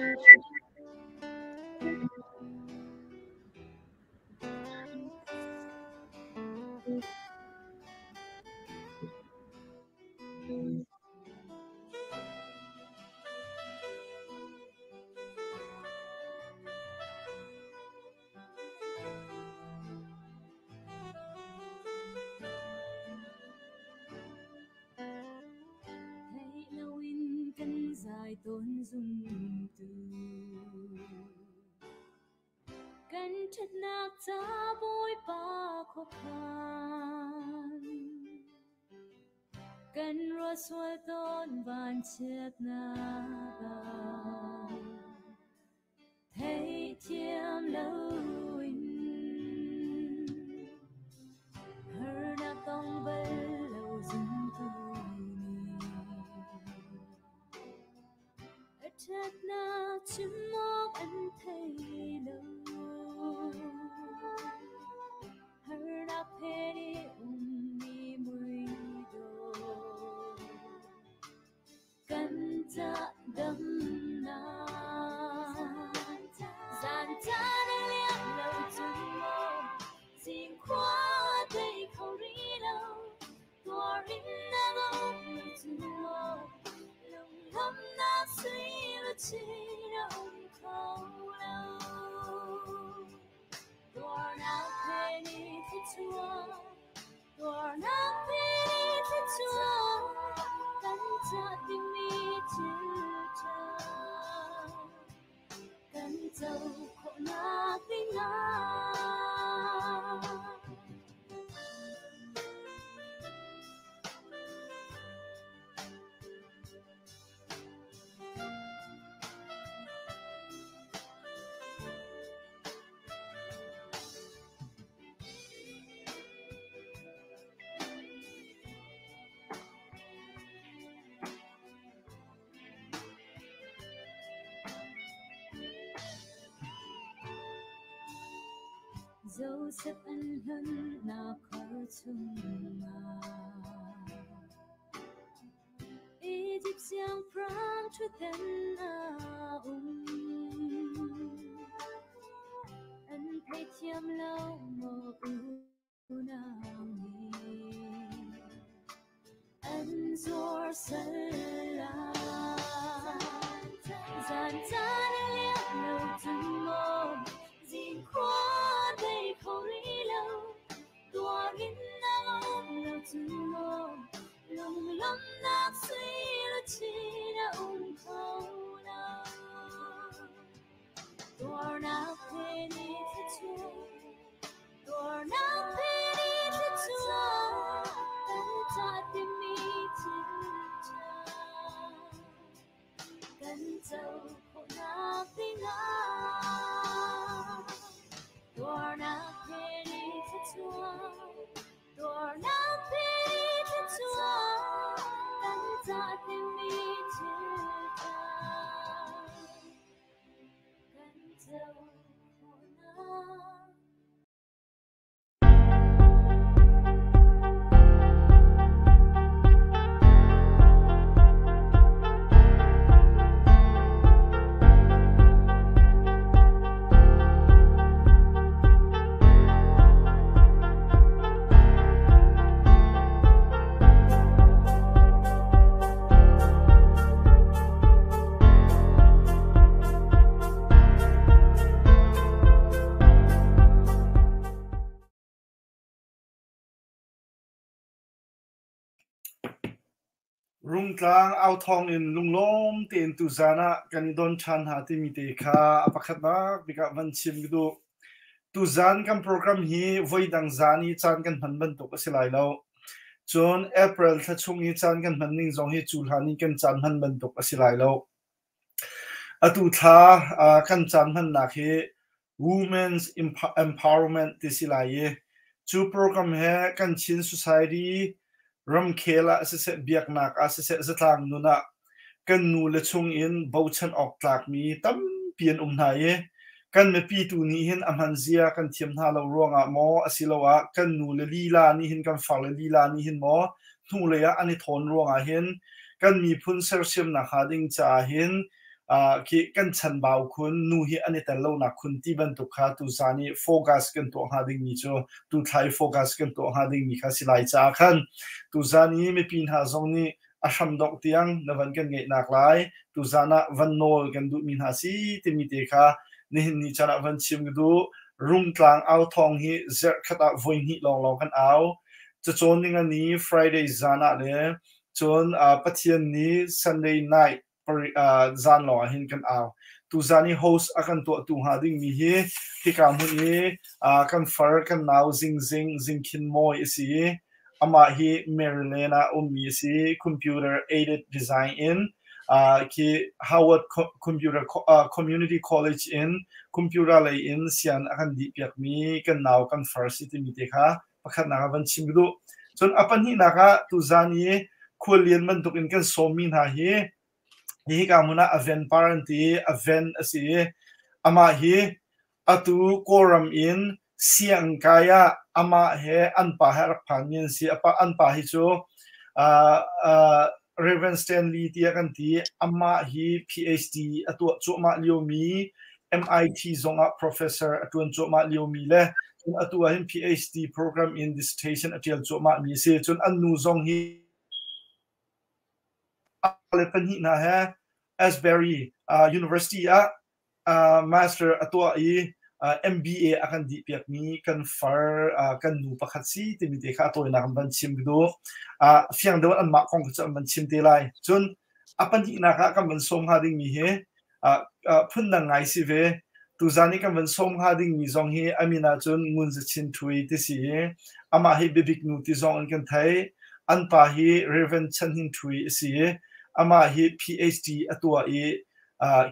Theih loin kan zai tawn zumtu. Kan ṭhatnak ca Bawipa khuakhan. Kan ruah sual tawn vanchiatnak ah. Theihthiam loin harnak tong bal lo zumtu nih a ṭhatnak chim awk an thei lo. Harnak phen i ummi muidawh Kan cah damnak zan caan a liam lo cun maw zingkhua dei kho rih lo tuar in na um lo cun maw lunglamnak sui luchin a um kho lo tuarnak he ni thluachuah Tuarnak he thluachuah kan cah dingmi thil ṭha kan co khawhnak dingah. Joseph an hlonhnak khor chungah Egypt siangpahrang ṭhutdan ah um. An theithiam lo maw unau nih an zuar sal lai. Zan caan a liam lo cun maw zingkhua dei kho rih lo. Tuar in na um lo cun maw lunglawmhnak sui luchin a um kho lo. Tuarnak he ni thluachuah, tuarnak he ni thluachuah, kan cah timi thil ṭha. Kan co khawhnak dingah tuarnak he ni thluachuah, tuarnak he ni thluachuah, kan cah timi thil ṭha. Kan co khawhnak. Rungtlang authawng in lunglawm tein tuzaan ah kan i don ṭhan hna timi te kha a pakhatnak bik ah van chim ka duh. Tuzaan kan program hi voidang zaan i caan kan hman bantuk a si lai lo. Cun April thla chung i caan kan hman ning zong hi cu hlan i kan caan hman bantuk a si lai lo. Atu thla kan caan hmannak hi Women's Empowerment ti si lai i cu program he kan Chin Society ramkhel ah siseh, biaknak ah siseh, zatlang nun ah kan nu le chung in bochan awk tlakmi tampi an um hna i kan mipi tu nih hin a hman zia kan thiam hna lo ruangah maw asiloah kan nu le lila nih hin kan far le lila nih hin maw hnulei ah an i thawn ruangah hin kan miphun sersiamnak hnga ding caah hin Khi kan chanbau khun, nu hi an i tel lonak khun ti bantuk kha tuzan i focus kan tuah hnga dingmi cu tuthla i focus kan tuah hnga dingmi kha si lai caah khan tuzan i mipi hna zong nih a hram dongh tiang na van kan ngeihnak lai tuzan ah van nawl kan duhmi hna si timi te kha nihin ni caan ah van chim ka duh. Rungtlang au thawng hi zarhkhat ah voihnih lawnglawng kan au. Cacawn ning ni Friday zan ah le cun Pathian ni Sunday night zan lawng ah hin kan au. Tuzan i host a kan tuahtu hnga dingmi hi hika hmun i kan far kan nau Zing Zing Zing Khin Mawi a si i amah hi Maryland ah ummi a si. Computer aided design in khi Howard Computer Community College in computer lei in sian a kan dih piakmi kan nau kan far si timi te kha pakhatnak ah van chim ka duh. Cun a pahnihnak ah tuzan i khuallian bantuk in kan sawmmi hna hi hika hmun ah a ven par an ti i a ven a si i amah hi atu Kawlram in siangkai ah amah he an pa he a rak phanmi an si. An pa hi cu Reverend Stanley tiah kan ti. Amah hi PhD a tuah cuahmah liomi, MIT zongah professor a ṭuan cuahmah liomi le cun atu ah hin PhD program in dissertation a ṭial cuahmahmi a si. Cun an nu zong hi le pahnih hna he Asbury University ah master a tuah i MBA a kan dih piakmi kan far kan nu pakhat si timi te kha a tawinak an van chim ka duh. Fiang deuh anmah kong cu an van chim te lai. Cun a pahnihnak ah kan van sawm hnga dingmi hi phundang ngai si ve. Tuzan i kan van sawm hnga dingmi zong hi a min ahcun Ngun Za Chin Ṭhui ti si i amah hi biabik nu ti zong in kan theih. An pa hi Reverend Chan Hnin Ṭhui a si i amah hi PhD a tuah i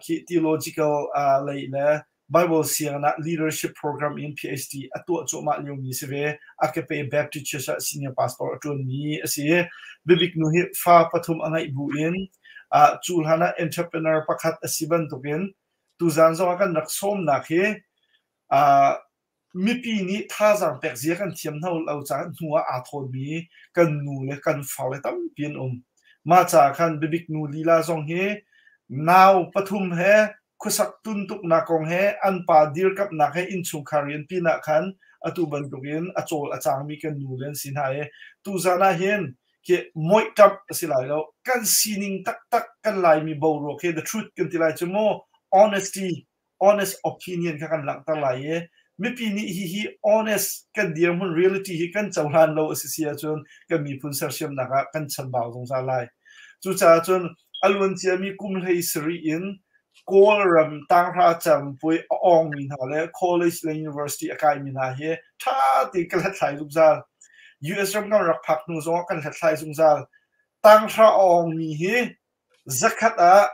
khi theological lei le Bible sianginn ah leadership program in PhD a tuah cuahmah liomi si ve. Agape Baptist Church ah senior pastor a ṭuanmi a si. Bibik nu hi fa pathum a ngeih bu in cu hlan ah entrepreneur pakhat a si bantukin tuzan zong ah kan rak sawmnak hi Mipi nih thazaang pek zia kan thiam hna lo caah hnu ah aa thawnmi kan nu le kan farle tampi an um. Mah caah khan biabik nu lila zong hi nau pathum he khuasak tuntuknak kong he an pa dirkamhnak he innchungkhar rian pinah khan atu bantukin a cawl a cangmi kan nu le an si hna i tuzan ah hin khi moihṭamh a si lai lo. Kan sining taktak kan Laimi boruak hi the truth kan ti lai cu mu honesty honest opinion kha kan langhter lai i mipi nih hihi honest kan dirhmun reality hi kan cohlan lo a si si ahcun kan miphun sersiamnak ah kan chambau zungzal lai. Cucaah cun a luanciami kum 17 in Kawlram tanghra campui a awngmi hna le college le university a kaimi hna hi ṭha tein ka hlathlai zungzal. US ram kan rak phak hnu zongah kan hlathlai zungzal. Tanghra a awngmi hi zakhat ah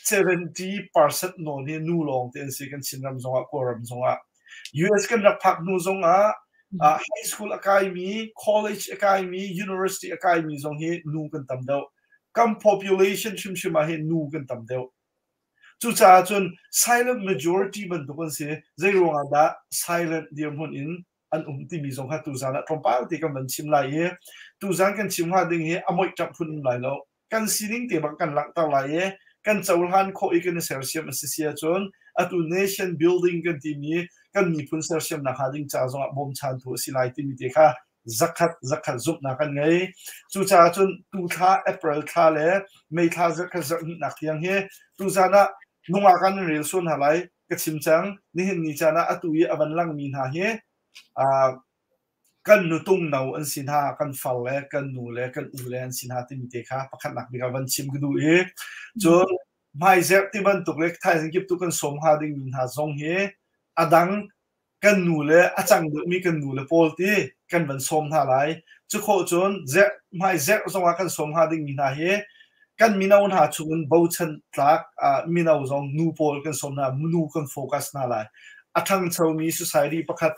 70% nawn hi nu lawng te an si kan Chinram zongah Kawlram zongah. US kan rak phak hnu zongah high school a kaimi, college a kaimi, university a kaimi zong hi nu kan tam deuh. Kan population hrimhrim ah hin nu kan tam deuh. Cucaah cun silent majority bantuk an si. Zei ruangah dah silent dirhmun in an um timi zong kha tuzan ah tlawmpal te kan van chim lai i tuzan kan chim hnga ding hi a moih ṭap phun um lai lo. Kan sining te bang kan langhter lai i kan cohlan khawh i kan i sersiam a si si ahcun atu nation building kan timi kan miphun sersiamnak hnga ding ca zongah bawmchantu a si lai timi te kha zakhat zakhat zumhnak kan ngei. Cucaah cun tu thla April thla le May thla zarhkhat zarhhnihnak tiang hi tuzan ah nungak kan rel sual hna lai ka chim cang. Nihin ni caan ah atu i a van langmi hna hi kan nutung no an si hna, kan far le kan nu le kan u le an si hna timi te kha pakhatnak bik ah van chim ka duh i cun hmaizerh ti bantuk le thaizing kip tu kan sawm hnga dingmi hna zong hi a dang kan nu le a cang deuhmi kan nu le pawl ti kan van sawm hna lai. Cu khawh cun zerh hmaizerh zongah kan sawm hnga dingmi hna hi kan mino hna chungin bochan tlak mino zong nu pawl kan sawm hna, nu kan focus hna lai. A ṭhangchomi society pakhat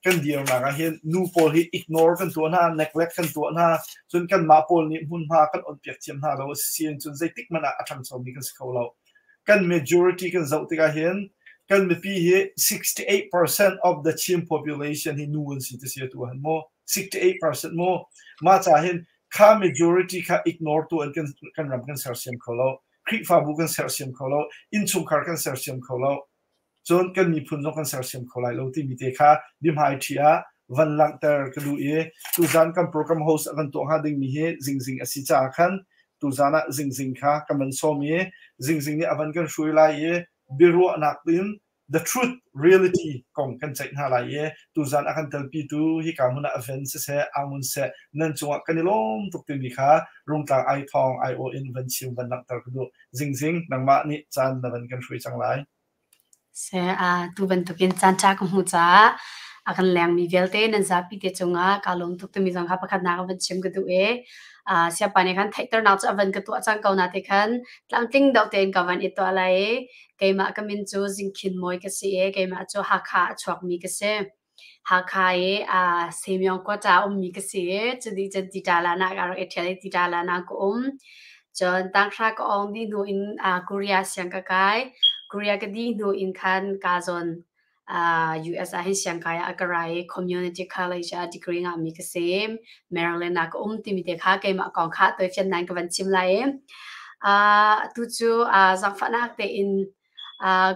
kan dirnak ah hin nu pawl hi ignore kan tuah hna, neglect kan tuah hna, cun kanmah pawl nih hmunhma kan onpiak thiam hna lo a si cun zeitik hmanh ah a ṭhangchomi kan si kho lo. Kan majority kan zoh tikah hin kan mipi hi 68% of the Chin population hi nu an si ti si atu han mu 68% mu mah ca hin kha majority kha ignore tu an kan ram kan sersiam kho lo. Khrihfabu kan sersiam kho lo, innchungkhar kan sersiam kho lo, cun kan miphun zong kan sersiam kho lai lo timi te kha biahmaiṭhi ah van langhter ka duh i tuzan kan program host a kan tuah hnga dingmi hi Zingzing a si caah khan tuzan ah Zingzing kha kan van sawm i Zingzing nih a van kan hruai lai i biaruahnak in the truth reality kong kan ceih hna lai i tuzan a kan telpitu hika hmun ah a ven siseh angun seh nan cungah kan i lawm tuk timi kha Rungtlang ai thawng ai aw in van chim van langhter ka duh. Zingzing nangmah nih caan na van kan hruai cang lai. Seh, tu bantukin caan ṭha ka hmuh caah a kan lengmi vialte nan zapi te cungah kaa lawm tuk timi zong kha pakhatnak a van chim ka duh i siapa nih khan theihternak cu a van ka tuah cang ko na te khan tlamtling deuh tein ka van i tuah lai i keimah ka min cu Zingkhin Mawi ka si i keimah cu Hakha a chuakmi ka si. Hakha i Semyong Quarter a ummi ka si i cudih cun Titalan ah ka rak i ṭhial i Titalan ah ka um. Cun tanghra ka awng dih hnu in Korea siang ka kai. Korea ka dih hnu in khan kaa zawn US ah hin siangkai ah ka ra i Community College ah degree ngahmi ka si. Maryland ah ka um timi te kha keimah kong kha tawifiannak in ka van chim lai i atu cu zaangfahnak tein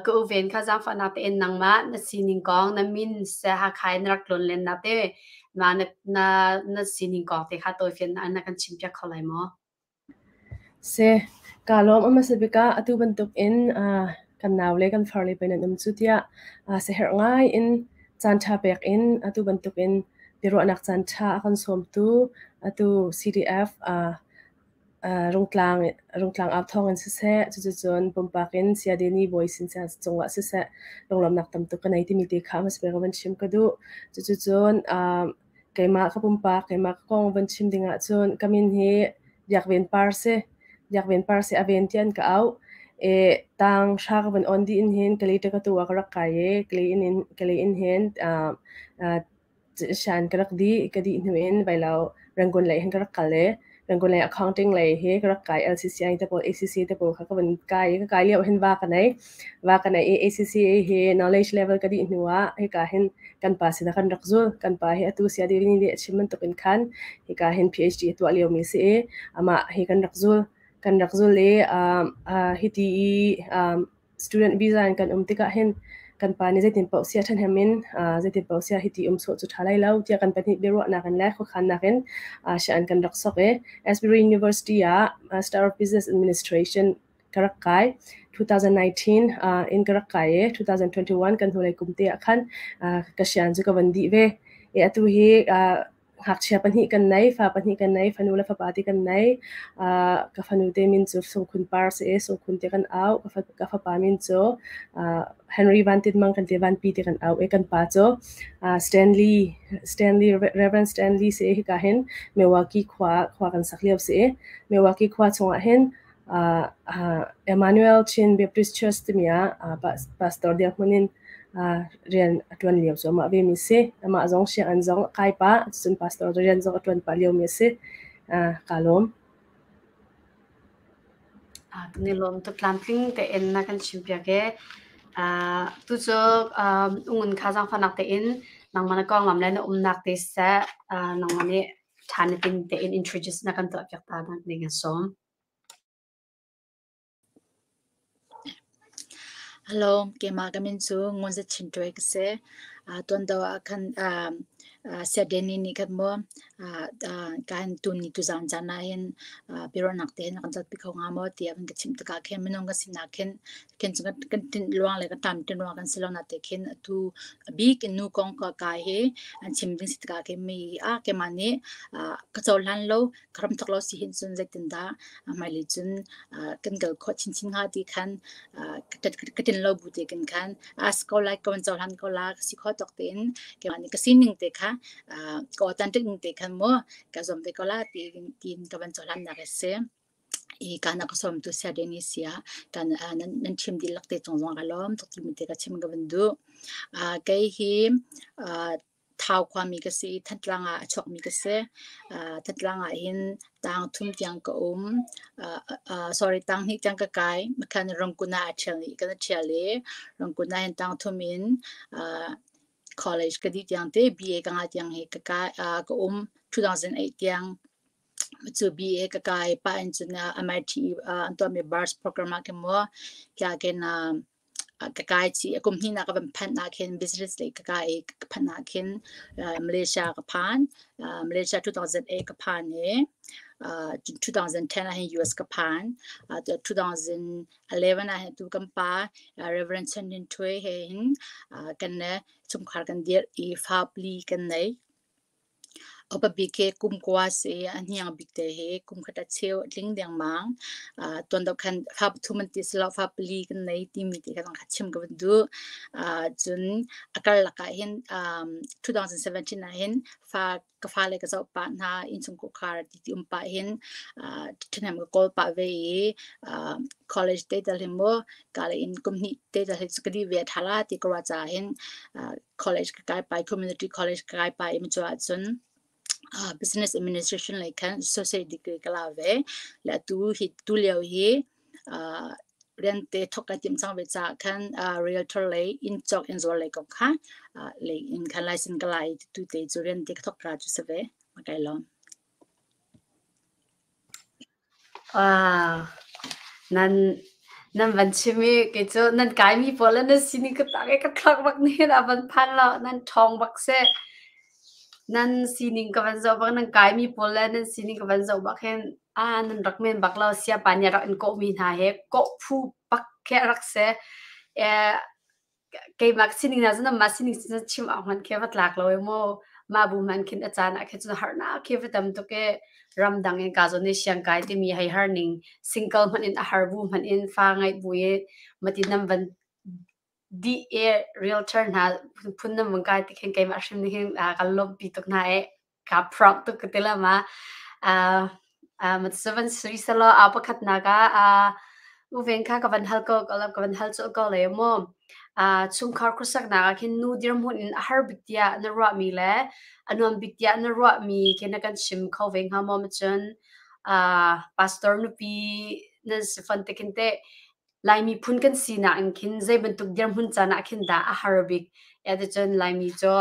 Ka uven kha zaangfahnak tein nangmah na sining kong, na min seh Hakha in na rak tlawnlennak te, mah na sining kong te kha tawifiannak na kan chimpiak kho lai maw? Seh, kaa lawm a hmasa bik ah atu bantukin kan naule kan farle pei nan um cu tiah siaherh ngai in caanṭha pek in atu bantukin biaruahnak caanṭha a kan sawmtu atu CDF Rungtlang au thawng in siseh, cuticun pumpak in Sayadini bawi sin cungah siseh, lunglawmhnak tam tuk ka nei timi te kha hmasa bik ah van chim ka duh. Cuticun keimah ka pumpak, keimah ka kong van chim ding ahcun ka min hi Biak Ven Par si. Biak Ven Par si a ven tiah an ka auh. I tang hra ka van on dih in hin Kalay ka tu ah ka rak kai i Kalay in hin Shan ka rak dih. Ka dih hnu in vailo Rangoon lei hin ka rak kal i Rangoon lei accounting lei hi ka rak kai. LCCI te pawl ACC te pawl kha ka van kai i ka kai lio hin va ka nei. Va ka nei i ACCA hi knowledge level ka dih hnu ah hika hin kan pa sinah kan rak zul. Kan pa hi atu sia diri nih a chim bantuk in khan hika hin PhD a tuah liomi si i amah hi kan rak zul. Kan rak zul i hiti i student visa in kan um tikah hin kan pa nih zeitin paoh sia ṭhahnem in zeitin paoh sia hiti um sawh cu ṭha lai lo tiah kan pahnih biaruahnak in le khuakhannak in sian kan rak sok i Asbury University ah Master of Business Administration ka rak kai. 2019 in ka rak kai i 2021 kan hnulei kum te ah khan ka sian cu ka van dih ve. I atu hi Ngakchia pahnih kan nei, fa pahnih kan nei, fanu le fapa ti kan nei. Ka fanu te min cu Sungkhun Par si i Sungkhun ti kan auh. Ka fapa min cu Henry Van Tin Mang kan ti, Vanpi ti kan auh i kan pa cu Stanley, Stanley, Reverend Stanley si i hika hin Milwaukee khua khua kan sak lio si i Milwaukee khua chungah hin Emmanuel Chin Baptist Church timi ah pastor dirhmun in rian a ṭuan lio cu amah vemi a si. Amah zong sianginn zong a kai pah, cun pastor rian zong a ṭuan pah liomi a si. Kaa lawm. Kan i lawm tuk tlamtling tein na kan chimpiak i tu cu ungun kha zaangfahnak tein nangmah na konglam le na umnak te siseh nangmah nih ṭha na ting tein introduce na kan tuahpiak ta ding an sawm. Hello, keimah ka min cu Ngun Za Chin Ṭuai ka si. Tuan deuh ah khan Saya Danny nih khan mu kan tuni tuzaan caan ah hin biaruahnak te hin a kan calpi kho hnga maw tiah a van ka chimh tikah khin minung kan sinak khin khin cu kan tinh luang le kan ṭam ṭin ruang kan si lo na te khin atu a bik in nu kong ka kai hi an chim ding si tikah khin mi ah keimah nih ka cohlan lo ka ram thok lo si hin cun zeitindah hmailei cun kan kal khawh chinchin hnga ti khan ka tin lo bu te kan khan as ko lai ka van cohlan ko la ka si kho tok tein keimah nih ka sining te kha ka authentic ning te khan mu ka zuam ve ko la ti tin ka van cohlan nak a si. I kana ka som tu sia deni sia kan nan chim dihlak te cung zong ka lawm tuk ti mi te ka chim ka van duh. Kei hi Thau khuami ka si i Thantlang ah a chuakmi ka si. Thantlang ah hin tang thum tiang ka um. Sorry, tang hnih tiang ka kai. Makhan Rangkun ah a ṭhial i kan ṭhial i Rangkun ah hin tang thum in college ka dih tiang te BA ka ngah tiang hi ka kai ka um 2008 tiang. Cu BA ka kai pah in cun MIT an tuahmi BARS program ah khin maw kya khin ka kai chih. Kum hnihnak ka van phanh ah khin business lei ka kai i ka phanh ah khin Malaysia ka phan. Malaysia 2008 ka phan i 2010 ah hin US ka phan. 2011 ah hin tu kan pa Reverend Chen Nin Htwe he hin kan chungkhar kan dirh i fa pali kan nei. Upa bik hi kum kua a si i a hniang bik te hi kum khat a cheu a tling dengmang. Tuan deuh khan fa pathum an ti silo fa pali kan nei timi ti kha zong kha chim ka van duh. Cun a karlak ah hin 2017 ah hin fa ka fale ka zoh pah hna, innchungkhar ti ti um pah hin ṭhahnem ka kawl pah ve i college te tal hi mu ka le in kum hnih te tal hi cu ka dih ve a ṭha la ti ka ruah caah hin college ka kai pah i community college ka kai pah i cu ahcun business administration lei khan associate degree ka la ve. Le atu hi tu lio hi rian te thawk kai timh cang ve caah khan realtor lei inn cawk inn zuar lei kong kha lei in khan license ka la i tu te cu rian te ka thawk ka cu si ve. Ma kai lawm. Wow. Nan nan van chim i kei cu nan kaimi pawl le nan sining ka tak i ka thlak bak ni a van phan lo nan ṭhawng bak seh. Nan sining ka van zoh bak nan kaimi pawl le nan sining ka van zoh bak hin ah nan rak men bak lo siapa nih a rak in kawhmi hna he kawh phu bak khi a rak si. Eh, keimah ka sining hna cu nanmah sining cun chim awk hmanh khi va tlak lo i mu. Mah bu hmanh khin a caan ah khin cun harnak khi va tam tuk i ramdang in ka zawn i siangkai timi hei har ning single hmanh in a har bu hmanh in fa ngeih bu i mati nan van dih i realtor hna phun nan van kai ti khin keimah hrim nih hin kan lawmhpi tuk hna i Kaa proud tuk ka ti la ma. Uh, uh, van sui selaw a pakhatnak ah uh, uven kha ka van hal ko ka van hal colh ko le mu. Uh, chungkhar khuasaknak ah khin nu dirhmun in a har bik tiah na ruahmi le a nuam bik tiah na ruahmi khi na kan chim kho ve hnga maw cun uh, pastor nupi nan si fon te khin teh Laimi phun kan sinak in khin zei bantuk dirhmun caan ah khin dah a har bik? Ticun Laimi cu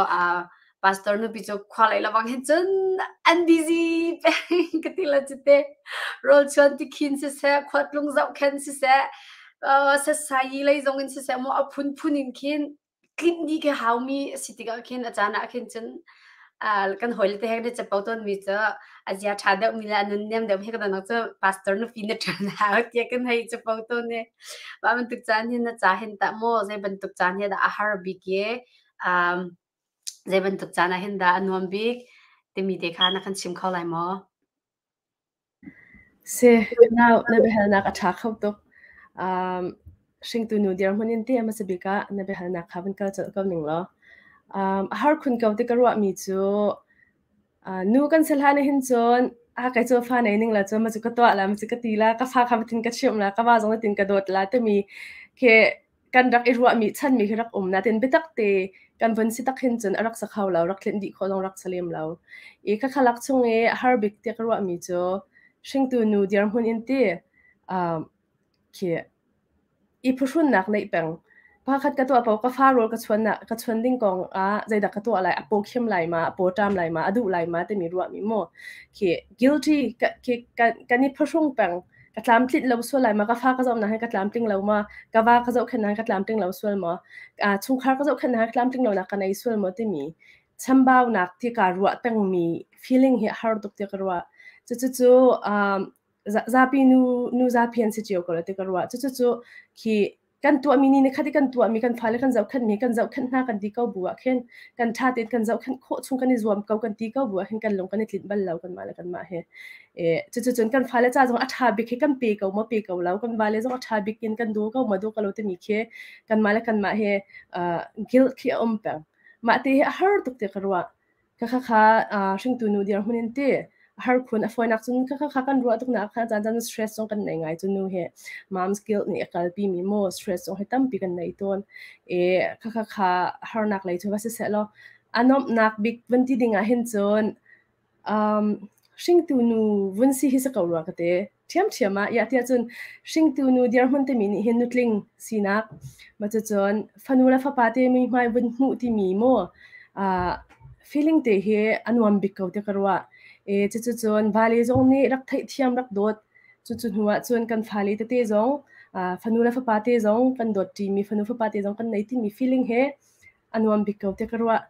pastor nupi cu khua lei lawang hin cun an busy peng ka ti la cu te. Rawl chuan tikhin siseh, khuatlung zohkhenh siseh, setsai lei zong in siseh maw a phunphun in khin tlinh dih khi haumi a si tikah khin a caan ah khin cun kan hawile te he kan i capo tawnmi cu a zia ṭha deuhmi le a nunnem deuhmi he kan cu pastor nupi na ṭuan hau tiah kan hei capo tawn i mah bantuk caan hin na ca hin tah maw zei bantuk caan hi dah a har bik i zei bantuk caan ah hin dah a nuam bik timi te kha na kan chim kho lai maw? Si, nau na biahalnak a ṭha kho tuk. Um, hringtu nu dirhmun in ti a hmasa bik ah na biahalnak kha van kal colh ko ning law. Um, a har khun ko ti ka ruahmi cu uh, nu kan si hlan hin cun a kai cu fa nei ning la cu ma cu ka tuah la ma cu ka ti la ka fa kha tin ka chimh la ka va zong tin ka dawt la timi khi kan rak i ruahmi chanmi khi rak um natin biatak te kan vun si tak hin cun a rak sa kho lo rak tlinh dih khawh zong rak sa lem lo i khakha lak chung i a har bik tiah ka ruahmi cu hringtu nu dirhmun in ti khi i phuhrunnak neih peng pakhat ka tuah paoh ka fa rawl ka chuan ka chuan ding kong ah zeidah ka tuah lai a paw khim lai ma a paw ṭam lai ma a duh lai ma timi ruahmi mu khi guilty khi kan i phuhrung peng ka tlamtlinh lo sual lai ma ka fa ka zohnak hi ka tlamtling lo ma ka va ka zohkhenhnak hi ka tlamtling lo sual maw chungkhar ka zohkhenhnak hi ka tlamtling lo nak ka nei sual maw timi chambaunak ti ka ruah pengmi feeling hi a har tuk ti ka ruah cucu cu zapi nu nu zapi an si cio ko la ti ka ruah cucu cu khi kan tuahmi ni nikhat i kan tuahmi kan fale kan zohkhenhmi kan zohkhenh hna kan ti ko bu ah khin kan ṭha tein kan zohkhenh khawh chung kan i zuam ko kan ti ko bu ah hin kan lung kan i tlinh bal lo kanmah le kanmah he. E, cucu cun kan fale ca zong a ṭha bik hi kan pe ko maw pe ko lo kan vale zong a ṭha bik in kan duh ko maw duh ko lo timi khi kanmah le kanmah he uh, guilt khi a um peng. Mah te hi a har tuk ti ka ruah. Khakha hringtu nu dirhmun in ti a har khun a fawinak cun khakha kha kan ruah tuk nak kha caan caan stress zong kan nei ngai cu nu hi mom's guilt nih a kalpi mi maw stress zong hi tampi kan nei tawn e khakha kha harnak lei cu va si seh law a nuamhnak bik van ti ding ah hin cun um hringtu nu vun si hi si ko rua ka te ṭhiamṭhiam ah iah tiah cun hringtu nu dirhmun timi nih hin nutling sinak ma cucun fanu le fapa te muihmai vun hmuh timi maw feeling te hi a nuam bik ko ti ka ruah. E cucu cun vale zong nih rak theihthiam rak dawt. Cucu hnu ah cun kan fale tete zong fanu le fapa te zong kan dawt ṭimi fanu fapa te zong kan nei timi feeling he a nuam bik ko tiah ka ruah.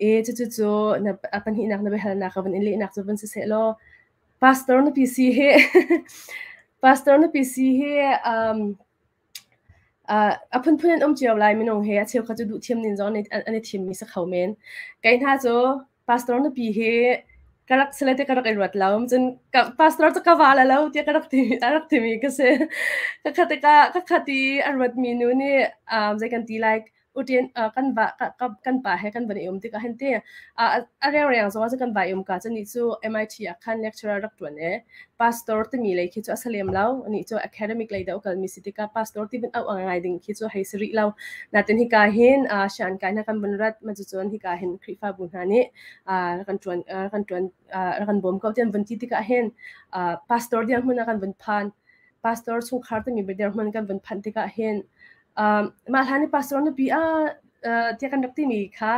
E cucu cu na a pahnihnak na biahalnak ka van in lehnak cu van siseh law pastor nupi si hi pastor nupi si hi a phunphun in um cio lai minung he a cheukhat cu duh thiam ning zong an i thimmi si kho men. Kei hna cu pastor nupi hi ka rak si le ti ka rak i ruat lo. Cun ka, pastor cu ka va la lo tiah ka rak ti a rak timi ka si. Ka khat tikah ka khat i a ruatmi nu nih zei kan ti lai uṭin kan va kan pa he kan van i um tikah hin ti a rengreng zong ah kan va i um ka cu nih cu MIT ah khan lecturer rak ṭuan e pastor timi lei khi cu a salem lo nih cu academic lei deuh kalmi si tikah pastor ti bin au ngai ding khi cu hei si rih lo natin hika hin shan kai hna kan vun rat ma cu cun hika hin Khrihfabu hna nih kan ṭuan kan ṭuan kan bawm ko tian vun ti tikah hin pastor dirhmun ah kan vun phan pastor chungkhar timi dirhmun kan vun phanh tikah hin Mah hlan i pastor nupi ah tiah kan rak timi kha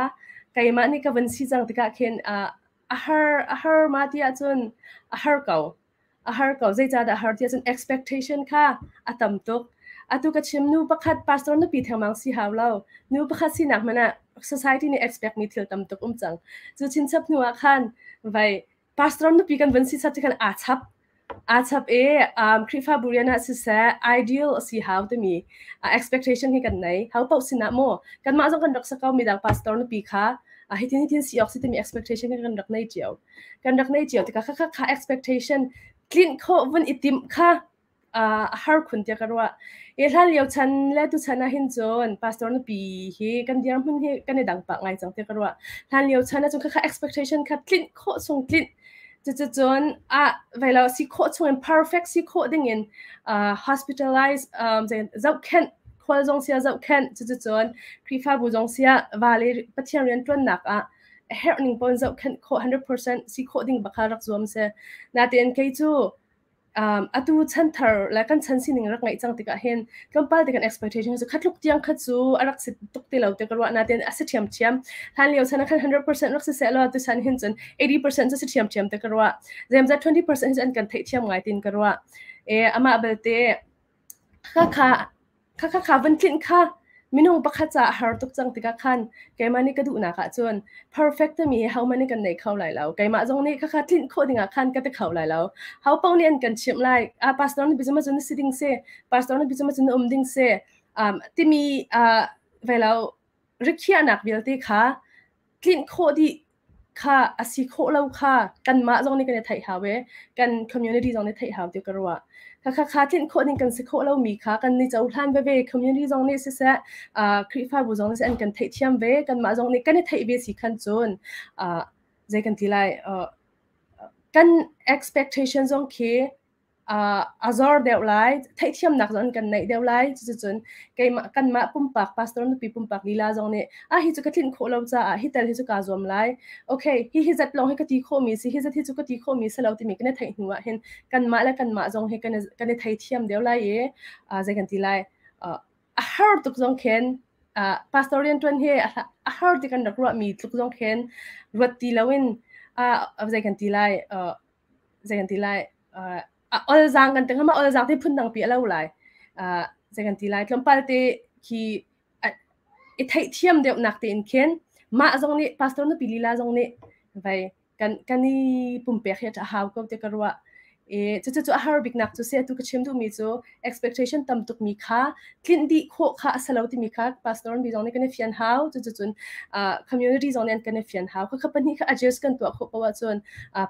keimah nih ka van si cang tikah khin a har a har ma ti ahcun a har ko. A har ko. Zeicahdah a har ti ahcun expectation kha a tam tuk. Atu ka chim nu pakhat pastor nupi thengmang si hau lo. Nu pakhat sinak hmanh ah society nih expect mi thil tam tuk um cang. Cu chinchap hnu ah khan vai pastor nupi kan van si chap ti khan aa chap aa chap i Khrihfabu rian ah siseh ideal a si hau timi expectation hi kan nei hau paoh sinah maw kanmah zong kan rak sa ko midang pastor nupi kha hitin hitin si awk si timi expectation hi kan rak nei cio kan rak nei cio tikah kha kha expectation tlinh khawh vun i timh kha a har khun tiah ka ruah. I hlan lio chan le tu chan ah hin cun pastor nupi hi kan dirhmun hi kan i dang pah ngai cang tiah ka ruah. Hlan lio chan ah cun khakha expectation kha tlinh khawh chung tlinh. Cuticun a vei lo si khawh chung in perfect si khawh ding in hospitalize zohkhenh khual zong sia zohkhenh cuticun Khrihfabu zong sia va le Pathian rian ṭuannak ah a herh ning pawn zohkhenh khawh 100% si khawh ding bak kha rak zuam si. Natein kei cu atu chanthar le kan chan sining rak ngeih cang tikah hin tlawmpal te kan expectation cu khatluk tiang kha cu a rak si tuk ti lo te ka ruah natin a si ṭhiamṭhiam. Hlan lio chan ah khan 100% rak si seh law tu chan hin cun 80% cu si ṭhiamṭhiam te ka ruah. Zeimzat 20% hi cu an kan theihthiam ngai tin ka ruah. E amah belte Khakha khakha van tlinh kha minung pakhat caah a har tuk cang tikah khan keimah nih ka duhnak ahcun perfect timi hi hohmanh nih kan nei kho lai lo. Keimah zong nih khakha tlinh khawh dingah khan ka ti kho lai lo. Ho paoh nih an kan chimh lai. Ah, pastor nih biachim ahcun na si ding si, pastor nih biachim ahcun na um ding si. Timi ve lo rikhiahnak vialte kha tlinh khawh dih kha a si khawh lo kha kanmah zong nih kan i theih hau i kan community zong nih theih hau ti ka ruah. Khakha kha tlinh khawh ding kan si khawh lomi kha kan ni cohlan veve community zong nih siseh Khrihfabu zong nih siseh an kan theihthiam ve kanmah zong nih kan i theih ve si khan cun zei kan ti lai kan expectation zong khi a zor deuh lai, theihthiamnak zong an kan neih deuh lai. Cuticun keimah kanmah pumpak pastor nupi pumpak lila zong nih ah hi cu ka tlinh khawh lo caah hi tel hi cu kaa zuam lai. Okay, hi hi zat lawng hi ka ti khawhmi si, hi zat hi cu ka ti khawhmi si lo timi kan i theih hnu ah hin kanmah le kanmah zong hi kan i theithiam deuh lai i zei kan ti lai a har tuk zong khin pastor rianṭuan hi a har ti kan rak ruahmi tluk zong khin ruat ti loin zei kan ti lai zei kan ti lai a olzaang kan ti hnga ma olzaang ti phundang pi a lo lai zei kan ti lai tlawmpal te khi i theihthiam deuhnak tein khin mah zong nih pastor nupi lila zong nih vai kan kan i pumpek hi a hau ko ti ka ruah E cucu cu a har biknak cu si atu ka chim duhmi cu expectation tam tukmi kha tlinh dih khawh kha a si lo timi kha pastor mi zong nih kan i fian hau cucu cun community zong nih an kan i fian hau khakha pahnih kha adjust kan tuah khawh poah cun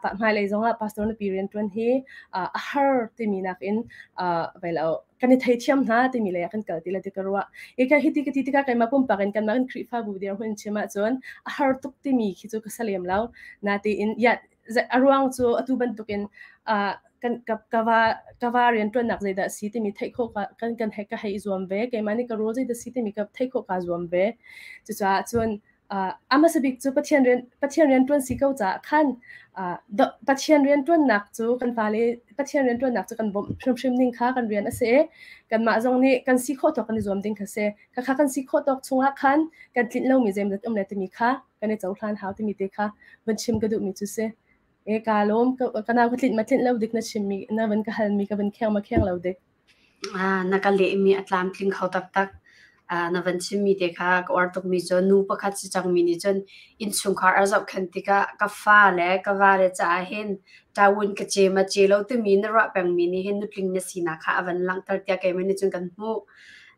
pa hmailei zong ah pastor nupi rianṭuan hi a har timi nakin vai lo kan i theithiam hna timi lei ah kan kal ti la ti ka ruah i ka hiti ka ti tikah keimah pumpak in kanmah kan Khrihfabu dirhmun chim ahcun a har tuk timi khi cu ka salem lo natein ya a ruang cu atu bantukin kan ka va ka va rianṭuannak zeidah si timi theih khawh ka kan kan he ka hei zuam ve keimah nih ka role zeidah si timi ka theih khawh kaa zuam ve cucaah cun a hmasa bik cu Pathian rian Pathian rianṭuan si ko caah khan Pathian rianṭuannak cu kan fale Pathian rianṭuannak cu kan bawmh hrimhrim ning kha kan rian a si i kanmah zong nih kan si khawh tawk kan i zuam ding kha si khakha kan si khawh tawk chungah khan kan tlinh lomi zeimawzat um le timi kha kan i cohlan hau timi te kha vun chim ka duhmi cu si. E ka lawm ka nau ka tlinh ma tlinh lo dik na chimmi na van ka halmi ka van kheng ma kheng lo dik. Ah, na ka lehmi a tlamtling kho taktak. Ah, na van chimmi te kha ka uar tukmi cu nu pakhat si cangmi nih cun innchungkhar a zohkhenh tikah ka fa le ka va le caah hin ṭawun ka ce ma ce lo timi na ruah pengmi nih hin nutling na sinak kha a van langhter tiah keimah nih cun kan hmuh.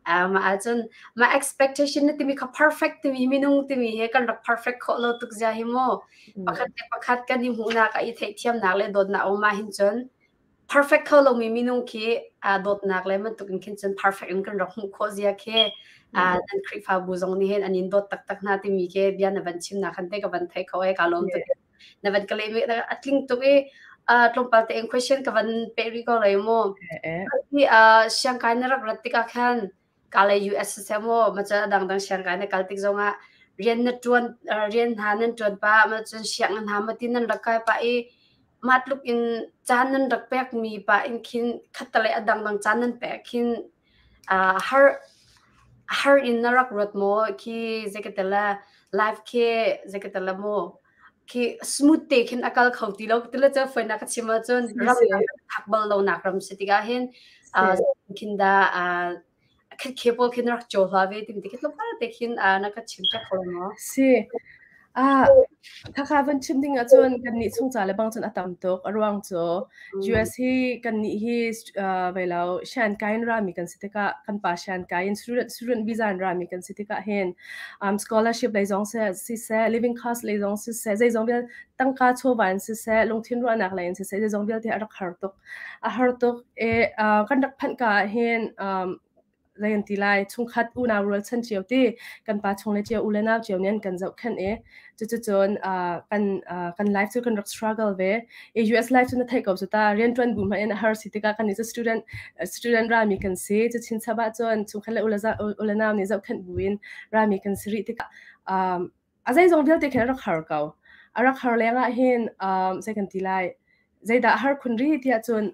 Ah, mah ahcun mah expectation na timi kha perfect timi minung timi he kan rak perfect khawh lo tuk zia hi mu. Pakhat le pakhat kan i hmuhnak ah i theihthiamnak le dawtnak a um ahhin cun perfect kho lomi minung khi aa dawtnak le bantuk in khin cun perfect in kan rak hmuh khawh zia khi nan Khrihfabu zong nih hin an in dawt taktak hna timi khi bia na van chimnak khan te ka van theih kho e ka lawm tuk na van ka leh a tling tuk i tlawmpal tein question ka van peh rih ko lai mu siangkai na rak rat tikah khan ka le US siseh maw ma cun a dangdang siangkai na kal tik zongah rian na ṭuan rian hna nan ṭuan pah ma cun sianginn hna ma ti nan rak kai pah i mah tluk in caan nan rak pekmi pah in khin khattelei a dangdang caan nan pek khin har har in na rak ruat maw khi zeikatele life khi zeikatele maw khi smooth te khin a kal kho ti lo tile cu foinak ka chim ahcun ram thak bal lo nak ram si tikah hin khin da khat khe pawl khin rak chaw hla ve tim ti khi tlawmpal te khin na ka chim ta kho maw si a khakha van chim ding ahcun kan nih chung ca le bang cun a tam tuk a ruang cu US hi kan nih hi vai lo shan kain rami kan si tikah kan pa shan kain student student visa in rami kan si tikah hin scholarship lei zong siseh, living cost lei zong siseh, zeizong vial tangka chawva in siseh, lungthin ruahnak lei in siseh, zeizong vialte a rak har tuk. A har tuk i kan rak phanh ka ah hin zei an ti lai chungkhat unau rualchan cio ti kan pa chung le cio u le nau cio nih an kan zohkhenh i cuticun kan kan life cu kan rak struggle ve i US life cu na theih ko cu ta rianṭuan bu hmanh in a har si tikah kan nih cu student student rami kan si cu chinchap ahcun chungkhat le u le nau nih zohkhenh buin rami kan si rih tikah um, a zeizong vialte khin a rak har ko. A rak har lengah hin um, zei kan ti lai zeidah har khun ri tiah cun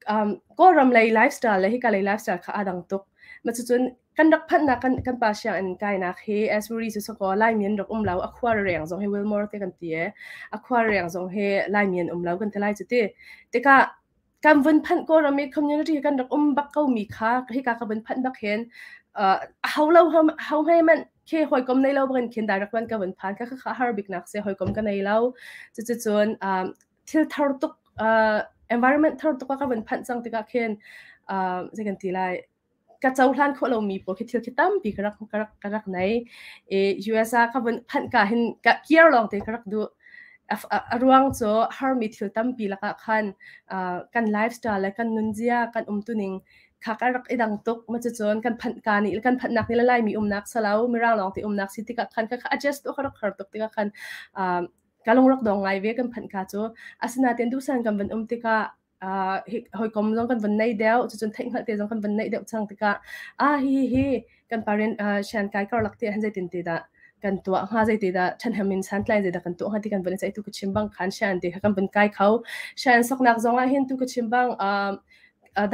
um, Kawlram lei lifestyle le hika lei lifestyle kha aa dang tuk. Ma cucun kan rak phanhnak kan kan pa sianginn kainak hi Asbury cu sakaw Laimi an rak um lo a khua reng zong hi Wilmore te kan ti e a khua reng zong hi Laimi an um lo kan ti lai cu ti tikah kan vun phanh Kawlram i community kan rak um bak ko mi kha hika ka vun phanh bak hin uh, ho lo ho hme man khi hawikom nei lo bangin khin direct van ka vun phan ka kha har bik nak se hawikom ka nei lo cu cun um, thil thar tuk uh, environment thar tuk ka vun phanh cang tikah khin uh, zei kan ti lai ka cohlan khawh lomi pawl khi thil khi tampi ka rak ka rak ka rak nei i US ah ka vun phanh ka hin ka kir lawng te ka rak duh a ruang cu harmi thil tampi lakah khan kan lifestyle le kan nunzia kan umtuning kha ka rak i dang tuk ma cucun kan phanh ka nih kan phanhnak nih laimi umnak salo mirang lawng te umnak si tikah khan ka kha adjust to ka rak har tuk tikah khan ka lung rak dong ngai ve kan phanh ka cu asinain duhsan kan van um tikah hawikom zong kan van nei deuh cucun theihhngalh te zong kan van neih deuh cang tikah ah hi hi kan parent sian kai karlak te han zeitin te dah kan tuah hnga zeiti dah ṭhahnem in santlai zeidah kan tuah hnga ti kan van i tu ka chim bang khan sian te kha kan van kai kho sian soknak zong ah hin tu ka chim bang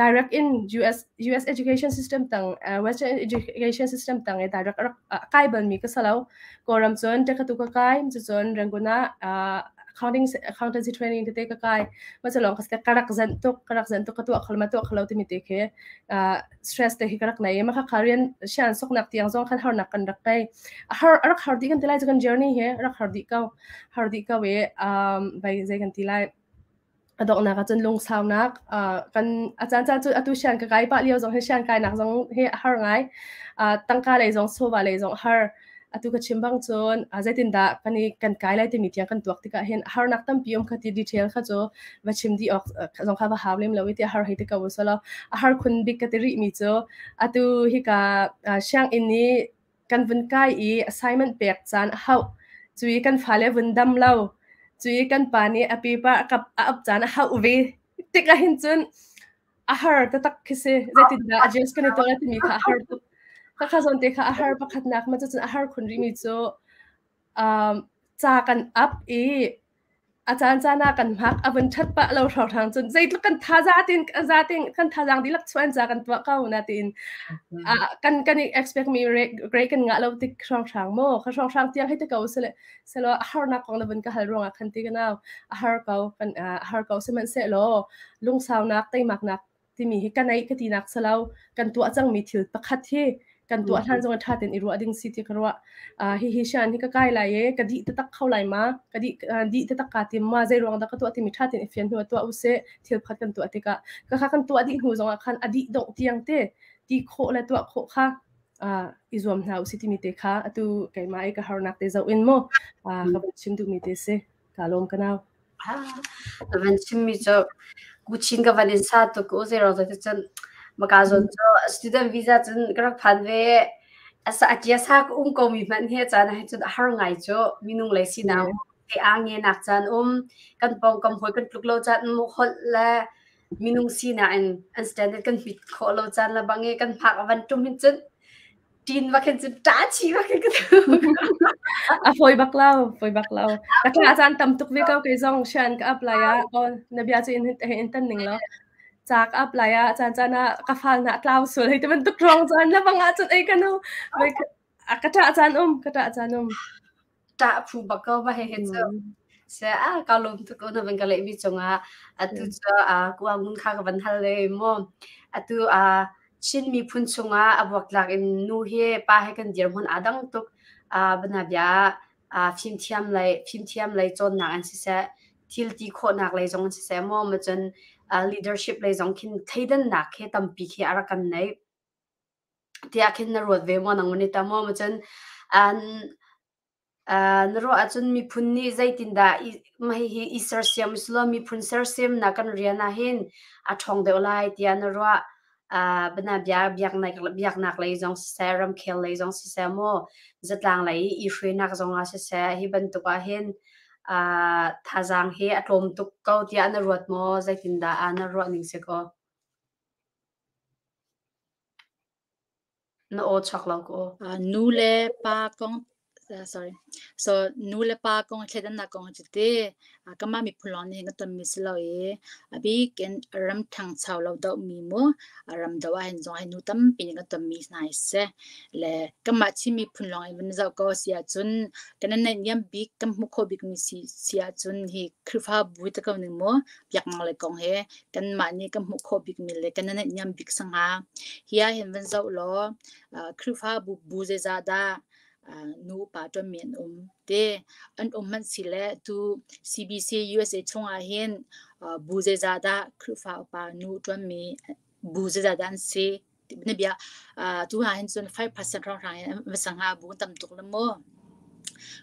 direct in US US education system tang Western education system tang i direct rak kai bal mi ka salo Kawlram cun te ka tu ka kai cucun Rangoon ah accounting accountancy training tete ka kai ma chalong ka ka rak zan tuk ka rak zan tuk ka tuah khal ma tuah khalo timi te khi stress te hi ka rak nei ma kha rian sian soknak tiang zong khan harnak kan rak nei har rak har di kan ti lai chu kan journey he rak har di ko har di ko e um bai zai kan ti lai A donghnak ahcun lungsaunak kan a caancaan cu atu sian ka kai pah lio zong hi sian kainak zong hi a har ngai. Tangka lei zong chawva lei zong a har. Atu ka chim bang cun zeitindah kan i kan kai lai timi tiang kan tuak tikah hin harnak tampi um kha ti detail kha cu va chim dih awk zong kha va hau lem lo i ti a har hei ti ko usalaw a har khun bik ka ti rihmi cu atu hika sianginn i kan vun kai i assignment pek caan a hauh. Cui kan fale vun dam lo. Cui kan pa nih a paper a kap a ap caan a hauh ve. Tik ah hin cun a har taktak khi si. Zeitindah adjust kan i tuah lai timi kha a har tuk. Khakha zawn te kha a har pakhatnak ma cucun a har khun rihmi cu um, ca kan ap i A caan caan ah kan hmak a vun ṭhat pah lo hrawnghrang cun zeitluk kan thaza tin zating kan thazaang dihlak chuan ca kan tuah ko na tiin kan kan i expect mi grade kan ngah lo tik hrawnghrang maw kha hrawnghrang tiang hei te ko sele selo a harnak kong na vun ka hal ruangah khan ti ka nau a har ko kan a har ko sihmanhsehlaw lungsaunak teimaknak timi hi ka nei ka tinak salo kan tuah cangmi thil pakhat hi kan tuah hlan zong ṭha tein i ruah ding si ti ka ruah. Hi hi shan hi ka kai lai e ka dih taktak kho lai ma ka dih dih taktak ka tim ma zei ruang dah ka tuah timi ṭha tein i fian hnu tuah usih thil pakhat kan tuah tikah ka kha kan tuah dih hnu zongah khan a dih dongh tiang te ti khawh le tuah khawh kha i zuam hna usih timi te kha atu keimah i ka harnak te zoh in mu ka van chim duhmi te si. Ka lawm ka nau. Ka van chimmi cu Kuchin ka van in sa tuk u zei ruang cun maka zawn cu student visa cun ka rak phan ve. Asa atia sa ka um ko mi hmanh he caan ah cun a har ngai cu minung lei sinak te a nge nak caan um kan pawngkam hawi kan tluk lo caan um holh le minung sinak in an standard kan hmit khawh lo caan le bang i kan hmak a van tum hin cun ṭin bak hin cun ṭah chih bak hin ka A fawi bak lo, fawi bak lo. Ka thla caan tam tuk ve ko kei zong sian ka apply ah oh na bia cu in in tan ning lo. Ca ka apply ah caan caan ah ka fal na tlau sual hei ti bantuk ruang caan la bang ah cun ei ka nu ka ṭah caan um ka ṭah caan um. Ṭah phu bak ko va he he cu. Se a ka lawm tuk ko na van ka lehmi cungah atu cu a kuang ngun kha ka van hal le mu. Atu a Chin miphun chungah a buaktlak in nu he pa he kan dirhmun aa dang tuk. A bana bia a fimthiam lei cawnnak an siseh, thil ti khawhnak lei zong an siseh maw ma cun leadership lei zong khin thleidannak he tampi khi a rak kan nei. Tiah khin na ruat ve maw nang ni ta maw ma cun an na ruah ahcun miphun nih zeitindah mah hihi i sersiam usulaw miphun sersiamnak kan rian ah hin a ṭhawng deuh lai tiah na ruah. Bia biaknak lei zong siseh, ramkhel lei zong siseh maw, zatlang lei i hruainak zong ah siseh, hi bantuk ah hin thazaang hi a tlawm tuk ko tiah na ruat maw? Zeitindah na ruah ning si kaw? Na aw chuak lo ka aw. Nu le pa kong sorry. So nu le pa kong thleidannak kong cu ti kanmah miphun lawng nih kan tonmi si lo i a bik in ram ṭhangcho lo dohmi mu ram do ah hin zong hi nu tampi nih kan tonmi hna hi si. Le kanmah Chin miphun lawng in van zoh ko si ahcun kan i naihniam bik kan hmuh khawh bikmi si si ahcun hi Khrihfabu hi ti ko ning mu biaknak lei kong he kanmah nih kan hmuh khawh bikmi le kan i naihniam bik sangha. Hi ah hin van zoh law Khrihfabu bu zeizah dah nu upa ṭuanmi an um te an um hmanh si le tu CBC USA chungah hin bu zeizah dah Khrihfa upa nu ṭuanmi bu zeizah dah an si na bia tu ha hin cun 5% hrawnghrang in va sangha bu tam tuk le mu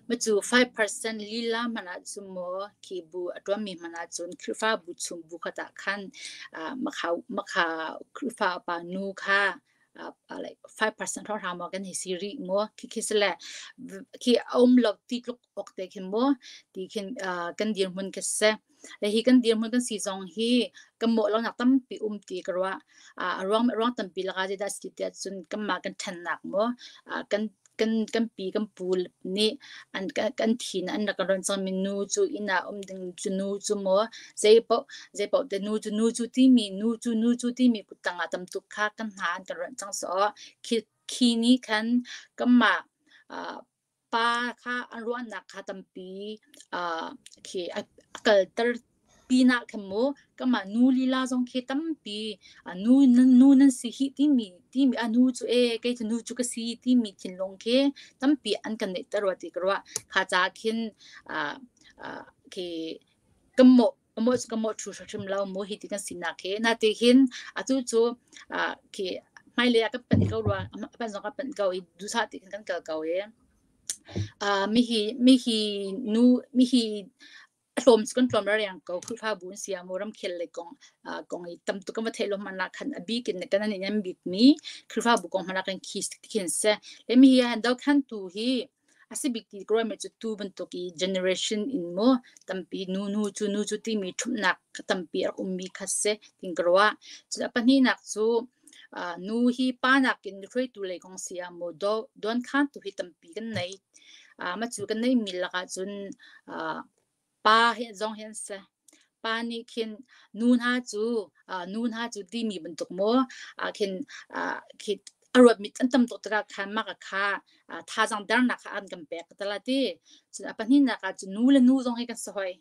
ma cu 5% lila hmanh ah cun maw khi bu a ṭuanmi hmanh ah cun Khrihfa bu chung bu khat ah khan makha makha Khrihfa upa nu kha like 5% hrawnghrang maw kan hei si rih maw khi khi sile khi a um lo ti tluk awk te khin maw ti khin kan dirhmun ka si Le hi kan dirhmun kan si zong hi kan mawh lonak tampi um ti ka ruah. A ruang ruang tampi lakah zeidah a si tiah cun kanmah kan ṭhannak maw kan kan kan pi kan pu nih an kan thin an rak kan ron cangmi nu cu inn ah um ding cu nu cu maw zeipaoh zeipaoh te nu cu nu cu timi nu cu nu cu timi kuttang ah tam tuk kha kan hna an kan ronh cang sawh. Khi khi nih khan kanmah Pa kha an ruahnak kha tampi khi a kalter pinah khan mu kanmah nu lila zong khi tampi nu nu nan si hih timi timi a nu cu e kei cu nu cu ka si timi thinlung khi tampi an kan neihter rua ti ka ruah. Kha caah khin khi kan mawh mawh cu kan mawh ṭhu hrimhrim lo mu hi ti kan sinak hi. Nate hin atu cu khi hmailei ah kan panh ko rua a panh zong kan panh ko i duhsah ti khin kan kal ko i mihi mihi nu mihi a hlawm cu kan tlawm reng ko Khrihfabu an si ah maw ramkhel lei kong kong i tam tuk kan va theih lo hmanh ah khan a bik in kan an in bik mi Khrihfabu kong hmanh ah kan khi khin se le mihi han dokhantu hi A si bik ti ka ruahmi cu tu bantuk i generation in maw tampi nu nu cu nu cu timi ṭhumhnak tampi a rak ummi kha si tiin ka ruah. Cun a pahnihnak cu nu hi pa nakin hruaitu lei kong si ah maw dawnkhantu hi tampi kan nei. Mah cu kan neihmi lakah cun. Pa hi zong hi an si. Pa nih khin nu hna cu nu hna cu timi bantuk maw khin khi a ruatmi an tam tuk tikah khan mah kha thazaang dernak kha an kan pek ka ti la ti. Cun a pahnihnak ah cun nu le nu zong hi kan si hoi.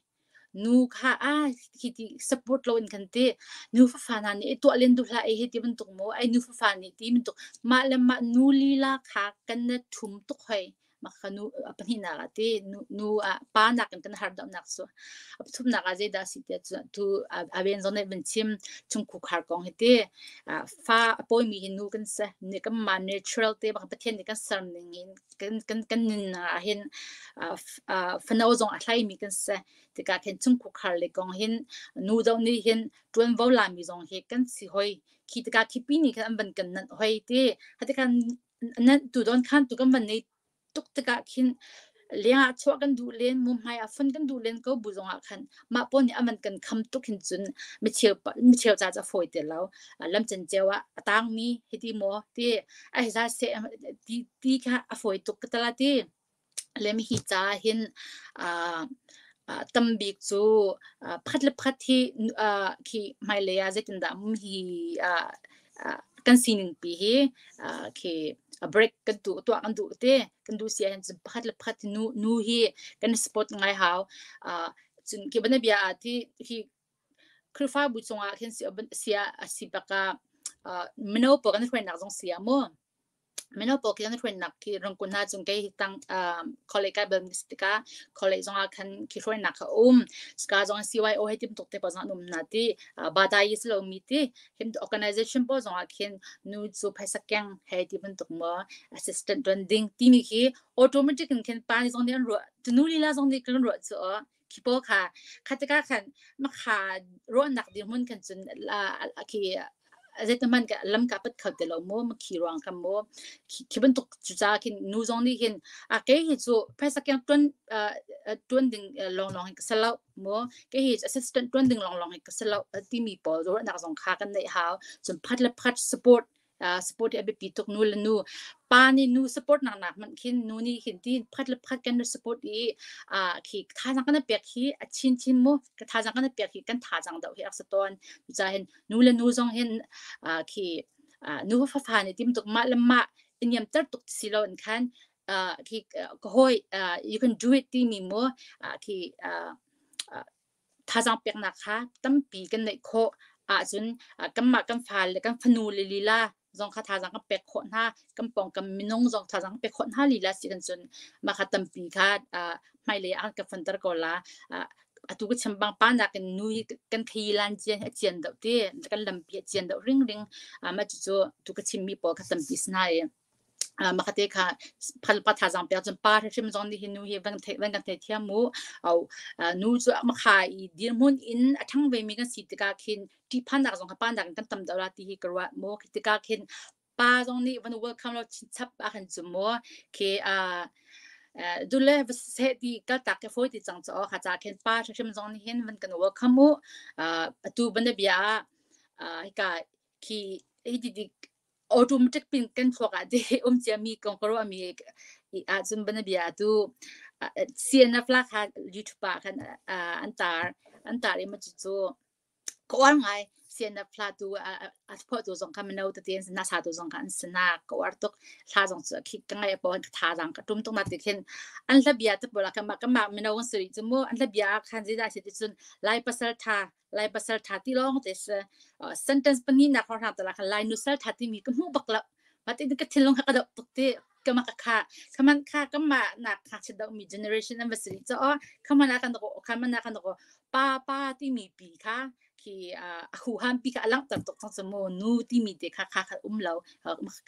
Nu kha a khi ti support lo in kan ti. Nu fafa hna nih tuah len duh hlah ei hi ti bantuk maw ai nu fafa nih ti bantuk mah le mah nu lila kha kan na ṭhum tuk hoi. Mah kha nu a pahnihnak ah ti nu, nu ah pa nakin kan har deuhnak cu a pathumnak ah zeidah a si tiah cun tu a ven zong nih van chim chungkhar kong hi ti fa a pawimi hi nu kan si ni kan mah natural te bang Pathian nih kan ser ning in kan kan kan nunnak ah hin fano zong a hlaimi kan si tikah khin chungkhar le kong hin nu deuh nih hin ṭuanvo lami zong hi kan si hoi khi tikah khipi nih khan an van kan nanh hoi ti hatikan Nan tu don khan tu kan van nei tuk tikah khin leng ah chuah kan duh len mu hmai ah fon kan duh len ko bu zong ah khan mah pawl nih aman kan kham tuk hin cun micheu micheu ca ca fawi te lo lam cen ceu ah a tangmi hiti maw ti ai za se ti ti kha a fawi tuk ka tala ti Le hi ca hin tambik cu pakhat le pakhat hi khi hmailei ah zeitindah um hi kan sining pi hi khi break kan tu tuah kan duh te kan duh si ahhin cun pakhat le pakhat nu nu hi kan support ngai hau. Cun khi banabia ah ti hi Khrihfabu cungah khin sia a si bak ah mino pawl kan hruainak zong si ah mu Mino pawl khi an hruainak khi rangkun hna cung kei tang college kai bal si tikah college zongah khan khi hruainak kha um. Ska zong CYO he tim tuk te pawl zong an um hna ti badai si lo mi ti him organization pawl zongah khin nu cu phaisa keng he ti bantuk maw assistant tuan ding timi khi automatic in khin pa nih zong nih an ruah nu lila zong nih kan ruah cu khi pawl kha kha tikah khan makha ruahnak dirhmun khan cun khi zeitahman ka lam ka pat kho ti lo mu khi ruang kha mu khi bantuk cucaah khin nu zong nih hin a ke hi cu phaisa keng tuan tuan ding long long hi ka salo mu ke hi assistant tuan ding long long hi ka salo timi pawl ruahnak zong kha kan neih hau cun phat le phat support support hi a biapi tuk nu le nu pa nih nu support nak nak hmanh khin nu nih hin tin phat le phat kan support i khi thazang kan pek hi a chin chin mu ka thazang kan pek hi kan thazang deuh hi ak sa ton ca hin nu le nu zong hin khi nu fa fa nih tim tuk mah le mah iniam ter tuk si lo in khan khi ka hoi you can do it ti mi mu khi Thazaang peknak kha tampi kan neih khawh ahcun kanmah kan fale kan fanu le lila zong kha thazaang kan pek khawh hna. Kan pawngkam minung zong thazaang kan pek khawh hna lila si kan cun mah kha tampi kha hmailei ah kan fonter ko la. Atu ka chim bang pa nakin nu hi kan kheilan cian hi a cian deuh ti kan lampi a cian deuh ringring. Mah cucu tu ka chimmi pawl kha tampi si hna i Mahkate kha pa thazaang pek cun pa hrim zong nih hin nu hi van thei van kan thei thiam mu. Au nu cu makha i dirhmun in a ṭhang ve mi kan si tikah khin ṭihphannak zong kha pa nakin kan tam deuh la ti hi ka ruah mu. Khi tikah khin pa zong nih van welcome lo chinchap ah khan cu mu. Khi dule va seh ti kaltak ke fawi ti cang cho kha cha khin pa hrim zong nih hin van kan welcome mu. Atu banabia ah hika khi hi ti automatic pin kan thluak ah ti um ciami kong ka ruahmi ahcun banabia tu CNF la kha YouTube ah khan an tar an tar i ma cu ka uar ngai CNF hla tu a phuah tu zong kha mino tete an na sa tu zong kha an sana ka uar tuk hla zong cu khi ka ngai po ka tha zang ka tum tuk na ti khin an hla bia te pola ka ma ka ma mino an suri chu mu an hla bia khan zida si ti cun lai pasal tha Lai pasal ṭha ti lawng te si. Sentence pahnihnak hrawng te la khan Lai nusal ṭha timi ka hmuh bak lo. Mah ti ka thinlung kha ka doh tuk ti. Kama ka kha khaman kha kama nak kha chit doh mi generation an va si rih caw khaman ah kan ko khaman ah kan ko pa pa timi pi kha khi a huham pi kha a langhter tuk cang cu mu nu timi te kha kha kha um lo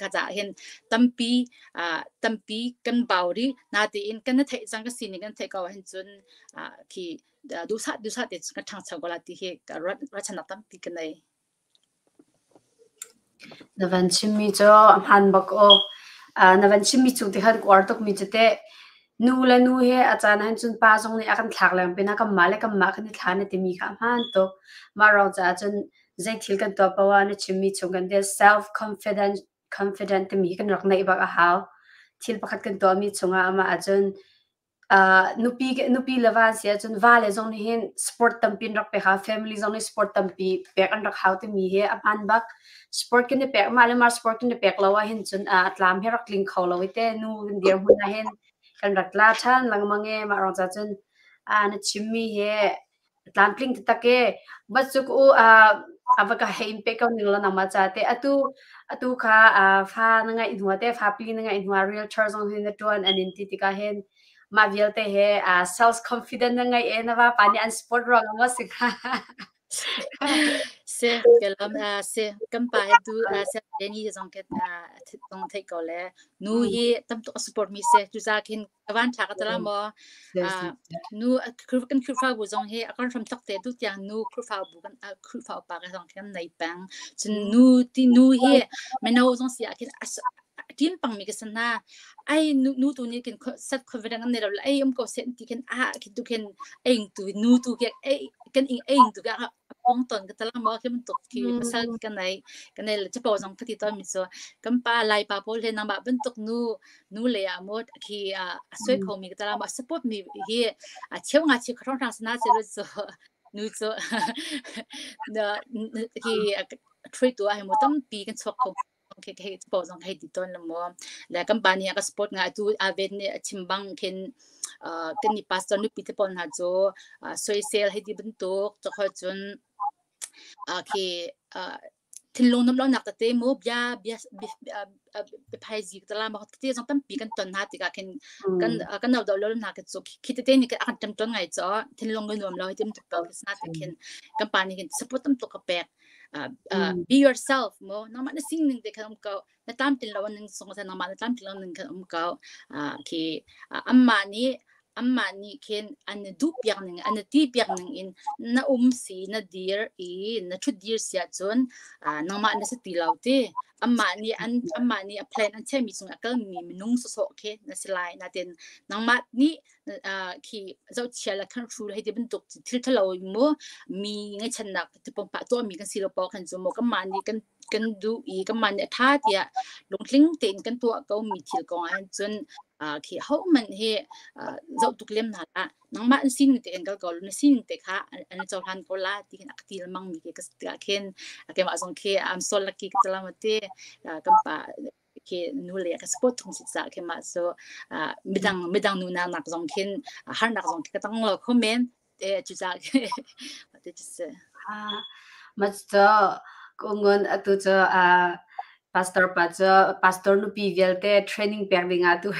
ka ca hin tampi tampi kan bau ri na tiin kan na theih cang ka sining kan theih ko hin cun khi duhsah duhsah te ka ṭhangcho ko la ti hi ka ruahchannak tampi ka nei. Na van chimmi cu a hmaan bak aw. Na van chimmi chung ti khan ka uar tukmi cu teh nu le nu he a caan ahhin cun pa zong nih a kan thlak leng pinah kanmah le kanmah kan i thla na timi kha a hmaan tuk. Mah ruang caah cun zei thil kan tuah paoh ah na chimmi chung kan ti self confident confident timi kan rak neih bak a hau. Thil pakhat kan tuahmi chungah amah ahcun. Nupi nupi le va si ahcun va le zong nih hin sport tampi an rak pek hau, family zong nih sport tampi pek an rak hau timi hi a hmaan bak. Sport kan i pek mah le mah sport kan i pek lo ahhin cun a tlam hi rak tling kho lo i te nu kan dirhmun ahhin kan rak tla ṭhan lengmang i mah ruang cah cun na chimmi hi tlamtling taktak e. Bat cu u a va ka hei in pe ko ning law nangmah ca te atu atu kha fa na ngeih hnu te fa pli na ngeih hnu ah realtor zong hi na ṭuan an in ti tikah hin mah vialte he self confident na ngeih e na vapa nih an support ruang ah maw si hnga? Si kelam si kan pa he tu se ni zong ke zong theih ko le nu hi tam tuk a support mi si cucaah khin ka van tha ka tala maw nu kan Khrihfabu zong hi a kan hram tak te tu tiang nu Khrihfabu kan Khrihfa upa ka zong kan nei peng cun nu ti nu hi mino zong si ah khin tin pang mi ka san na ai nu nu tu ni kin self confidence an nei lo ai um ko sen ti khin a khin tu khin eng tu nu tu ke ai kan ing eng tu ka pong ton ka tala mo khi tuk khi pasal kan nei kan nei chapo zong khati ton mi so kan pa lai pa pawl he nangmah bantuk nu nu le ah mo khi a soi kho mi ka tala mo support mi hi a cheu nga chi khrong rang sana che so nu cho na khi thrui tu a he mo tampi kan chok kho khi khi po zong hei ti ton lo mo le kan pa nih a ka support nga tu a vet nih a chim bang khin kan ni pastor nupi te pawl hna cu soisel hei ti bantuk chokho cun khi thinlung nom lonak tete mu bia bia biphaizi tala ma tete zong tampi kan ton hna tikah khin kan kan no do lo hna ke chu khi tete ni kan tam ton ngai cho thinlung nu nuam lo hi tim tuk to na te khin kan pa nih khin support tam tuk ka pek be yourself mo nangmah na sining te khan um ko na tlamtlin lo ning song sa nangmah na tlamtlin lo ning khan um ko khi amma nih amma nih khin an duh piak ning an ti piak ning in na um si na dir i na thut dir sia cun nangmah na si ti lo ti amma nih an amma nih a plan an chemi chung a kal mi minung so khi na si lai na ten nangmah nih khi zohchia le khan hru hei ti bantuk thil ṭhalo mu mi ngaihchannak ti pumpak tuahmi kan si lo paoh khan cu mu kanmah nih kan kan duh i kanmah nih a ṭha tiah lungtling tein kan tuah ko mi thil kong ah cun khi hohmanh hi zoh tuk lem hna hlah nangmah an sining te in kal ko na sining te kha an cohlan ko la ti khin a ka ti lengmang mi ke ka khin keimah zong khi I'm so lucky ka ti te kan pa khi nu le ka support thung si ca khi mah cu midang midang nu nak nak zong khin harnak zong ka tang lo kho men te cu ca khi te cu si. Ma cu kungun atu cu pastor pa cu pastor nupi vialte training pek ding ah tu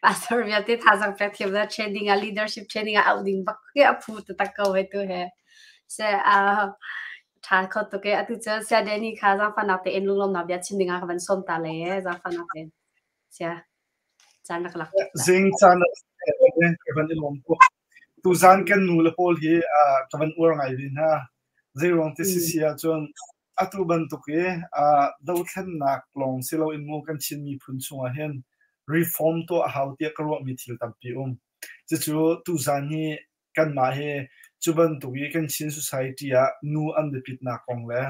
pastor vialte thazang pek thiam da training ah leadership training ah auh ding bak ke a phu taktak ko he tu he se Ṭha kho tuk ee. Atu cu Saya Danny kha zaangfahnak tein lunglawmnak bia chim dingah ka van sawm ta lai ee. Zaangfahnak tein. Sia. Caan rak lak. Zing caan ka van i lawm tuk. Tuzaan kan nu le pawl hi ka van uar ngai ve hna. Zeiruang ti si si ahcun atu bantuk i dothlennak lawng si loin mu kan Chin miphun chungah hin reform tuah a hau tiah ka ruahmi thil tampi um. Cucu tuzaan hi kanmah hi cu bantuk i kan Chin society ah nu an biapitnak kong le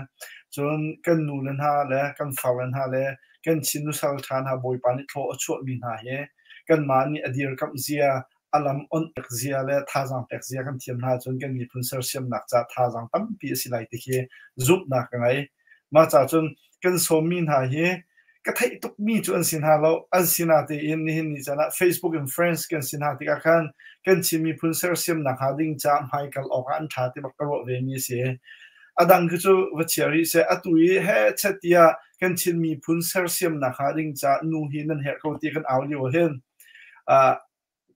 cun kan nu le hna le kan farle hna le kan Chin nusal ṭha hna Bawipa nih thlaw a chuahmi hna hi kanmah nih a dirkamh zia, a lam onh pek zia le thazaang pek zia kan thiam hna ahcun kan miphun sersiamnak caah thazaang tampi a si lai ti khi zumhnak ka ngei. Mah ca cun kan sawmmi hna hi ka theih tukmi cu an si hna lo. An si natein nihin ni caan ah Facebook in friends kan si hna tikah khan kan Chin miphun sersiamnak hnga ding caah hmaikal awk ah an ṭha ti bak ka ruah vemi a si. A dang khi cu va chia rih seh. Atu i heh chet tiah kan Chin miphun sersiamnak hnga ding caah nu hi nan herh ko ti kan au lio ah hin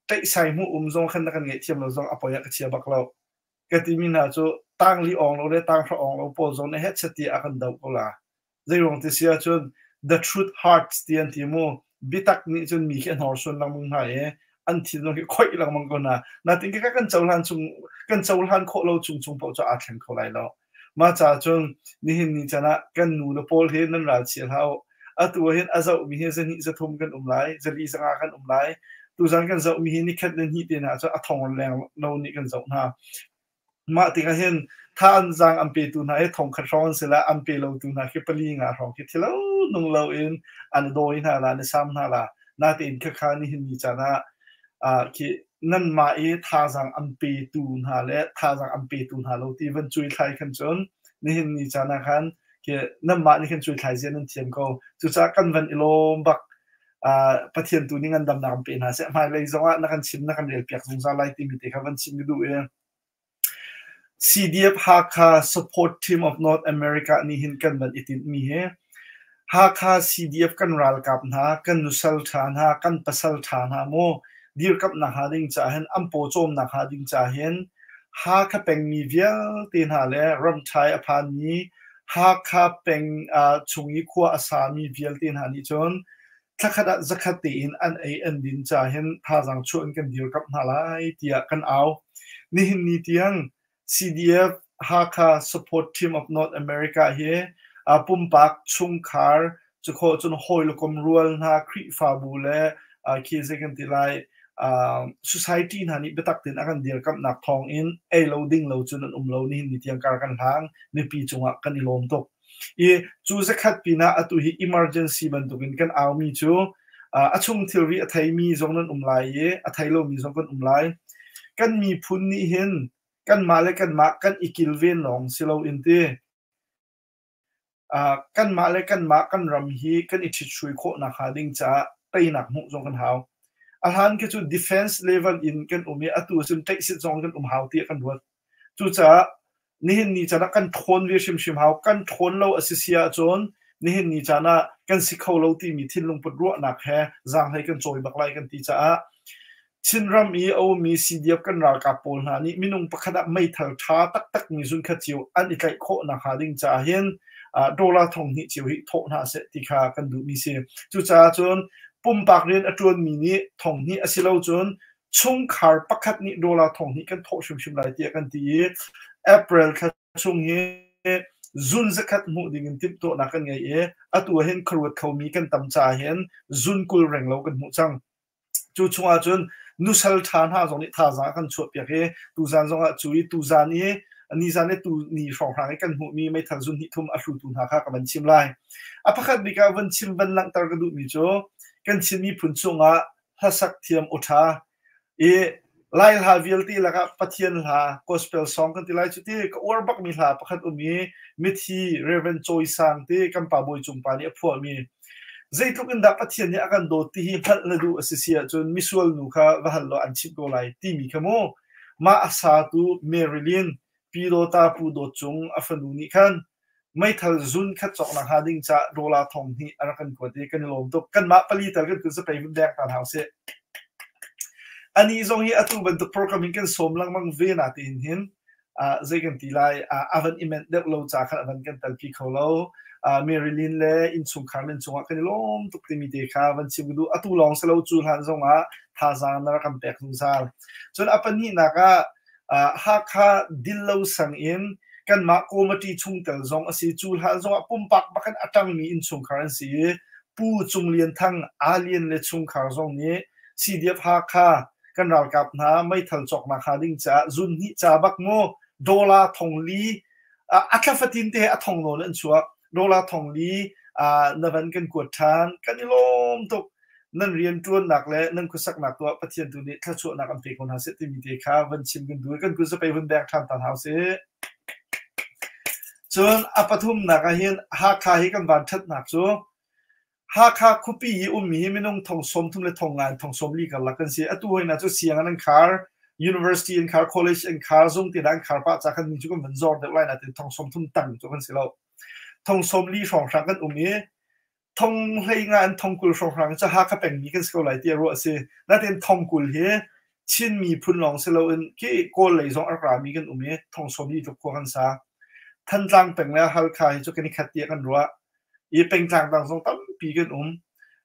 tlaihsai hmuh um zong khan na kan ngaihthiam lo zong a poi ah ka chia bak lo. Ka timi hna cu tangli awng lo le tanghra awng lo pawl zong nih hechet tiah a kan doh ko la. Zeiruang ti si ahcun the truth hurts ti an ti mu. Biatak nih cun mi khi a hnorsuan lengmang hna i an thinlung hi khoih lengmang ko hna. Natin ka kan cohlan chung kan cohlan khawh lo chung chung paoh cu aa thleng kho lai lo. Mah caah cun nihin ni caan ah kan nu le pawl hi nan ral chia hlah u. Atu ah hin a zohmi hi zahnih zathum kan um lai, zali zanga kan um lai. Tuzan kan zohmi hi nikhat le hnih te hna cu a thong leng lo nih kan zoh hna. Mah tikah hin tha an zaang an petu hna hi thongkhat hrawng an si la, an pe lotu hna khi pali nga hrawng khi thilo nung loin an dawi hna la, an i sam hna la. Natein khakha nihin ni caan ah khi. nanmah i thazaang an petu hna le thazaang an petu hna lo ti van cuaithlai khan cun nihin ni caan ah khan khi nanmah nih khan cuaithlai zia nan thiam ko. Cucaah kan van i lawm bak. Pathian tu nih ngandamnak an pe hna seh. Hmailei zongah na kan chim na kan relpiak zungzal lai timi te kha van chim ka duh i CDF Hakha Support Team of North America nih hin kan van i tinhmi hi Hakha CDF kan ralkap hna, kan nusal ṭha hna, kan pasal ṭha hna mu dirkamhnak hnga ding caah hin an pawcawmnak hnga ding caah hin Hakha pengmi vialte hna le ramṭhai a phanmi Hakha peng chung i khua a sami vialte hna nih cun thlakhat ah zakhat tein an ei an din ca hin thazaang chuah in kan dirkamh hna lai tiah kan au. Nihin ni tiang CDF Hakha Support Team of North America hi pumpak chungkhar cukhawh cun hawi le kom rual hna Khrihfabu le khi zei kan ti lai society hna nih biatak tein a kan dirkamhnak thawng in ei lo ding lo cun an um lo nihin ni tiang kar kan hlang mipi cungah kan i lawm tuk. I cu zakhat pinah atu hi emergency bantukin kan aumi cu a chung thilri a theimi zong nan um lai i a thei lomi zong kan um lai. Kan miphun nih hin kanmah le kanmah kan i kilven lawng si loin ti kanmah le kanmah kan ram hi kan i ṭhithruai khawh nakhnga ding caah teinak hmuh zong kan hau. A hlan khi cu defense level in kan um i atu cun ṭaihsit zong kan um hau tiah kan ruat. Cucaah nihin ni caan ah kan ṭhawn ve hrimhrim hau. Kan ṭhawn lo a si si ahcun nihin ni caan ah kan si kho lo timi thinlungput ruahnak he zaanghlei kan cawi bak lai kan ti caah Chinram i a ummi CDF kan ralkap pawl hna nih minung pakhat ah meithal ṭha taktakmi zunkhat cio an i tlaih khawh nakhnga ding caah hin dollar 2000 cio hi thawh hna seh ti kha kan duhmi si. Cucaah cun pumpak rian a ṭuanmi nih 2000 a si lo cun chungkhar pakhat nih dollar 2000 kan thawh hrimhrim lai tiah kan ti i April thla chung hi zun zakhat hmuh ding in timhtuahnak kan ngei i atu ah hin khuaruat khomi kan tam caah hin zun 20 renglo kan hmuh cang. Cu chungah cun nusal ṭha hna zong nih thazaang a kan chuahpiak i tuzan zongah cu i tuzan i nizan i tu ni hrawnghrang i kan hmuhmi meithal zun hnih thum a hlutu hna kha ka van chim lai. A pakhat bik ah van chim van langhter ka duhmi cu kan Chin miphun chungah hlasak thiam aw ṭha i Lai hla vialte lakah Pathian hla gospel song kan ti lai cu ti ka uar bakmi hla pakhat um i mithi Reverend Cawi Sang ti kan pa Bawi Cung pa nih a phuahmi Zeitluk in dah Pathian nih a kan dawt ti hi hngalh na duh a si si ahcun misual nu kha va hal law an chimh ko lai timi kha mu. Mah a satu Marilyn Pyidawta Pu Dawt Cung a fanu nih khan meithal zun khat cawk nakhnga ding caah dollar 2000 a rak kan kuat i kan i lawm tuk. Kanmah pali tal kan kun zapei vun deng ta hna usih. Anih zong hi atu bantuk program in kan sawm lengmang ve natein hin zei kan ti lai a van i menh deuh lo ca khan a van kan telpi kho lo. Marilyn le innchungkhar nan cungah kan i lawm tuk timi te kha van chim ka duh. Atu lawng si lo cu hlan zongah thazaang na rak kan pek zungzal. Cun a pahnihnak ah Hakha Dillo sang in kanmah committee chungtel zong a si. Cu hlan zongah pumpak bakin a ṭangmi innchungkhar an si i Pu Cung Lian Thang, Aa Lian le chungkhar zong nih CDF Hakha kan ralkap hna meithal cawknak hnga ding caah zun hnih ca bak mu dollar 4000 a thla fatin te a thong nawn an chuak dollar 4000 na van kan kuat ṭhan kan i lawm tuk nan rian ṭuannak le nan khuasaknak tuah Pathian tu nih thluachuahnak an pe ko hna seh timi te kha van chim kan duh kan kun zapei hun bek ṭhan ta hna usih cun a pathumnak ah hin Hakha hi kan van ṭhatnak cu Hakha khuapi i ummi hi minung 30,000 le 5,000 in 40,000 karlak kan si. Atu hoi hna cu sianginn an khar, university an khar, college an khar, zung te an khar pah ca khan mi cu kan van zor deuh lai nain 30,000 tang cu kan si lo. 40,000 hrawnghrang kan um i 15,000 in 20,000 hrawnghrang cu Hakha pengmi kan si ko lai tiah ruah a si. Nain 20,000 hi Chin miphun lawng si loin khi Kawl lei zong a rak rami kan um i 40,000 tluk khua kan sa. Thantlang peng le Halkha hi cu kan i khat tiah kan ruah. I pengtlang dang zong tampi kan um.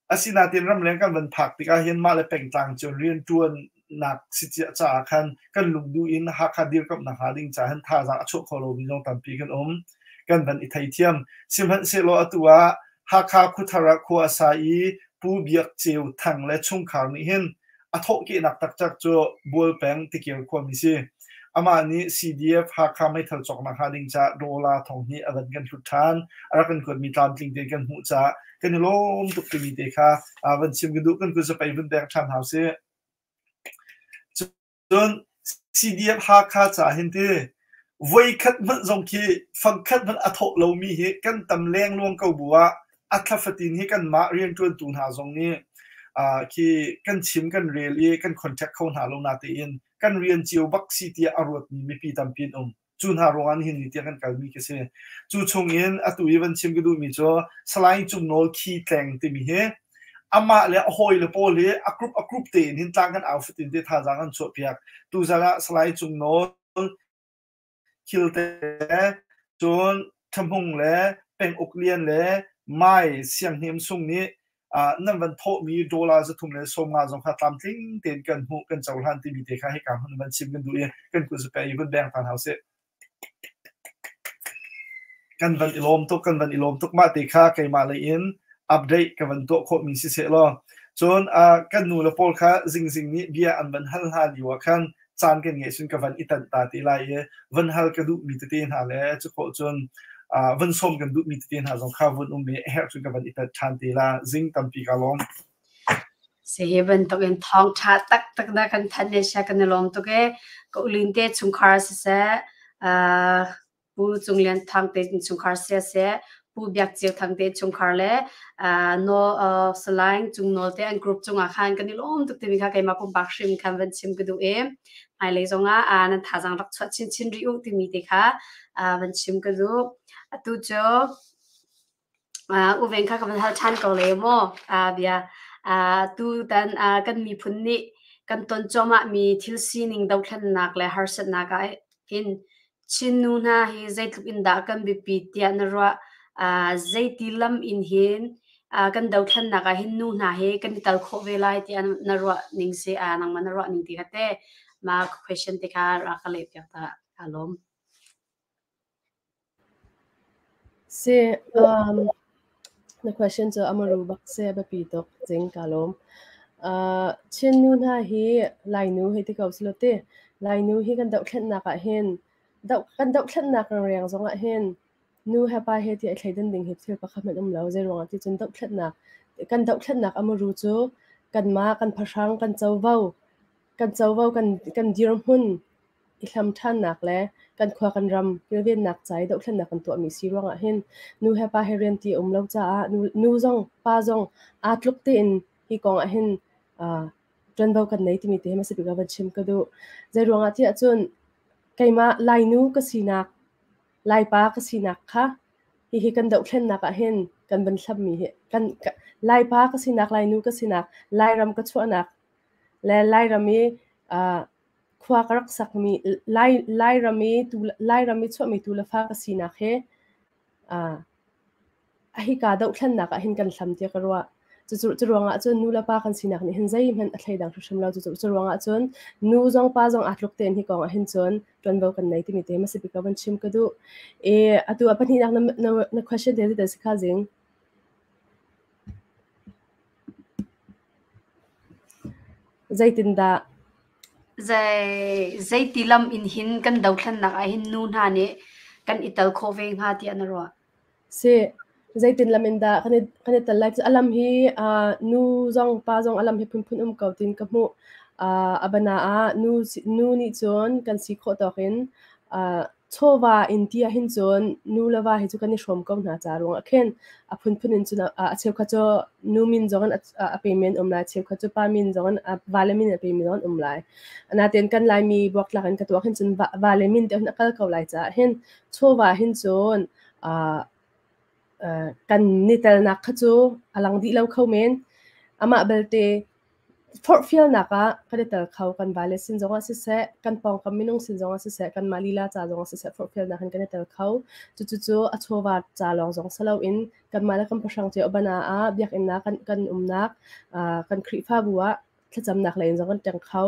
Asinain ramleng kan van phak tikah hin mah le pengtlang cu rianṭuannak si caah khan kan lungduh in Hakha dirkamhnak hnga ding caah hin thazaang a chuah kho lomi zong tampi kan um. Kan van i theithiam. Sihmanhsehlaw atu ah Hakha khuathar ah khua a sa i Pu Biak Ceu Thang le chungkhar nih hin A thawhkehnak taktak cu Bual peng Tikir khuami si. Amah nih CDF Hakha meithal cawknak hnga ding caah dollar 2000 a van kan hlut ṭhan. A rak kan kuatmi tlamtling tein kan hmuh caah kan i lawm tuk timi te kha van chim ka duh. Kan kut zapei vun beng ṭhan hau sih. Cun CDF Hakha ca hin ti voikhat hmanh zong khi fangkhat hmanh a thawh lomi hi kan tam lengluang ko bu ah a thla fatin hi kanmah rianṭuantu hna zong nih khi kan chim kan rel i kan contact kho hna lo natein kan rian cio bak si tiah a ruatmi mipi tampi an um. Cu hna ruangah nihin ni tiang kan kalmi khi si. Cu chungin atu i van chim ka duhmi cu Salai Cung Nawl Khi Tleng timi hi amah le a hawile pawl hi a group a group tein hin tlang kan au fatin te thazaang an chuahpiak. Tuzan ah Salai Cung Nawl Khilte cun Ṭhahmung le Penguk Lian le Mai Sianghnem Sung nih nan van thawhmi dollar 350 zong kha tlamtling tein kan hmuh kan cohlan timi te kha hika hmun van chim kan duh i kan kut zape i vun beng ta hna usih. Kan van i lawm tuk kan van i lawm tuk mah te kha keimah lei in update ka van tuah khawhmi si seh law cun kan nu le pawl kha zingzing nih bia an van hal hna lio ah khan caan kan ngeih cun ka van i tanh ta te lai i van hal ka duhmi tete hna le cu khawh cun van sawm kan duhmi tete hna zong kha vun um i a herh cun ka van i tanh ṭhan te la zing tampi ka lawm. Si hi bantuk in thawng ṭha taktak na kan thanh le sia kan i lawm tuk e. Ka ulin te chungkhar siseh, Pu Cung Lian Thang te innchungkhar siseh, Pu Biak Ceu Thang te innchungkhar le no Salai Cung Nawl te an group cungah khan kan i lawm tuk timi kha keimah pumpak hrim khan van chim ka duh i hmailei zongah nan thazaang rak chuah chinchin rih u timi te kha van chim ka duh. Atu cu U Veng kha ka van hal ṭhan ko le maw bia. Tutan kan miphun nih kan ton cuahmahmi thil sining dothlennak le harsatnak ah hin Chin nu hna hi zeitluk in dah kan biapit tiah na ruah? Zeiti lam in hin kan dothlennak ah hin nu hna hi kan i tal khawh ve lai tiah na ruah ning si? Nangmah na ruah ning ti kha teh mah question te kha rak ka leh piak ta. Kaa lawm. Si, na question cu a maru bak si, a biapi tuk. Zing kaa lawm. Chin nu hna hi Lainu hei ti ko selaw ti, Lainu hi kan dohthlennak ah hin, doh, kan dohthlennak rengriang zong ah hin nu he pa he ti a thleidan ding hi thil pakhat hmanh um lo. Zeiruangah ti cun dohthlennak, kan dohthlennak a muru cu kanmah kan phahrang, kan covo, kan covo, kan, kan dirhmun i hlam ṭhannak le kan khua kan ram kilvennak ca i dohthlennak kan tuahmi si ruangah hin nu he pa he rian ti a um lo caah nu, nu zong pa zong aa tluk tein hi kong ah hin uh, ṭuanvo kan nei timi te hi hmasa bik ah van chim ka duh. Zei ruangah tiah cun keimah Lainu ka sinak, Laipa ka sinak kha hihi kan dohthlennak ah hin kan van hlammi hi kan, ka, Laipa ka sinak, Lainu ka sinak, Lairam ka chuahnak le Lairam i uh, khua ka rak sakmi Lai, Lairam i tu, Lairam i chuahmi tu le fa ka sinak he uh, hika dohthlennak ah hin kan hlam tiah ka ruah. Cu, cu ruangah cun nu le pa kan sinak nih hin zeihmanh a thleidang hrimhrim lo. Cu, cu ruangah cun nu zong pa zong aa tluk tein hi kong ah hin cun ṭuanvo kan nei timi te hmasa bik ah van chim ka duh. E, atu a pahnihnak na, na, na question te te si kha zing. Zeitindah? Zei, zeiti lam in hin kan dothlennak ah hin nu hna nih kan i tel khawh ve hnga tiah na ruah? Si, zeitin lam in dah kan i, kan i tel lai? A lam hi uh, nu zong pa zong a lam hi phunphun um ko tin ka hmuh. Uh, a bana ah nu, nu nih cun kan si khawh tawk in uh, Chawva in ti ahhin cun nu le va hi cu kan i hrawm ko hna ca ruangah khin a phunphun in cun a cheukhat cu nu min zong in a pemi an um lai, cheukhat cu pa min zong in vale min a pemi zong an um lai. Natein kan Laimi buaktlak in ka tuak hin cun vale min te hin a kal ko lai caah hin chawva hin cun kan ni telnak kha cu a lang dih lo kho men. Amah belte Forhfialnak ah kan i tel kho. Kan vale sin zongah siseh, kan pawngkam minung sin zongah siseh, kanmah lila ca zongah siseh forhfialnak in kan i tel kho. Cucu a chawva ca lawng zong si loin kanmah le kan pahrang cio bana ah biakinn ah kan, kan umnak, uh, kan Khrihfabu ah thlacamnak lei in zong kan ṭeng kho.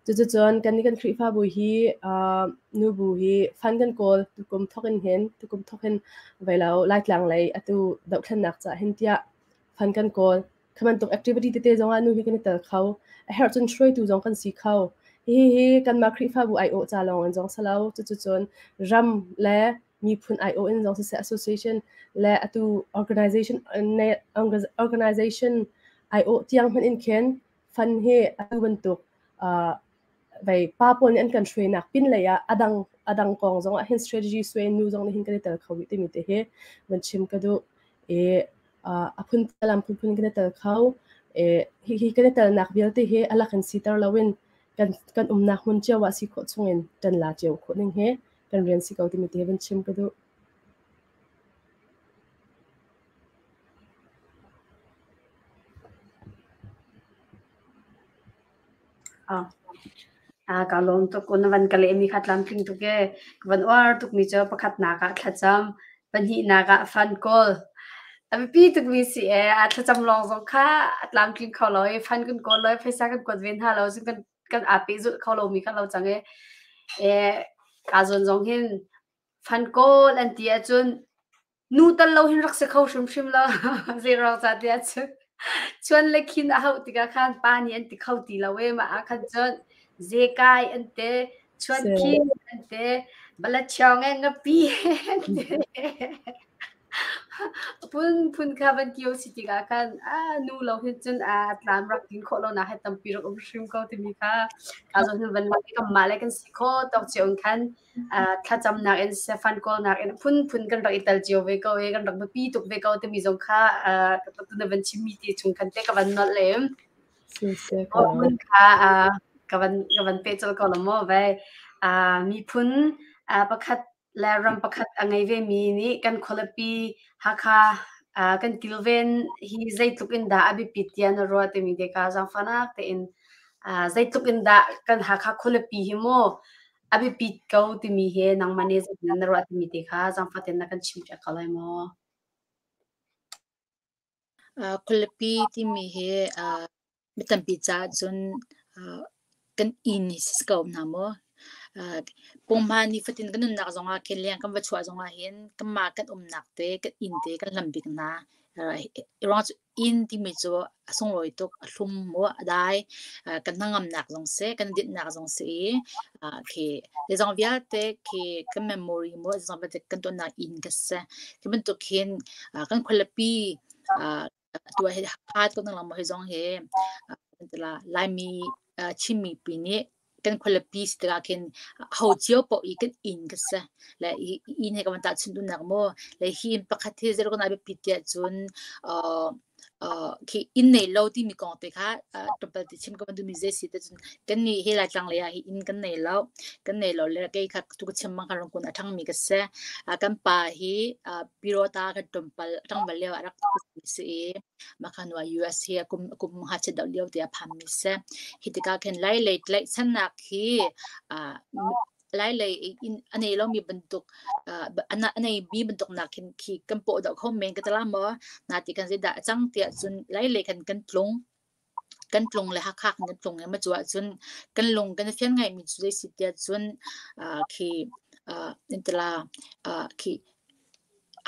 Cucucun kan kan Khrihfabu hi uh, nubu hi fan kan kawl tukum thok in hin tukum thok hin veilo Laitlang lei atu dohthlennak ca hin tiah fan kan kawl. Kha bantuk activity tete zongah nu hi kan i tel kho. A herh cun hruaitu zong kan si kho. Hihi hi kanmah Khrihfabu aiawh ca lawng in zong si lo. Cucucun ram le miphun aiawh in zong siseh association le atu organization organization aiawh tiang hmanh in khin fund hi atu bantuk uh, Vai pa pawl nih an kan hruainak pin lei ah adang adang kong zong ah hin strategy suai nu zong nih hin kan i tel kho rih timi te hi van chim ka duh. I a phun lam phunphun kan i tel kho. I hi hi kan i telnak vialte hi a lak in siter loin kan kan umnak hmun cio ah si khawh chungin ṭan la cio khawh ning hi kan rian si ko timi te hi van chim ka duh. Ka lawm tuk. Na van ka lehmi kha tlamtling tuk ee. Ka van uar tukmi cu pakhatnak ah thlacam, pahnihnak ah fund kawl. A biapi tukmi si ee. A thlacam lawng zong kha a tlamtling kho lo i fund kan kawl lo i phaisa kan kuat ve hna lo cun kan kan aa pehzulh kho lomi kha lo cang ee. Ee, kaa zawn zong hin fund kawl an ti ahcun Nu tal lo hin rak si kho hrimhrim lo. Zeiruang ca tiah cun chuan le khin a hauh tikah khan pa nih an ti kho ti lo e mah ah khan cun zekai an te chuan khin an te balachiong e ngapi an te phun phun kha van kio si tikah khan a nu lo hin cun a tlam rak tin khawh lo nak he tampi rak um hrim ko timi kha ka zawn hin van lang i kanmah le kan si kho tawk cio in khan thlacamnak in sefan kawlnak in phunphun kan rak i tel cio ve ko i kan rak biapi tuk ve ko timi zong kha na van chimmi ti chung khan te ka van nolh le mun kha ka van ka van pe col ko la maw ve miphun pakhat le ram pakhat a ngei ve mi nih kan khualipi Hakha kan kilven hi zeitluk in dah a biapit tiah na ruah timi te ka zaangfahnak tein zeitluk in dah kan Hakha khualipi hi mu A biapit ko timi hi nangmah nih zeitin na ruah timi te kha zaangfah tein na kan chimpiak ko lai maw? Khualipi timi hi mi tampi caah cun kan inn hi si ko hna maw? Punghman nifatin kan nunnak zongah khin leng kan va chuah zongah hin kanmah kan umnak te, kan inn te kan hlam bik hna. Ruang cu inn timi cu a sunglawi tuk, a hlum mu, a dai, kan hnangamnak zong si, kan dinhnak zong si i khi zeizong vialte khi kan memory mu, zeizong vialte kan tuahnak inn ka si. Khi bantuk hin kan khualipi atu ah Hakha ko nang hi zong hi Laimi Chin mipi nih kan khualipi si tikah khin ho cio paoh i kan inn ka si. Le hi inn he ka van tahchunh duhnak mu. Le hi inn pakhat hi zeiruang dah a biapit tiah cun uh, uh, khi inn nei lo timi kong te kha uh, tlawmpal te chim ka van duhmi zei si te cun kan nih hi Laitlang lei ah hi inn kan nei lo. Kan nei lo le kei kha tu ka chim bang khan rungkun a ṭhangmi ka si. Uh, kan pa hi uh, Pirota kan tlawmpal a ṭangval lio ah rak si i Makhanwa US hi a kum kum ngakchia deuh lio te a phanmi si. Hi tikah khin Lailei tlaihchannak hi uh, Lailei in a nei lomi bantuk uh, a nei mi bantuk nak khin khi kan pawh deuh kho men ka tala maw na ti kan zeidah a cang tiah cun Lailei khan kan tlung kan tlung le Hakha kan tlung i macu ahcun kan lung kan i fian ngaimi cu zei si tiah cun uh, khi uh, intala uh, khi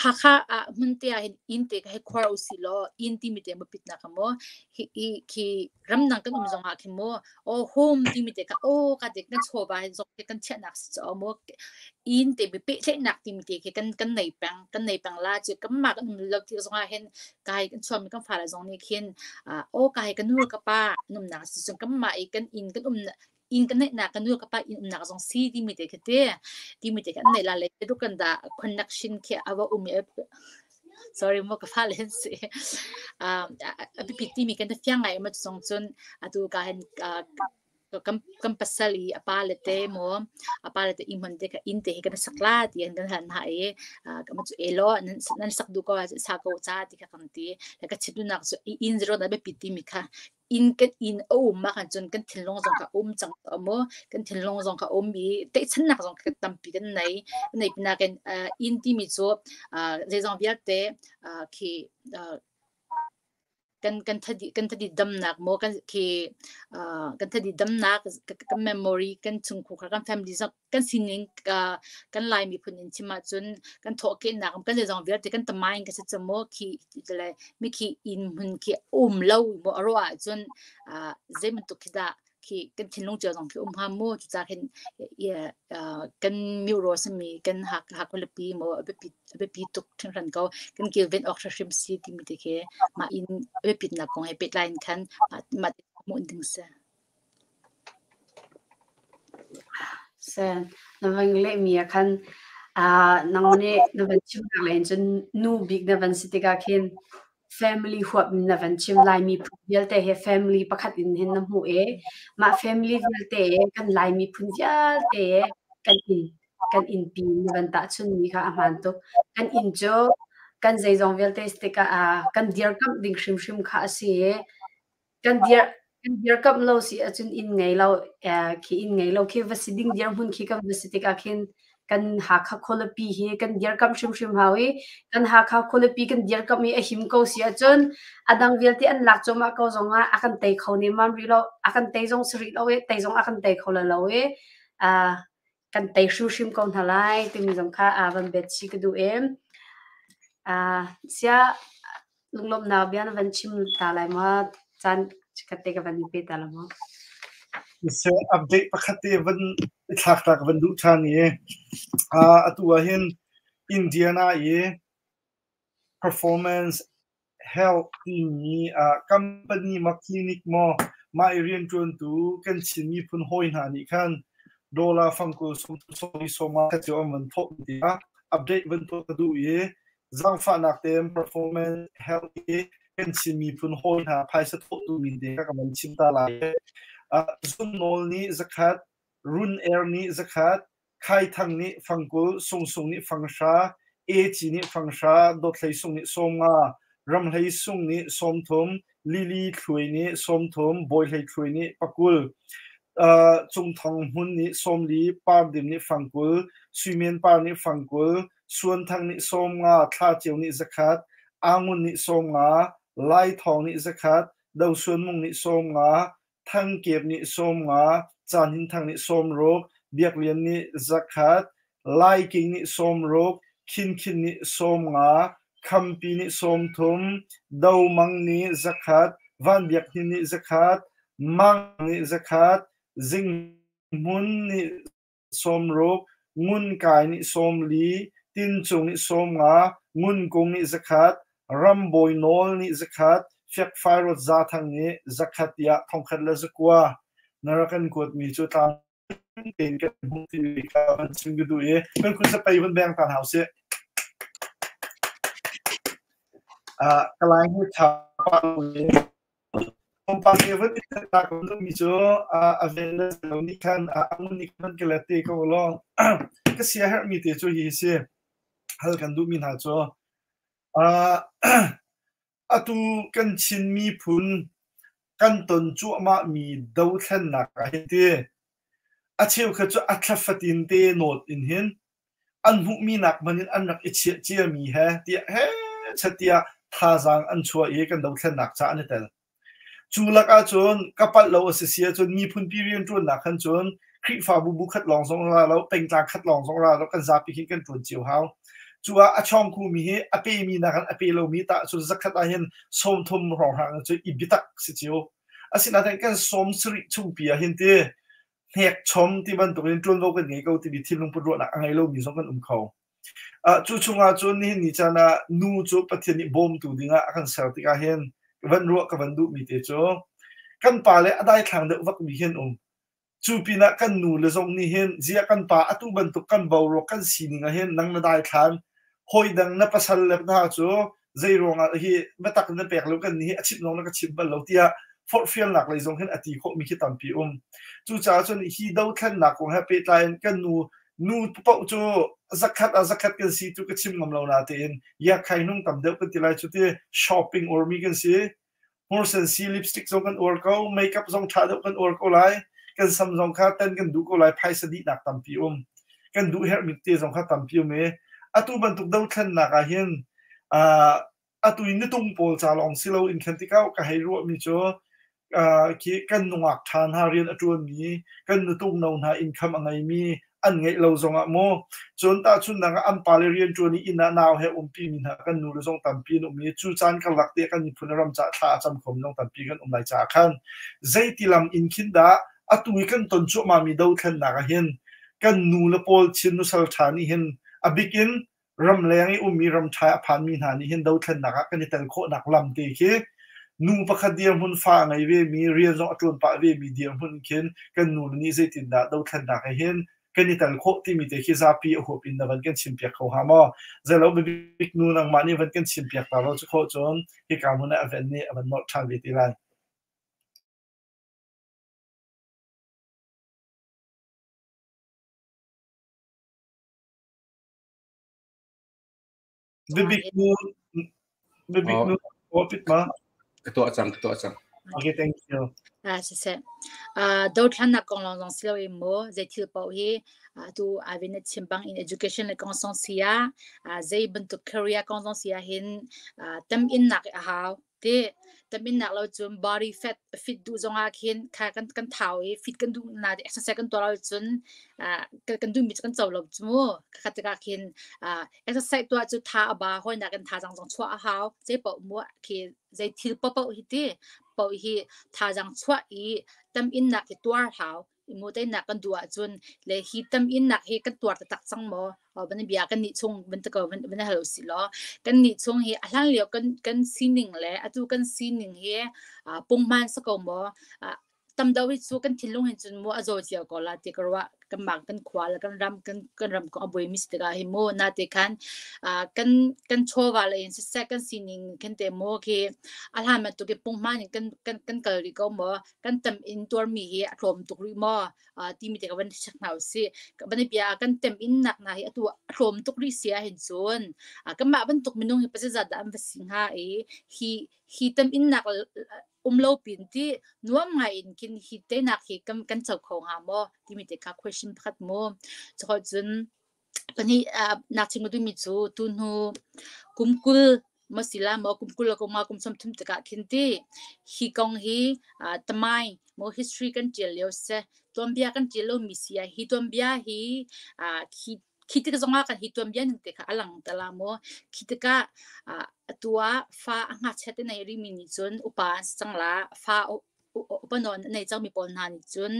Hakha ah hmunte ah hin inn te kha hei khuar usih law inn timi te biapitnak kha maw hi hi khi ramdang kan um zongah khin maw aw home timi te kha aw ka te kan chawva hin zong khi kan chiahnak si caah maw inn te pehtlaihnak timi te khi kan kan nei peng kan nei peng la cu kanmah kan um lo tik zongah hin kai kan chuahmi kan fale zong nih khin aw ka hi ka nu ka pa an umnak si cun kanmah i kan inn kan um inn kan neihnak kan nu ka pa inn umnak zong si timi te khi te timi te kan neih la le kan da connection khi a va um i sorry mo ka fale hin si a biapit timi kan fiang ngai ma zong cun atu ka hin kan kan pasal i a pa le te mo a pa le te i hmun te ka inn te hi kan sak la ti an kan hal hna i ka ma cu elo nan nan sak du ko sa ko cha ti kha kan ti le ka chim duhnak cu inn zero na biapit timi kha inn kan inn a um ah khan cun kan thinlung zong kha um cang to mu kan thinlung zong kha um i teihchannak zong kha tampi kan nei nei pinakin inn timi cu zeizong vialte khi kan kan thadi kan thadi damnak maw kan khi kan thadi damnak kan memory kan chungkhar kan family zong kan sining kan Lai miphun in chim ahcun kan thawhkehnak kan zeizong vialte kan tamain ka si cu maw khi le mi khi inn hmun khi um lo maw a ruah ahcun zei bantuk khi dah khi kan thinlung cio zong khi um hnga mu cucaah khin kan miro simi kan hak hakhualipi maw a biapi a biapi tuk hringhran ko kan kilven awk hrim si timi te khi mah inn a biapitnak kong he pehtlai in khan mah mah hmuh ding si. Na van lehmi ah khan nang nih na van chimnak lei in cun nu bik na van si tikah khin family huap in na van chim. Lai miphun vialte he family pakhat in hin na hmuh i mah family vialte kan Lai miphun vialte kan inn kan innpi na van tahchunmi kha a hmaan tuk. Kan inn cu kan zeizong vialte si tikah kan dirkamh ding hrimhrim kha a si i Kan dir kan dirkamh lo si ahcun inn ngei lo khi inn ngei lo khi va si ding dirhmun khi kan va si tikah khin kan Hakha khualipi hi kan dirkamh hrimhrim hau i kan Hakha khualipi kan dirkamh i a him ko si ahcun a dang vialte an lak cuahmah ko zongah a kan tei kho nemam rih lo. A kan tei zong si rih lo i tei zong a kan tei kho lai lo i kan tei hrimhrim ko hna lai timi zong kha van bet chih ka duh i siah lunglawmhnak bia na van chim ta lai maw? Caan chikkhat te ka van pe ta la maw? Seh update pakhat te van i thlak ta ka van duh ṭhan i atu ah hin Indiana i performance Health timi company maw clinic maw mah i rianṭuantu kan Chin miphun hawi hna nih khan dollar fangkul sawmli sawma khat cu an van thawh tiah update van tuah ka duh i zaangfahnak tein performance health i kan Chin miphun hawi hna phaisa thawhtu min te kha ka van chim ta lai. Zung Nawl nih zakhat, Run Air nih zakhat, Khai Thang nih fangkul, Sung Sung nih fanghra, Eci nih fanghra, Dawt Hlei Sung nih 50, Ram Hlei Sung nih 30, Lily Thluai nih 30, Bawi Hlei Thluai nih 20, Cung Thong Hmun nih 40, Par Dim nih fangkul, Sui Men Par nih fangkul, Suan Thang nih 50, Thla Ceu nih 100, Angun nih 50, Lai Thawng nih 100, Do Suan Mung nih 50, Thang Kep nih 50, Caan Hin Thang nih 60, Biak Lian nih 100, Lai King nih 60, Khin Khin nih 50, Khampi nih 30, Do Mang nih 100, Van Biak Hnin nih 100, Mang nih 100, Zing Hmun nih 60, Ngun Kai nih 40, Tin Cung nih 50, Ngun Kung nih 100, Ram Bawi Nawl nih 100, Fiakfai Rawt Za Thang nih 100 tiah 1900 na rak kan kuatmi cu tlam tein kan hmuh ti kha van chim ka duh i kan kun sapei vun beng ta hna usih. Kalay hi tha pa Pumpak nih vun i ta ko duhmi cu a ven le lo nih khan a ngun nih khan ka let te ko law ka sia herhmi te cu hi si hal kan duhmi hna cu atu kan Chin miphun kan ton cuahmah mi dothlennak ah hin ti a cheukhat cu a thla fatin te nawt in hin an hmuhmi nak hmanh in an rak i chiah ciami he tiah he chet tiah thazaang an chuah i kan dothlennak ca an i tel. Cu lakah cun ka palh lo a si si ahcun miphunpi rianṭuannak khan cun Khrihfabu bu khat lawng zong ra lo, pengtlang khat lawng zong ra lo, kan zapi hin kan ṭuan cio hau. Cu ah a chawngkhumi hi a pemi nakin a pe lomi tah cun zakhat ah hin 30 hrawnghrang cu i biatak si cio. Asinain kan 70 chungpi ah hin ti hnekchom ti bantukin ṭuanvo kan ngei ko timi thinlung put ruahnak a ngei lomi zong kan um kho. Cu chungah cun nihin ni caan ah nu cu Pathian nih bawmtu dingah a kan ser tikah hin van ruah ka van duhmi te cu kan pa le a daithlang deuh vakmi hi an um. Cu pinah kan nu le zong nih hin ziah kan pa atu bantuk kan boruak kan sining ah hin nang na daithlan hawi dang na pasal le hna cu zei ruangah hi biatak na pek lo kan nih hi a chimh zong na ka chim bal lo tiah forhfialnak lei zong hin a ti khawhmi khi tampi um. Cucaah cun hi dothlennak kong he pehtlai in kan nu nu paoh cu zakhat ah zakhat kan si tu ka chim ngam lo na tein yakhai nung tam deuh kan ti lai cu ti shopping urmi kan si hmursen si lipstick zong kan uar ko makeup zong ṭha deuh kan uar ko lai kan sam zong kha ten kan duh ko lai phaisa dihnak tampi um kan duh herhmi te zong kha tampi um i atu bantuk dothlennak ah hin atu in nutung pawl ca lawng si lo in khan tikah ka hei ruahmi cu khi kan nungak ṭha hna rian a ṭuanmi kan nutung no hna income a ngeimi an ngeih lo zongah maw cun tahchunhnak ah an pale rian ṭuan i inn ah nau he umpi mi hna kan nu le zong tampi an um i cu caan karlak te kan miphun le ram caah thla a cam khomi zong tampi kan um lai caah khan zeiti lam in khin dah atu i kan ton cuahmah mi dothlennak ah hin kan nu le pawl Chin nusal ṭha nih hin a bik in ramleng i ummi ramṭha a phanmi hna nih hin dothlennak ah kan i tel khawhnak lam te khi nu pakhat dirhmun fa a ngei vemi rian zong a ṭuan pah vemi dirhmun khin kan nu le nih zeitindah dothlennak he hin kan i tel khawh timi te khi zapi a huap in na van kan chimpiak kho hnga maw? Zeilo biabik nu nangmah nih van kan chimpiak ta lo cu khawh cun hika hmun ah a ven nih a van nolh ṭhan ve te lai. Biabik nu biabik nu pit ma? Ka tuah cang, ka tuah cang. Okay, thank you. Ah, siseh. Ah, dothlannak kong lawng zong si lo in mu zei thil paoh hi atu Avin na chim bang in education le kong zong si ah, zei bantuk career kong zong si ah hin tam in nak a hau. Ti tam in nak lo cun body fat fit duh zong ah khin kha kan kan thau i fit kan duh na exercise kan tuah lo cun kan duh mi cu kan co lo cu mu. Kha tikah khin exercise tuah cu tha a ba hawi nak in thazaang zong chuah a hau. Zei paoh mu khi zei thil paohpaoh hi ti paoh hi thazaang chuah i tam innak hi tuar hau mu teinak kan duh ahcun le hi tam innak hi kan tuar taktak cang maw ban bia kan nih chung ban ko ban hal usih law kan nih chung hi a hlan lio kan kan sining le atu kan sining hi punghman sa ko maw tam deuh hi cu kan thinlung hin cun mu a zaw cio ko la ti ka ruah kan mang kan khua le kan ram kan kan ram kong a buai mi si tikah hi mu na te khan kan kan chawva le in siseh kan sining khin te mu khi a hlan bantuk in punghman in kan kan kan kal rih ko maw kan tam in tuar mi hi a tlawm tuk rih maw timi te ka van check hna usih ban bia kan tem in nak na hi atu a tlawm tuk rih sia hin cun kanmah bantuk minung hi pasazat dah an va si hnga i hi hi tem in nak um lo pin ti nuam ngai in khin hi tenak hi kan kan co kho hnga maw timi te kha question pakhat mu choi cun pahnih nak chim ka duhmi cu tu hnu kum 20 maw sila maw kum 20 kum nga kum 30 tikah khin ti hi kong hi tamai maw history kan ṭial lio seh tuanbia kan ṭial lomi si ah hi tuanbia hi khi khi tik zongah kan hi tuanbia ning te kha a lang te la maw khi tikah atu ah fa a ngakchia te nei rimi nih cun upa an si cang la fa upa nawn a nei cangmi pawl hna nih cun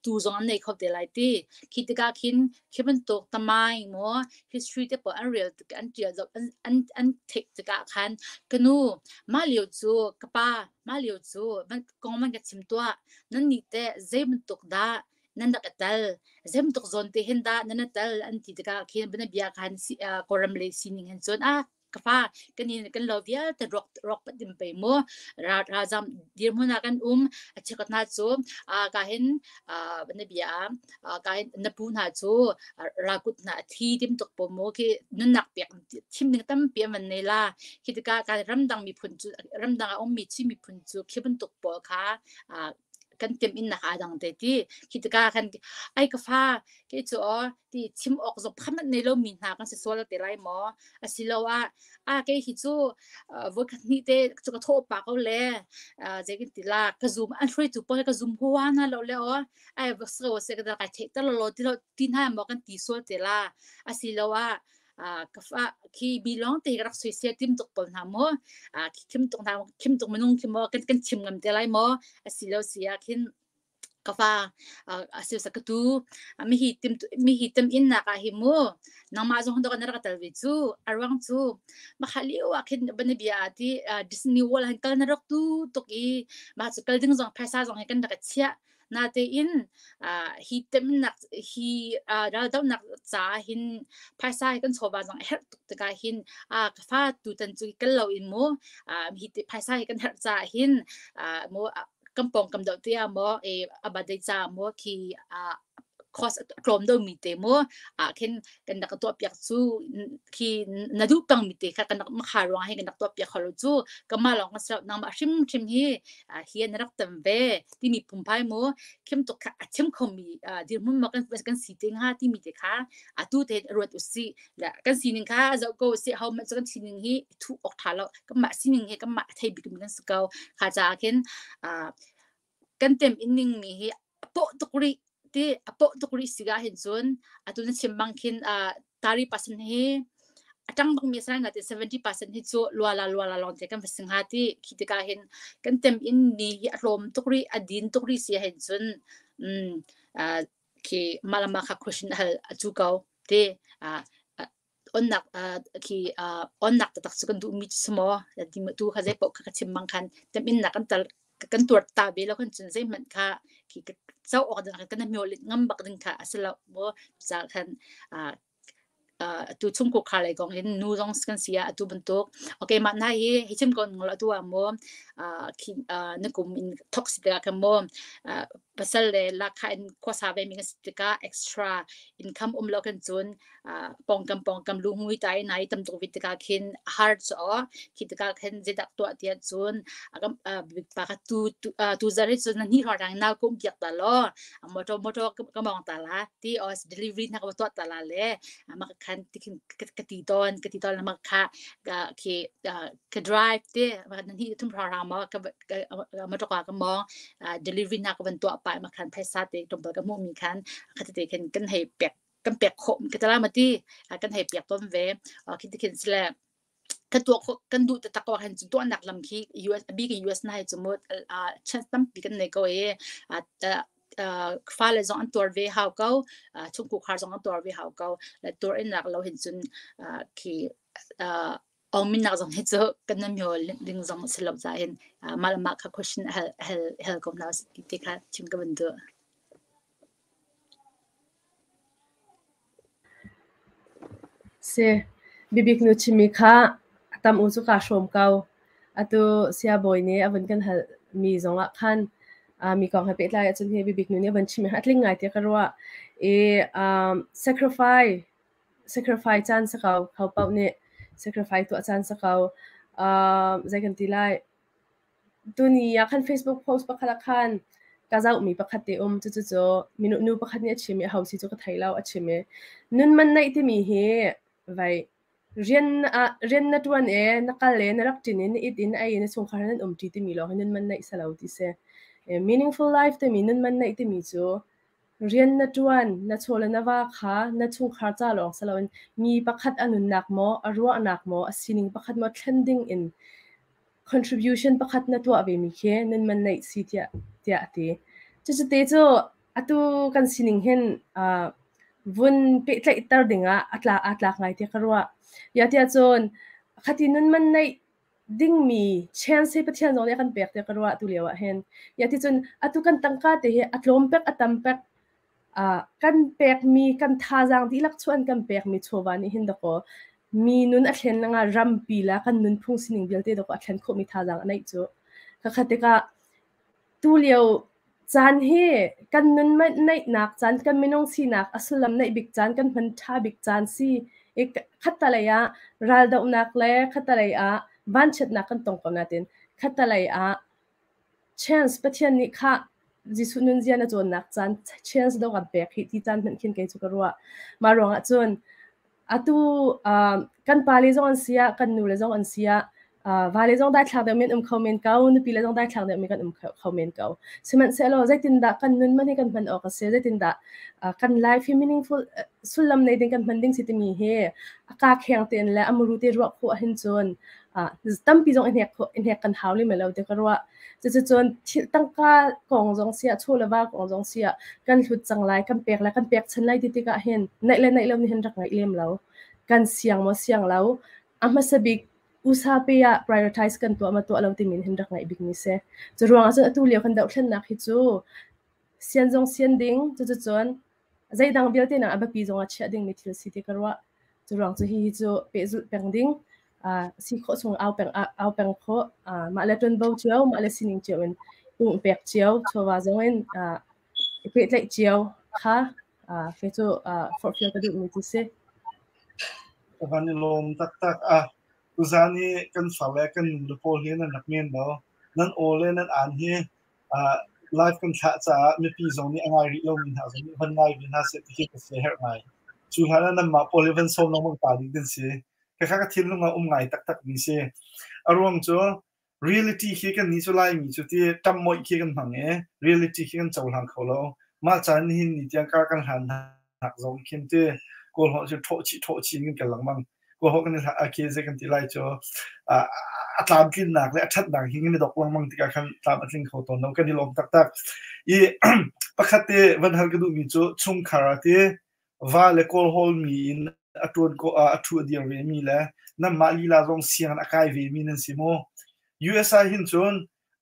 tu zong an nei kho te lai ti khi tikah khin khi bantuk tamai maw history te pawl an rel tik an ṭial zoh an an an theih tikah khan ka nu mah lio cu ka pa mah lio cu kong man ka chim tuah nan nih teh zei bantuk dah nan rak i tel zemtuk zawn te hin dah nan i tel an ti tikah khin bia khan Kawlram lei sining hin cun a ka fa kan in kan lo vialte rawk rawk pat din pe mu ra ralzam dirhmun ah kan um a chekat hna cu ka hin na bia ka hin na pu hna cu rakut hna a thi tim tuk po mu khi nunnak pek thim ding tampi an van nei la khi tikah ka ramdang miphun cu ramdang a ummi Chin miphun cu khi bantuk pawl kha kan tim in nak aa dang te ti khi tikah khan ai ka fa ke cu aw ti chim awk zong pakhat nei lo mi hna kan si sual te lai maw asiloah a ke hi cu voi khat hnih te cu ka thawh pa ko le zeikin ti la ka zum an hruaitu pawl ka zum huwa na lo le aw ai va so se ka da kai theih ta lo lo ti lo ti hna maw kan ti sual te la asiloah ka fa khi bi lawng te ka rak soisel tim tuk pawl hna maw khim tuk hna khim tuk minung khi maw kan kan chim ngam te lai maw asilo si ah khin ka fa asil sa ka tu mi hi tim mi hi tim in nak ah hi mu nangmah zong do kan rak tel ve cu aruang cu makha lio ah khin banabia ti Disney World han kal na rak tu tuk i ma cu kal ding zong phaisa zong hi kan rak chiah Natein hi temnak hi raldohnak caah hin phaisa hi kan chawva zong a herh tuk tikah hin ka fa tutan cu kal lo in mu hi phaisa hi kan herh caah hin mu kan pawngkam doh tiah maw a birthday caah maw khi cost a tlawm deuhmi te mu ah khin kan rak tuahpiak cu khi na duh pengmi te kha kan rak makha ruang hi kan rak tuahpiak kho lo cu kamah lawng kan si lo nangmah hrimhrim hi hi na rak tam ve timi phungphai mu khim tuk kha a chim khomi dirhmun ma kan kan si te hnga timi te kha atu te ruat usih la kan sining kha zoh ko usih ho man kan sining hi thu ok tha lo kanmah sining hi kanmah thei bik mi kan si ko kha ca khin kan tem in ning mi hi a pawh tuk rih ti a pawh tuk rih si ah hin cun atu na chim bang khin tari percent hi a ṭang bangmi a si lai nain 70% hi cu luala luala lawng te kan va si hnga ti khi tikah hin kan tem in ni hi a tlawm tuk rih a din tuk rih si ahhin cun khi mah le mah kha question hal a cu ko ti onnak khi onnak taktak cu kan duhmi cu si maw ti tu kha zei paoh kha ka chim bang khan tem in nak kan tal. Kan tuar ta ve lo kan cun zeihmanh kha khi co awk ding kan myo lit ngam bak ding kha a si lo mu. Ca khan atu chungkhar lei kong in nu zong kan si ah atu bantuk okay mah na hi hi chim ko ngol atu ah mu khi na kum in thok si tikah khan mu pasal le lakha in khuasa ve mi kan si tikah extra income um lo kan cun pawngkam pawngkam lu ngui tai nai tam tuk vit tikah khin har cho khi tikah khin zedak tuah tiah cun pa ka tu tu zar hi cun ni hor rang nau kum piak ta lo motor motor ka mong ta la ti os delivery na ka tuah ta la le ma khan ti khin ka ti ton ka ti ton ma kha khi ka drive te ma ni thum ra ra ma ka motor ka ka mong delivery na ka van tuah pa ma khan phaisa te tom ka mu mi khan kha te khin kan hei pek kan pek khawh ka tala ma ti kan hei piak ton ve khi ti khin sile kan tuah khawh kan duh taktak ko ahhin cun tuahnak lam khi US a bik in US na hi cu mu chance tampi kan nei ko i fale zong an tuar ve hau ko chungkhar zong an tuar ve hau ko le tuar in nak lo hin cun khi awminak zong hi cu kan nan myo ding zong si lo ca hin mah le mah kha question hal hal hal ko hna ti kha chim ka van duh. Si, bibik nu chimmi kha a tam u cu kaa hrawm ko. Atu siabawi nih a vun kan halmi zongah khan mi kong he pehtlai ahcun hi bibik nu nih a vun chim i a tling ngai tiah ka ruah. I sacrifice sacrifice caan si ko. Ho paoh nih sacrifice tuah caan si ko. Zei kan ti lai? Tuni ah khan Facebook post pakhat ah khan ka zohmi pakhat te um. Cucu cu minu nu pakhat nih a chim i aho si cu ka thei lo a chim i nun man neih timi hi vai rian ah rian na ṭuan i na kal i na rak ṭin i na it i na ei i na chungkhar he nan um ṭi timi lawng hi nun man neih si lo ti si. Meaningful life timi nun man neih timi cu rian na ṭuan, na chaw le na va kha na chungkhar ca lawng si loin mi pakhat a nunnak maw, a ruahnak maw, a sining pakhat maw thlen ding in contribution pakhat na tuah vemi khi nun man neih si tiah tiah a ti. Cucu te cu atu kan sining hin vun pehtlaihter dingah a tla aa tlak ngai tiah ka ruah. Ya tiah cun khati nun man neih dingmi chance hi Pathian zong nih a kan pek tiah ka ruah tu lio ah hin. Ya ti cun atu kan tangka te hi a tlawm pek a tam pek Kan pekmi kan thazaang dihlak chuah in kan pekmi chawva nih hin dakaw mi nun a thlen lengah rampi le kan nunphung sining vialte dakaw a thlen khawhmi thazaang a neih cu. Khakha tikah tulio caan hi kan nun neihnak caan, kan minung sinak a sullam neih bik caan, kan hman ṭha bik caan si. I khattalei ah raldohnak le khattalei ah vanchiatnak kan tong ko nain khattalei ah Chance Pathian nih khah Jesuh nunzia na cawnnak caan chance dawh kan pek hih ti caan hmanh khin kei cu ka ruah. Mah ruangah cun atu kan pale zong an si ah kan nule zong an si ah vale zong daithlak deuh men um kho men ko, nupi le zong daithlak deuh mi kan um kho men ko. Sihmanhsehlaw zeitindah kan nun man hi kan hman awk a si, zeitindah kan life hi meaningful sullam nei ding kan hman ding si timi hi a ka kheng tein le a muru te ruah khawh ahhin cun tampi zong i hnek khawh i hnek kan hau lem lo ti ka ruah. Cuticun thil tangka kong zong siah chaw le va kong zong siah kan hlut cang lai, kan pek lai, kan pekchan lai ti tikah hin neih le neih lo nih hin rak ngaih lem lo. Kan siang maw siang lo. A hmasa bik usa pe ah prioritize kan tuah ma tuah lo timi hin rak ngaih bikmi si. Cu ruangah cun atu lio kan dohthlennak hi cu sian zong sian ding, cuticun zeidang vialte nak a biapi zongah chiah dingmi thil si ti ka ruah. Cu ruang cu hihi cu pehzulh peng ding, si khawh chung au peng au peng khawh, mah le ṭuanvo cio, mah le sining cio in pung pek cio, chawva zong in i pehtlaih cio kha kei cu forhfial ka duhmi cu si. Ka van i lawm taktak. Ah, tuzan hi kan far le kan nu le pawl hi nan rak men lo. Nan aw le nan aan hi live kan thlah caah mipi zong nih a ngai rih lomi hna zong nih van ngai ve hna seh ti khi ka siaherh ngai. Cu hlan ah nanmah pawl hi van sawm lengmang ta ding kan si. Khakha ka thinlung ah um ngai taktak mi si. A ruang cu reality khi kan nih cu Laimi cu ti ṭammoih khi kan hmang i reality khi kan cohlang kho lo. Mah caan nihin ni tiang kar kan hlan hnak zong khin ti Kawl holh cu ṭhawh chih ṭhawh chih in kan kal lengmang. Kawlholh kan i hlah khi zei kan ti lai cu a tlamtlinnak le a ṭhatnak hi kan i dok lengmang tikah khan tlam a tling kho tawn lo kan i lawm taktak. I pakhat te van hal ka duhmi cu chungkhar ah ti va le kawlhawl mi in a ṭuan ko a ṭhu a dir ve mi le nanmah lila zong sianginn a kai ve mi nan si mu. US ah hin cun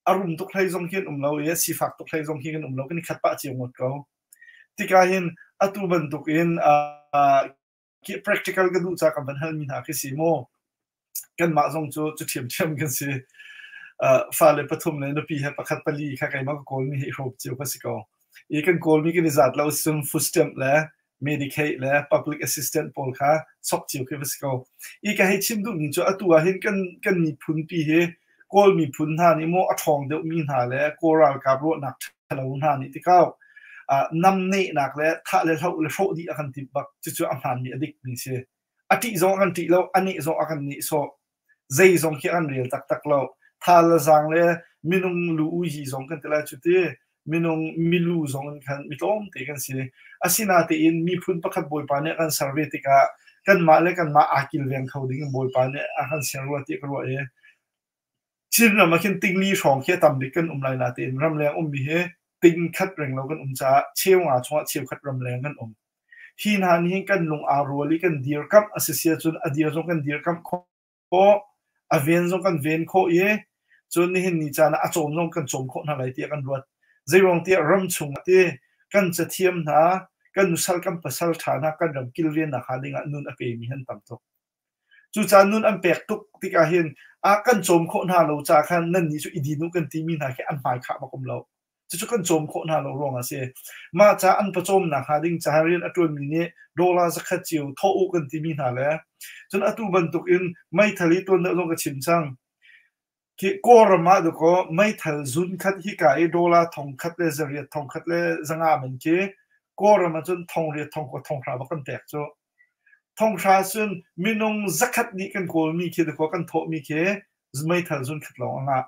A rum tuk hlei zong khi an um lo i a sifak tuk hlei zong khi kan um lo. Kan i khat pah cio ngawt ko. Tikah hin atu bantuk in practical ka duh ca kan van halmi hna khi si mu. Kanmah zong cu cu ṭhiamṭhiam kan si. Fale pathum le nupi he pakhat pali kha keimah ka kawlmi he i hrawm cio ka si ko. I kan kawlmi kan i zat lo cun food stamp le Medicaid le public assistant pawl kha sok cio khi va si ko. I ka hei chim duhmi cu atu ah hin kan kan miphun pi hi Kawl miphun hna nih maw a ṭhawng deuhmi hna le Kawl ralkap ruahnak ṭhalo hna nih tikau namnehnak le thah le hloh le hrawh dih a kan timh bak. Cucu a hmaanmi a dikmi si. A ṭih zong a kan ṭih lo, a neh zong a kan nehsawh. Zeizong khi an rel taktak lo. Tha le zaang le minung lu uhi zong kan ti lai cu ti. Minung milu zong in khan mi tlawmte kan si. Asinatein miphun pakhat Bawipa nih a kan ser ve tikah kanmah le kanmah aa kilveng kho ding in Bawipa nih a kan ser rua tiah ka ruah i Chinram ah khin tingli hrawng khi a tam bik kan um lai natein ramleng ummi hi ting khat reng lo kan um caah cheu nga chungah cheu khat ramleng kan um. Hi hna nih hin kan lung aa rual i kan dirkamh a si si ahcun a dir zong kan dirkamh khawh, a ven zong kan ven khawh i cun nihin ni caan ah a cawm zong kan cawm khawh hna lai tiah kan ruat. Zeiruang tiah ram chung ah ti kan cathiam hna, kan nusal kan pasal ṭha hna kan ram kilvennak hnga ding ah nun a pemi an tam tuk. Cucaah nun an pek tuk tikah hin ah kan cawm khawh hna lo ca khan nannih cu i din u kan timi hna khi an hmai khah bak um lo. Cucu kan cawm khawh hna lo ruang a si. Mah ca an pawcawmnak hnga ding caah rian a ṭuanmi nih dollar zakhat cio thawh u kan timi hna le cun atu bantuk in meithal i tuan deuh zong ka chim cang. Khi Kawlram ah dakaw meithal zun khat hika i dollar thongkhat le zariat thongkhat le zanga man khi Kawlram ah cun thongriat thongkua thonghra bak kan pek cu. Thonghra cun minung zakhat nih kan kawlmi khi dakaw kan thawhmi khi meithal zun khat lawng a ngah.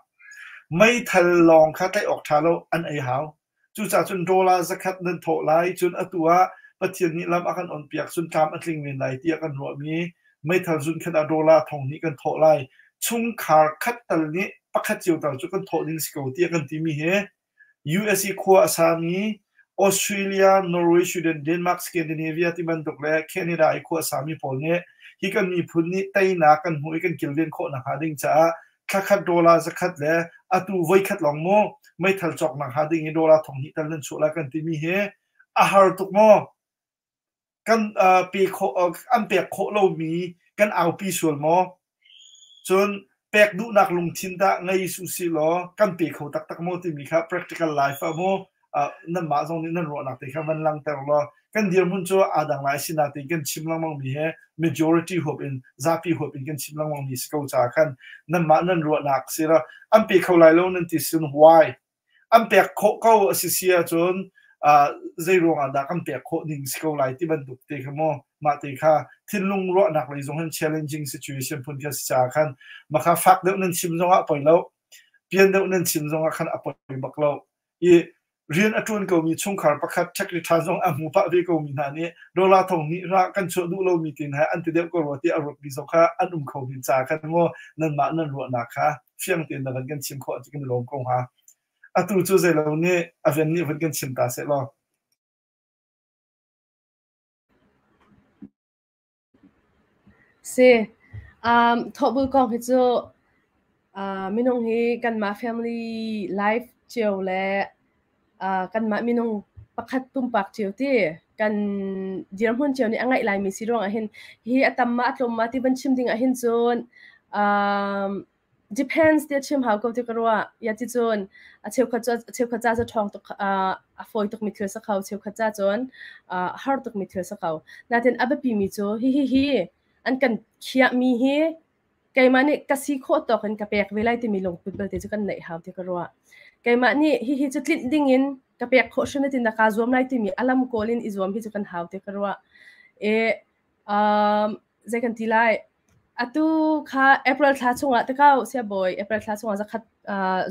Meithal lawng kha tlaih awk ṭha lo an ei hau. Cucaah cun dollar zakhat nan thawh lai cun atu ah Pathian nih lam a kan onpiak cun tlam a tling men lai tiah kan ruahmi meithal zun khat ah dollar thong hnih kan thawh lai. Chungkhar khat tal nih pakhat cio tal cu kan thawh ding si ko tiah kan timi hi US i khua a sami Australia, Norway, Sweden, Denmark, Scandinavia ti bantuk le Canada i khua a sami pawl nih hi kan miphun nih teinak kan hmuh i kan kilven khawh nakhnga ding caah thlakhat dollar zakhat le atu voikhat lawng mu meithal cawk nakhnga ding i dollar thong hnih tal nan chuah lai kan timi hi a har tuk maw? Kan pe khawh an pek khawh lomi kan aupi sual maw? Cun pek duhnak lungthin dah ngei usih law kan pe kho taktak maw timi kha practical life ah maw nanmah zong nih nan ruahnak te kha van langhter law kan dirhmun cu aa dang lai sinain kan chim lengmang mi he majority huap in zapi huap in kan chim lengmang mi si ko caah khan nanmah nan ruahnak si la an pe kho lai lo nan ti sin why? An pek khawh ko a si si ahcun zei ruangah dah kan pek khawh ning si ko lai ti bantuk te kha maw mah te kha thinlung ruahnak lei zong hin challenging situation phun kha si caah khan makha fak deuh nan chim zongah poi lo pian deuh nan chim zongah khan a poi bak lo i rian a ṭuan komi chungkhar pakhat ṭhekri ṭhan zong a hmu pah ve komi hna nih dollar thong hnih ra kan chuah duh lomi tin he an ti deuh ko rua tiah a ruatmi zong kha an um kho men caah khan maw nanmah nan ruahnak kha fiang tein na van kan chim khawh cu kan i lawm ko hnga. Atu cu zeilo nih a rian nih vun kan chim ta seh law. Si. Thawhbul kong hi cu minung hi kanmah family life cio le kanmah minung pakhat pumpak cio ti kan dirhmun cio nih a ngaih laimi si ruangah hin hi a tam ma a tlawm ma ti van chim ding ah hin cun Depends tiah chim hau ko ti ka ruah. Ya ti cun a cheukhat cu cheukhat ca cu ṭhawng tuk a fawi tukmi thil si kho, cheukhat ca cun a har tukmi thil si kho. Natin a biapimi cu hihi hi an kan khiahmi hi keimah nih ka si khawh tawk in ka pek ve lai timi lungput belte cu kan neih hau ti ka ruah. Keimah nih hihi cu tlinh ding in ka pek khawh hrim ti na kaa zuam lai timi a lam kawl in i zuam hi cu kan hau ti ka ruah. E zei kan ti lai? Atu kha April thla chungah te kau siabawi April thla chungah zakhat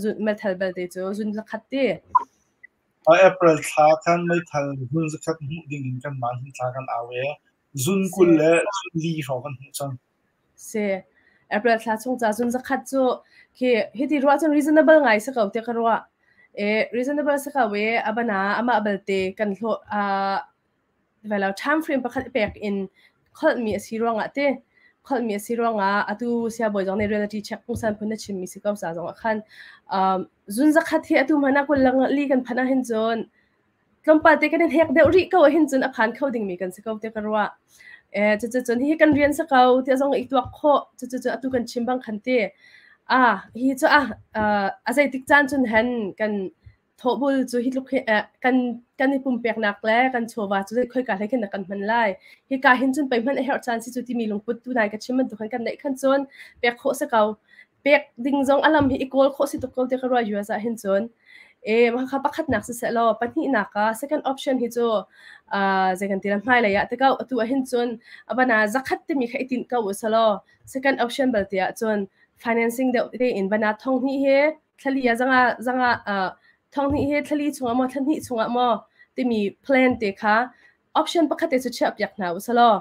zun meithal belte cu zun zakhat ti. April thla khan meithal zun zakhat hmuh ding in kan mah hin thla kan au e. Zun 20 le zun li hrawng kan hmuh cang. Si. April thla chung ca zun zakhat cu khi hiti ruah cun reasonable ngai si ko ti ka ruah. E reasonable si ko e abana amah belte kan hlawh velo time frame pakhat i pek in kholhmi a si ruangah ti. kholhmi a si ruangah atu siabawi zong nih reality check pungsan phun na chimmi si ko ca zongah khan zun zakhat hi atu hmanh ah 24 kan phanh ahhin cun tlawmpal te kan in hek deuh rih ko ahhin cun a phan kho dingmi kan si ko te ka ruah. Cucu cun hihi kan rian si ko tiah zong i tuak khawh. Cucu cun atu kan chim bang khan ti. Ah, hi cu ah a zeitik caan cun hen kan thawhbul cu hi tluk hi kan kan i pumpeknak le kan chawva cu zei khoika hlei khin dah kan hman lai. Hika hin cun pei hman a herh caan si cu timi lungput tu nai ka chim bantuk khan kan neih khan cun pek khawh si ko. Pek ding zong a lam hi i kawl khawh si tuk ko ti ka ruah US ah hin cun. E kha pakhatnak siseh law pahnihnak ah second option hi cu zei kan ti la hmailei ah te ko atu ah hin cun abana zakhat timi kha i tinh ko usalaw second option balte ah cun financing deuh tein bana thong hnih he thlali ah zanga zanga thong hnih he thlali chungah maw thlahnih chungah maw timi plan te kha option pakhat te cu chiah piak hna usalaw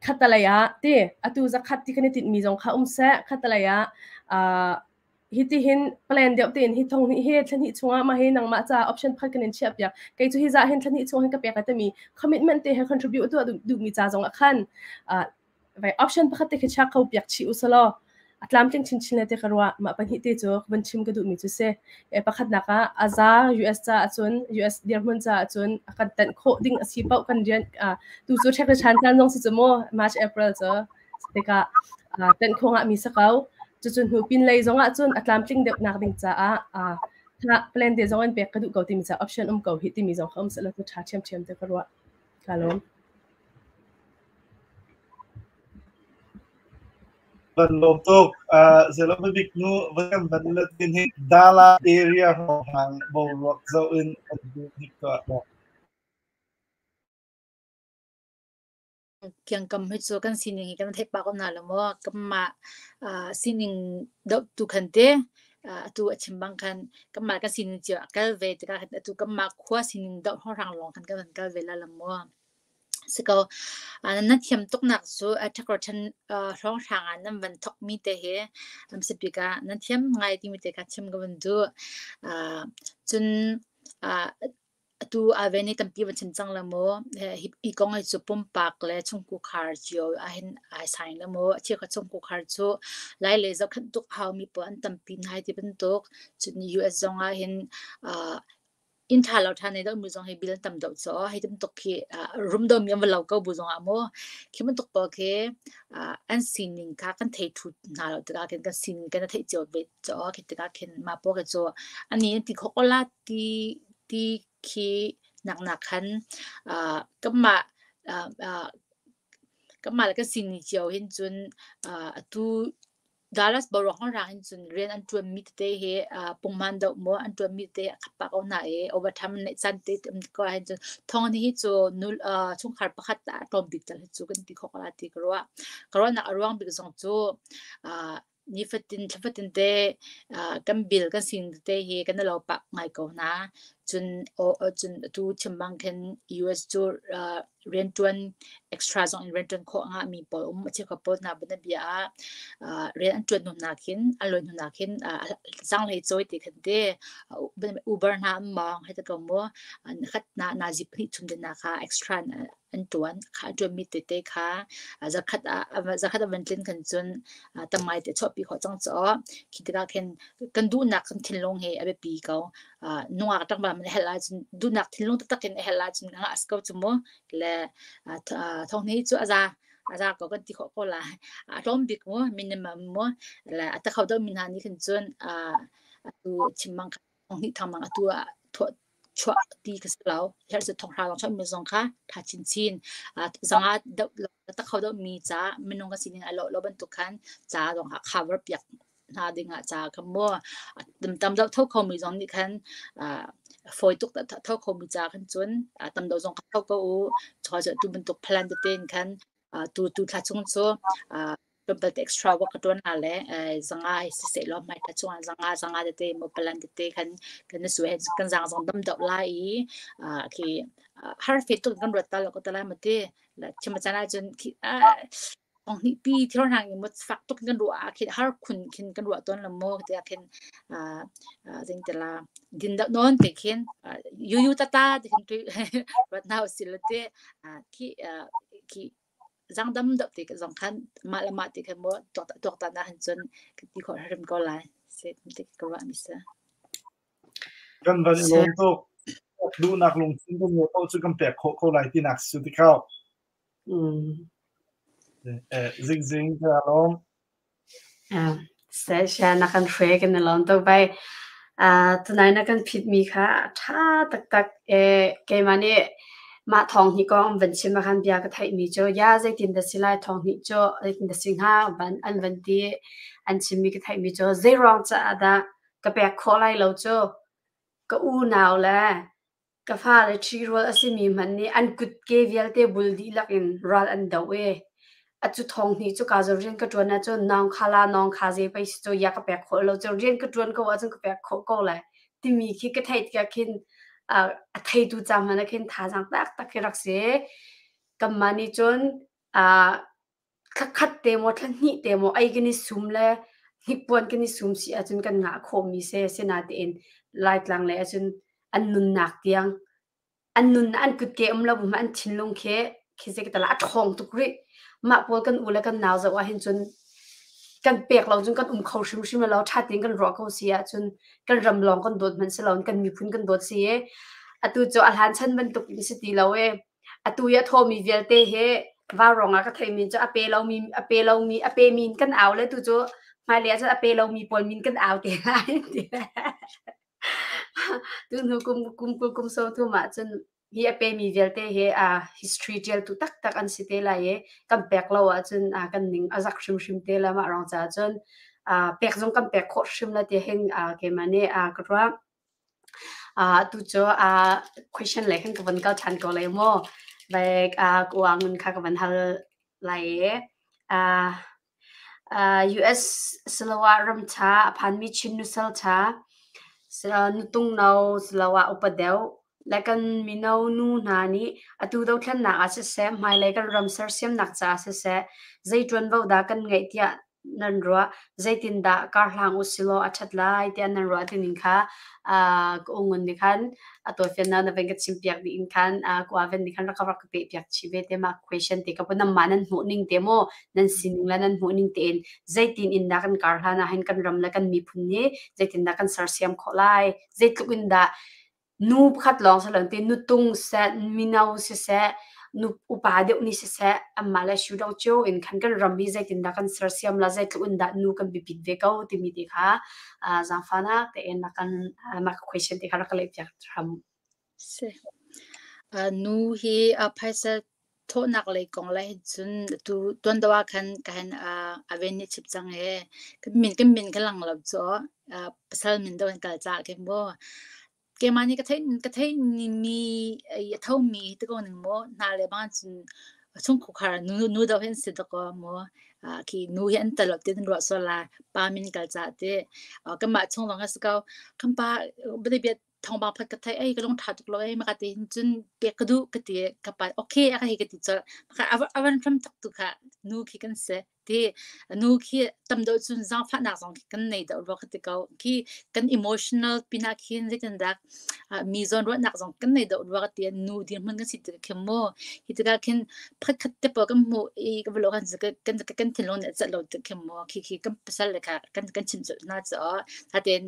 khatalei ah ti atu zakhat ti kan i tinhmi zong kha um seh khatalei ah hi ti hin plan deuh tein hi thong hnih hi thlahnih chungah mah hi nangmah ca option pakhat kan in chiah piak kei cu hi za hin thlahnih chung hin ka pek timi commitment te he contribute tuah duhmi ca zong ah khan vai option pakhat te khi chia kho piak chih usalaw a tlamtling chinchin le te ka ruah. Mah pahnih te cu van chim ka duhmi cu si. E pakhatnak ah aza US ca ahcun US dirhmun ca ahcun a kan tenh khawh ding a si paoh kan rian tu cu ṭhek le chan caan zong si cu mu March April cu tikah tenh khawh ngah mi si ko. Cucu hnu pin lei zong ahcun a tlamtling deuh nak ding caah plan te zong in pek ka duh ko timi ca option um ko hi timi zong kha um seh law cu ṭha ṭhiamṭhiam te ka ruah. Ka lawm. Van lawm tuk. Zelomabik nu van van let din hi Dala area hrawng boruak zoh in an duh hnik tuah lo. Kiangkam hi cu kan sining hi kan theih pah ko hna lo maw? Kanmah sining doh tu khan te atu a chim bang khan kanmah kan sining cio a kal ve tikah khan atu kanmah khua sining doh hrawnghrang lawng khan kan van kal ve la lo maw? Si ko. Na thiam tuknak cu ṭhekrawṭhen hrawnghrang ah nan van thawkmi te hi si bik ah nan thiam ngai timi te kha chim ka van duh. Cun atu Ave nih tampi van chim cang la maw? Hi kong hi cu pumpak le chungkhar cio ahhin ai saing la maw? Cheukhat chungkhar cu lai lei zohkhenh tuk a haumi pawl an tampi hna ti bantuk. Cun US zong ahhin inn ṭha lo ṭha nei deuhmi zong hi bill an tam deuh caw hei bantuk khi rum deuhmi an va lo ko bu zongah maw khi bantuk pawl khi an sining kha kan thei ṭhu hna lo tikah khin kan sining kan i theih cio ve caw khi tikah khin mah pawl khi cu ani an ti khawh ko la ti ti khi nak khan kanmah kanmah le kan sining cio hin cun atu Dallas boruak rang in cun rian an ṭuanmi tete hi punghman deuh maw an ṭuanmi tete a khat pah ko hna i overtime an neih caan te um ko ahhin cun thawng hi cu nu chungkhar pakhat ah a tlawm bik tal hi cu kan ti khawh ko lai ti ka ruah. Ka ruahnak a ruang bik zong cu nifatin thlafatin te kan bill kan sining tete hi kan i lo pah ngai ko hna. Cun cun atu chim bang khin US cu rianṭuan extra zong in rianṭuan khawh a ngahmi pawl um a cheukhat pawl hna bianabia ah rian an ṭuan hnu hna khin an lawi hnu hna khin zaanghlei cawi ti khan te Uber hna an mawng hei ti ko mu khat na nazi pahnih thum te hna kha extra an ṭuan kha an ṭuanmi tete kha zakhat ah zakhat a van tlin khan cun tam ngai te chuahpi khawh cang caw khi tikah khin kan duhnak kan thinlung hi a biapi ko nungak ṭangval man a helh ahcun duhnak thinlung taktak in a helh ahcun a ngah ko cu mu le thong hnih cu a za a za ko kan ti khawh ko lai a tlawm bik mu minimum mu le a ta kho deuh mi hna nih khin cun atu chim bang thong hnih thang bang atu ah chuah ti ka si lo herh cu thong hra lawng chuah mi zong kha tha chinchin zanga deuh ta kho deuh mi ca minung ka sining a lo lo bantuk khan ca zong ha cover piak hna dingah ca kha mu tam deuh tho khomi zong nih khan fawi tuk tho khomi ca khan cun tam deuh zong kha tho ko u choi tu bantuk plan tete in khan tu tu thla chung cu tlawmpal te extra work ka tuan hna le zanga hi siseh law hmai thla chungah zanga zanga tete mo plan tete khan kan su he kan zang zong dam deuh lai i khi har fe tuk kan ruat ta lo ko ta lai ma ti la chim chan ah cun khi Thonghnih pi thirhang in fak tuk in kan ruah ah khin har khun khin kan ruah tawn lo maw tiah khin zeingtila din deuh nawn te khin yu yu tata ti khin ruat hna usih law ti khi khi. Zangdam deuh ti zong khan mah le mah ti khan mu tuaktan ahhin cun ka ti khawh hrim ko lai. Si ti ka ruah mi si. Kan van i lawm tuk. Duhnak lungthin kan ngeih paoh cu kan pek khawh ko lai tinak si ti kho. Zingzing ka lawm. Seh na kan hruai kan i lawm tuk bai. Tunai na kan phitmi kha a ṭha taktak. Keimah nih mah thawng hnih kong an van chim ah khan bia ka theihmi cu ya zeitin dah si lai thawng hnih cu zeitin dah si hnga an van ti an chimmi ka theihmi cu zeiruang caah dah ka pek khawh lai lo cu ka unau le Ka fale ṭhirual a simi hmanh nih an kutke vialte bul dihlak in ral an doh i atu thawng hnih cu kaa zawn rian ka ṭuan ahcun naung kha la nawng kha ze pei si cu ya ka pek khawh lo cu rian ka ṭuan ko ahcun ka pek khawh ko lai timi khi ka theih tikah khin a theitu ca hmanh ah khin thazaang taktak khi rak si. Kanmah nih cun Thla khat te maw thla hnih te maw ei kan i sum le hnikpuan kan i sum si ahcun kan ngah khawhmi si. Asinain Laitlang lei ahcun an nunnak tiang an nun an kutke um lo bu hmanh an thinlung khi khi zeital ah a ṭhawng tuk rih. Mah pawl kan u le kan nau zoh ahhin cun kan pek lo cun kan um kho hrimhrim lo. Ṭha tein kan ruah ko si ahcun kan ram lawng kan dawt hmanh si loin kan miphun kan dawt si i atu cu a hlan chan bantuk in si ti lo i Atu i a thawmi vialte hi vaurawng ah ka theihmi cu a pe lomi a pe lomi a pemi in kan au le tu cu hmailei ah cun a pe lomi pawl min kan au te lai ti. Tu hnu kum kum 20 kum 30 ah cun hi a pemi vialte hi a history ṭialtu taktak an si te lai i kan pek lo ahcun kan ning a zak hrimhrim te lai mah ruang caah cun pek zong kan pek khawh hrim la ti hin keimah nih ka ruah. Tu cu question lei khan ka von kal ṭhan ko lai mu. Like ka ngun kha ka van hal lai i US siloah ramṭha a phanmi Chin nusal ṭha nutungno siloah upa deuh le kan mino nu hna nih atu dothlennak ah siseh, hmailei kan ram sersiamnak caah siseh, zei ṭuanvo dah kan ngeih tiah nan ruah? Zeitindah karhlang usilaw a ṭhat lai tiah nan ruah tining kha ka ungun nih khan a tawifiannak na van ka chimpiak dih in khan ka uaven nih khan rak ka rak ka pehpiak chih ve te mah question te ka pu nanmah nan hmuh ning te maw nan sining le nan hmuh ning tein zeitin in dah kan karhlan ah hin kan ram le kan miphun nih zeitindah kan sersiam khawh lai zeitluk in dah Nu pakhat lawng si loin nutung siseh, mino siseh, nu upa deuh nih siseh, anmah le siudang cio in khan kan ram hi zeitindah kan sersiam la, zeitluk in dah nu kan biapit ve ko timi te kha zaangfahnak tein rak kan mah question te kha rak ka lehpiak hram. Si. Nu hi phaisa thawhnak lei kong le cun tu tuan deuh ah khan ka hen a ven nih chip cang e kan min ka lang lo cu pasal min deuh in kal cah khin mu keimah nih ka theih mi a tho mi ti ko ning mu hna le bang cun chungkhar nu nu deuh hin si dakaw mu khi nu hi an tel lo ti ruah sual la pa min kal cah ti kanmah chung lawng a si ko kan pa bia thawngpang phat ka theih ei ka lung ṭha tuk lo ei maka te hin cun pek ka duh ka ti ka pa okay a ka hei ka ti colh maka a van hram tak tu kha nu khi kan si ti nu khi tam deuh cun zaangfahnak zong khi kan nei deuh rua ka ti ko khi kan emotional pinah khin zeitin dak mi zawn ruahnak zong kan nei deuh rua ka ti nu dirhmun kan si tik khin mu hi tikah khin pakhat khat te pawl kan hmuh i ka valo kan kan kan thinlung nih a celh lo tik khin mu khi khi kan pasal le kha kan kan chim colh hna cu natein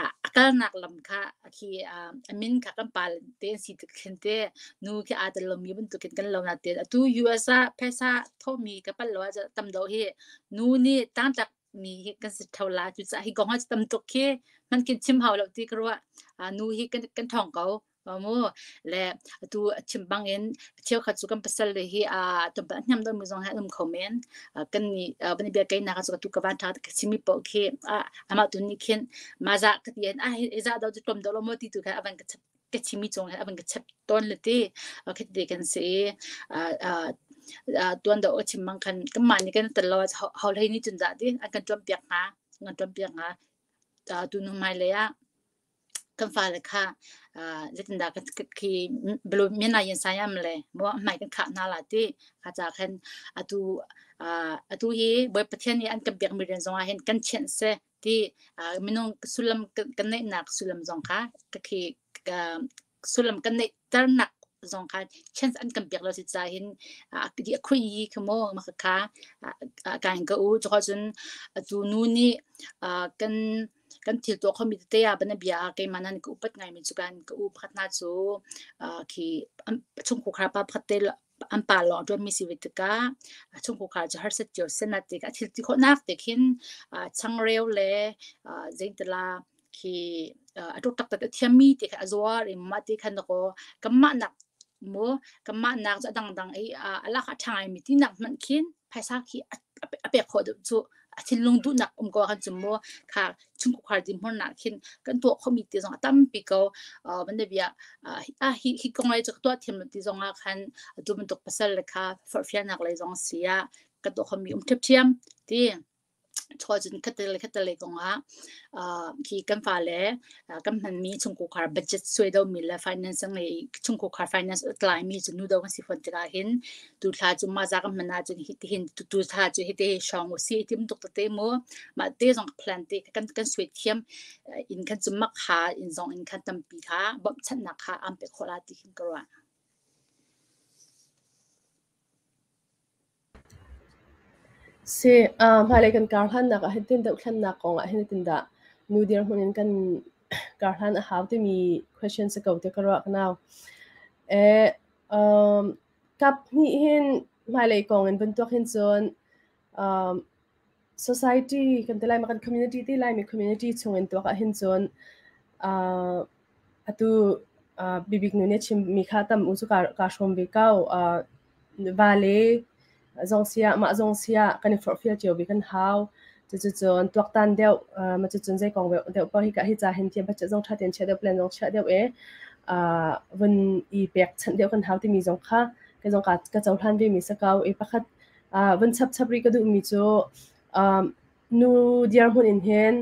a kalnak lam kha khi a min kha kan pa te an si tik khin te nu khi aa tel lomi bantukin kan lo natein atu US ah phaisa thomi ka pal lo ah tam deuh hi nu nih tlangtlak mi hi kan si tho la cucaah hi kong ah tam tuk khi man kin chim hau lo ti ka ruah nu hi kan kan thong ko mu le atu a chim bangin cheukhat cu kan pasal le hi a tumpa hniam deuh mi zong hi an um kho men kan ni bani bia kai na ka tu ka van tha ka chimi po khi amah tu ni khin ma za ka ti an a hi za do chu tom do lo mo ti tu kha avan ka chap ka chimi chung he avan ka chap ton le ti khit te kan si tuan do chim mang khan kan ma ni kan tel lo hol hei ni chun da ti an kan tuam piak nga kan tuam piak nga tu nu mai le ah Kan fale kha zeitindah khi myanmar yin sayam le maw hmai kan khah hna la ti. Kha ca khan atu atu hi Bawi Pathian nih an kan pekmi rian zong ah hin kan chianh seh ti minung sullam kan neihnak sullam zong kha khi sullam kan neihternak zong kha chance an kan pek lo si ca hin di a khui i kha maw ma kha kan ka u cu cun atu nu nih kan kan thil tuah khomi tete ah bana bia ah keimah nan ka upat ngaimi cu kan ka u pakhat hna cu khi chungkhar pa pakhat te an pa lawng ṭuanmi si ve tikah chungkhar cu harsat cio senat tikah thil ti khawhnak te khin changreu le zeintala khi a tuk taktak a thiammi te kha a zuar i mah te khan dakaw kanmah nak mu kanmah nak cu a dangdang i a lak a ṭha ngaimi tinak hmanh khin phaisa khi a pek khawh deuh cu a thinlung duhnak um ko ahkhan cun mu kha chungkhar dinhmunnak khin kan tuah khomi te zong a tampi ko. Van bia ah hi hi kong lei cu ka tuah thiam lo ti zong ah khan atu bantuk pasal le kha forhfialnak lei zong si ah ka tuah khomi um ṭhiamṭhiam ti. Chaw cun khatte le khatte lei kong ah khi kan fale kan hmanmi chungkhar budget suai domi le financing lei chungkhar finance a tlaimi cu nu do kan si fawn tikah hin tu thla cu mah za kan hman ahcun hi tihin tu thla cu hi te hrawng u si tim tuk tete mu mah te zong plan te kan kan suai thiam in khan cu mak ha in zong in khan tampi kha bawmhchanhnak kha am pe khawh la ti khin ka ruah. Si, hmailei kan karhlannak ah hin tin dohthlennak kong ah hin tindah nu dirhmun in kan karhlan a hau timi question si ko ti ka ruah ka nau. Kap hnih hin hmailei kong in van tuak hin cun society kan ti lai ma kan community ti laimi community chung in tuak ah hin cun atu bibik nu nih a chimmi kha tam u cu kaa hrawm ve ko. Va le zong siah mah zong siah kan i forhfial cio ve kan hau. Cuticun tuaktan deuh mah cucun zei kong deuh paoh hika hi ca hin tiah budget zong ṭha tein chiah deuh plan zong chiah deuh i vun i pekchanh deuh kan hau timi zong kha kei zong ka cohlan vemi si ko. I pakhat vun chapchap rih ka duhmi cu nu dirhmun in hin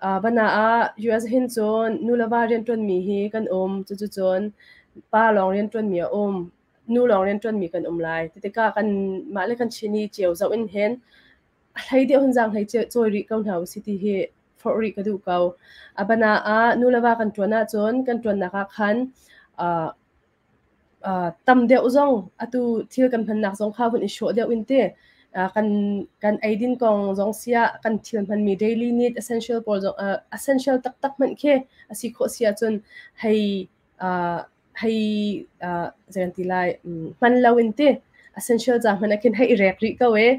Bana ah US hin cun nu le va rianṭuanmi hi kan um. Cuticun pa lawng rianṭuanmi a um. Nu lawng rianṭuanmi kan um lai. Ti tikah kanmah le kan Chin i cio zoh in hin a hlei deuh hin zaanghlei cawi rih ko hna usih ti hi forh rih ka duh ko. A bana ah nu le va kan ṭuan ahcun kan ṭuannak ah khan tam deuh zong atu thil kan hmannak zong kha vun i hrawh deuh in ti kan kan eidin kong zong siah kan thil hmanmi daily need essential pawl zong essential taktak hmanh khi a si khawh si ahcun hei hei zei kan ti lai hman lo in ti essential ca hmanh ah khin hei i rek rih ko e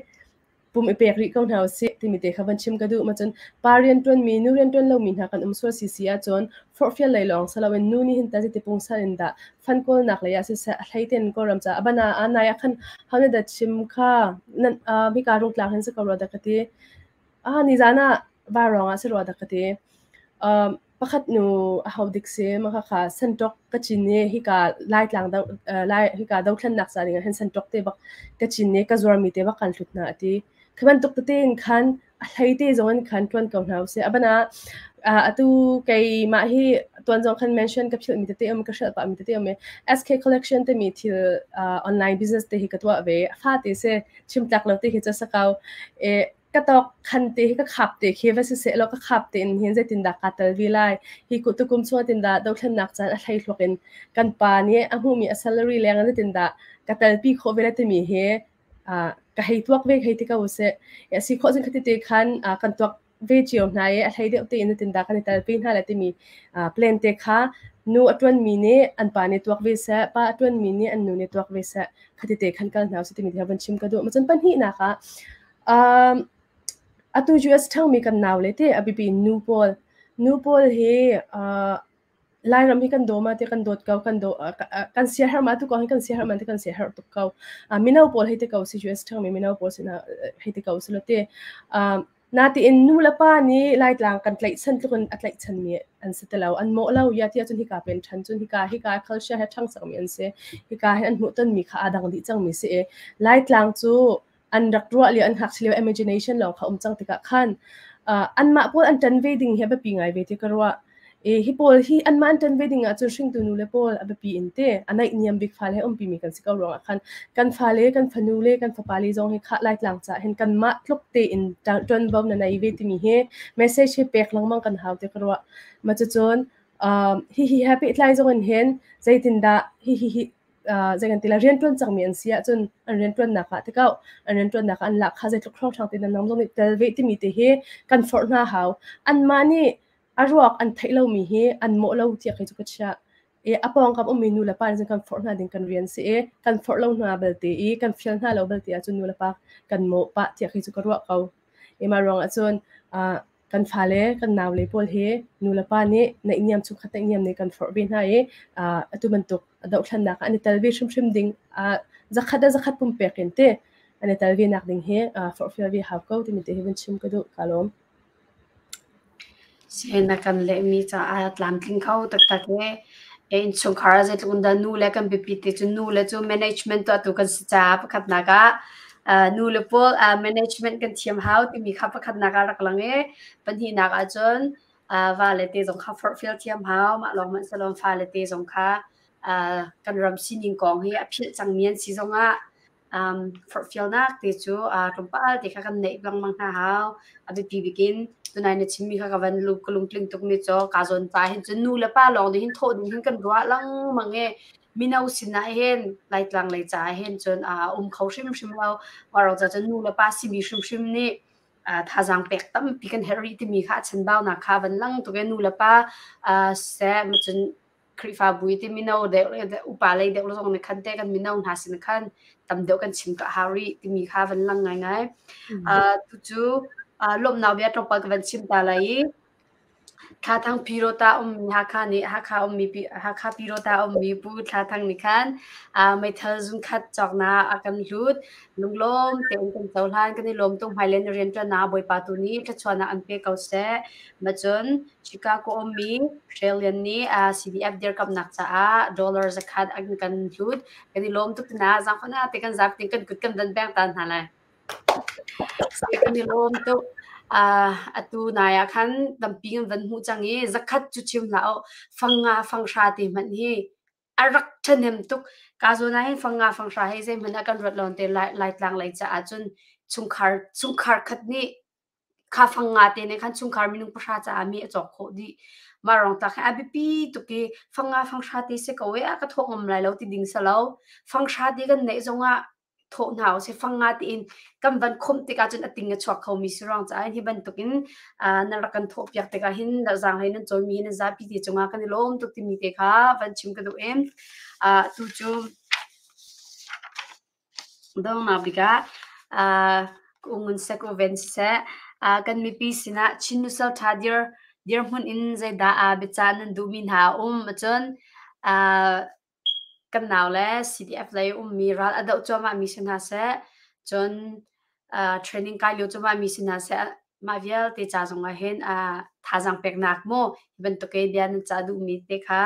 pum i pek rih ko hna usih timi te kha van chim ka duh. Macun pa rianṭuanmi, nu rianṭuan lomi hna kan um sual sisi ahcun forhfial lei lawng si loin nu nih hin ta zeiti pungsan in dah fan kawlnak lei ah siseh a hlei tein Kawlram caah a bana ah nai ah khan ho nih dah chim kha nan hika rungtlang hin si ko rua dah ka ti. Ah nizan ah vaurawng ah si rua dah ka ti. Pakhat nu aho dik si ma khakha sanṭok ka cin i hika Laitlang do Lai hika dothlennak ca ding ah hin sanṭok te bak ka cin i ka zuarmi te bak kan hlut hna a ti. Khi bantuk tete in khan a hlei te zong in khan ṭuan ko hna usih. A ban ah atu keimah hi tuan zong khan mention ka philhmi tete um ka hrelh pahmi tete um i SK Collection timi thil online business te hi ka tuah ve. A fate si chim tlak lo te khi cu a si ko. I ka tawk khan te hi ka khap te khi va si seh law ka khap te in hin zeitindah kaa tel ve lai hi tukum chung tindah dothlennak caan a hlei hluak in kan pa nih a hmuhmi a salary leng in zeitindah ka telpi khawh ve lai timi hi ka hei tuak ve hei ti ko usih si khawh cun khati te khan kan tuak ve cio hna i a hlei deuh tein zeitindah kan i telpi hna lai timi plan te kha nu a ṭuanmi nih an pa nih tuak ve seh pa a ṭuanmi nih an nu nih tuak ve seh khati te khan kal hna usih timi te van chim ka duh. Cun pahnihnak ah Atu US ṭhangmi kan naule te a biapi in nu pawl. Nu pawl hi Lairam hi kan daw ma ti kan dawt ko, kan daw kan siaherh ma tu kong hi kan siaherh ma ti kan siaherh tuk ko. Mino pawl hei ti ko si US ṭhangmi mino pawl sinah hei ti ko si law ti. Natiin nu le pa nih Laitlang kan tlaihchan tluk in a tlaihchanmi an si ti lo. An mawh lo ya ti ahcun hika pen ṭhan cun hika hika culture he ṭhang cangmi an si. Hika hin an hmuhtonmi kha aa dang dih cangmi si i Laitlang cu an rak ruah lio an ngakchia lio imagination lawng kha um cang tikah khan anmah pawl an ṭan ve ding hi a biapi ngai ve ti ka ruah. I hi pawl hi anmah an ṭan ve ding ahcun hringtu nu le pawl a biapi in te a naihniam bik fale he umpi mi kan si ko ruangah khan kan fale kan fanu le kan fapa le zong hi khah Laitlang caah hin kanmah tluk tein ṭuanvo na nei ve timi hi message hi pek lengmang kan hau ti ka ruah. Ma cucun hihi he pehtlai zong in hin zeitindah hihi hi. Zei kan ti lai, rianṭuan cangmi an si ahcun an rianṭuannak ah tikau an rianṭuannak ah an lahkhah zeitluk hrawnghrang te nan nang zong nih tel ve timi te hi kan forh hna hau. Anmah nih a ruak an theih lomi hi an mawh lo tiah kei cu ka chiah. I a pawngkam ummi nu le pa nih cun kan forh hna ding kan rian si i kan forh lo hna belte i kan fial hna lo belte ahcun nu le pa kan mawh pah tiah kei cu ka ruah ko. I mah ruangah cun kan fale kan naule pawl hi nu le pa nih naihniam chungkhat naihniam nih kan forh ve hna i atu bantuk dohthlennak ah an i tel ve hrimhrim ding zakhat le zakhat pumpek in ti an i tel ve nak ding hi forhfial ve hau ko timi te hi vun chim ka duh. Ka lawm. Na kan lehmi caah tlamtling kho taktak ee. Innchungkhar ah zeitluk in dah nu le kan biapit ti cu nu le cu management tuahtu kan si caah pakhatnak ah nu le pawl management kan thiam hau timi kha pakhatnak ah rak lang i pahnihnak ahcun vale te zong kha forhfial thiam hau. Mah lawng hmanh si lo fale te zong kha kan ram sining kong hi a philh cangmi an si zongah forhfialnak te cu tlawmpal te kha kan neih lengmang hna hau. A biapi bik in tunai na chimmi kha ka van ka lungtling tukmi cu kaa zawn pa hin cun nu le pa lawng nih hin thawh ding hin kan ruah lengmang i mino sinah hin Laitlang lei caah hin cun a um kho hrimhrim lo. Mah ca cun nu le pa simi hrimhrim nih thazaang pek tampi kan herh rih timi kha a chanbaunak kha van lang tuk i nu le pa seh cun Khrihfabu i ti mino deuh le upa lei deuh zong nih khan te kan mino hna sin khan tam deuh kan chim ka hau rih timi kha van lang ngaingai. Tucu lawmhnak bia tlawmpal ka van chim ta lai i Thla Thang Pyirota ummi Hakha nih Hakha ummi Hakha Pyirota ummi Pu Thla Thang nih khan meithal zungkhat cawknak a kan hlut. Lunglawm tein kan cohlan. Kan i lawm tuk. Hmailei na rianṭuannak Bawipa tu nih thluachuahnak an pe ko seh. Macun Chicago ummi Australian nih CDF dirkamnak caah dollar zakhat an kan hlut. Kan i lawm tuk tina zaangfahnak te kan zapi kan kut kan van beng ta hna lai. Kan i lawm tuk. Atu nai ah khan tampi kan van hmuh cang i zakhat cu chim hlah u fang nga fang hra te hmanh hi a rak ṭhahnem tuk. Ka zawn ah hin fang nga fang hra hi zeihmanh ah kan ruat lo te Laitlang lei caah cun chungkhar chungkhar khat nih Kha fang nga te nih khan chungkhar minung pahra caah mi a cawk khawh dih. Mah ruang tak hi a biapi tuk i fang nga fang hra te si ko e a ka thawh ngam lai lo ti ding si lo. Fang hra te kan neih zongah thawh hna usih. Fang nga tiin kan van khawmh tikah cun a ting a chuak khomi si ruang caah hi bantukin nan rak kan thawh piak tikah hin zaanghlei nan cawimi hi nan zapi te cungah kan i lawm tuk timi te kha van chim ka duh i tu cu Donghnak bik ah Ngun seh ku ven siseh kan mipi sinah Chin nusal ṭha dirhmun in zeidah biacah nan duhmi hna a um ahcun kan naule CDF lei ummi ral a doh cuahmahmi si hna seh, cun training kai lio cuahmahmi si hna seh, mah vialte ca zongah hin thazaang peknak mu hi bantuk i bia nan cah duhmi te kha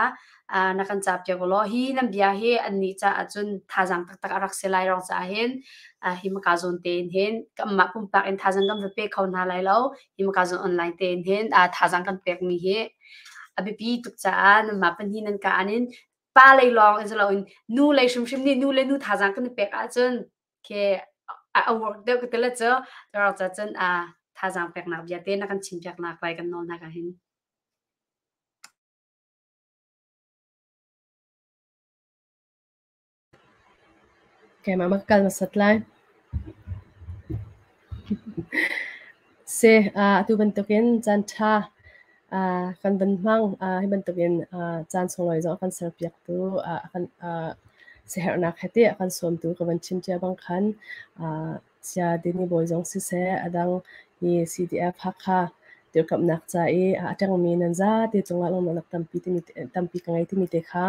na kan cah piak ulaw hi nan bia hi annih caah cun thazaang taktak a rak si lai ruang caah hin hi maka zawn tein hin kanmah pumpak in thazaang kan va pe kho hna lai lo hi maka zawn online tein hin thazaang kan pekmi hi a biapi tuk caah nanmah pahnih nan ka anin pa lei lawng in si loin nu lei hrimhrim nih nu le nu thazaang kan i pek ahcun khi a work deuh ka ti le cu rawk ca cun a thazaang peknak bia te na kan chim piaknak lai kan nawl nak ah hin. Keimah ma ka kal hmasat lai. Si, atu bantukin caan ṭha kan van hmang. Hi bantukin caan sunglawi zong a kan serpiaktu, a kan siaherhnak he tiah a kan sawmtu ka van chim cia bang khan Saya Dini Bawi zong siseh, a dang hi CDF Hakha dirkamhnak ca i a ṭangmi nan zate cungah lunglawmhnak tampi timi tampi ka ngei timi te kha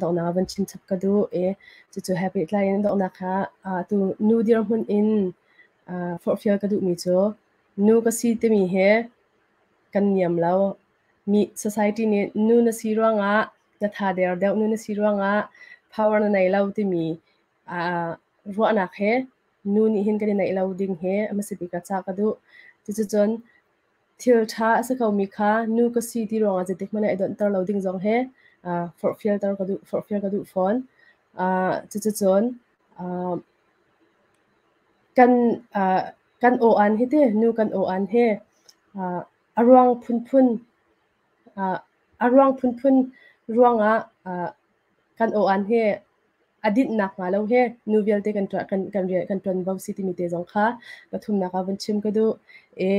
donghnak ah van chim chap ka duh i cucu he pehtlai in donghnak kha atu nu dirhmun in forhfial ka duhmi cu nu ka si timi hi kan niam lo. Mi society nih nu na si ruangah na tha der deuh, nu na si ruangah power na nei lo timi ruahnak he nu nih hin kan i neih lo ding hi a hmasa bik ah cah ka duh. Cuticun thil ṭha a si komi kha nu ka si ti ruangah zeitik hmanh ah i donhter lo ding zong hi forhfialter ka duh, forhfial ka duh fawn. Cuticun kan kan aw-an hi ti nu kan aw-an hi a ruang phunphun a ruang phunphun ruangah kan aw-an hi. a dinh nakhnga lo hi nu vialte kan ṭuan kan kan rian kan ṭuanvo si timi te zong kha pathumnak ah vun chim ka duh. I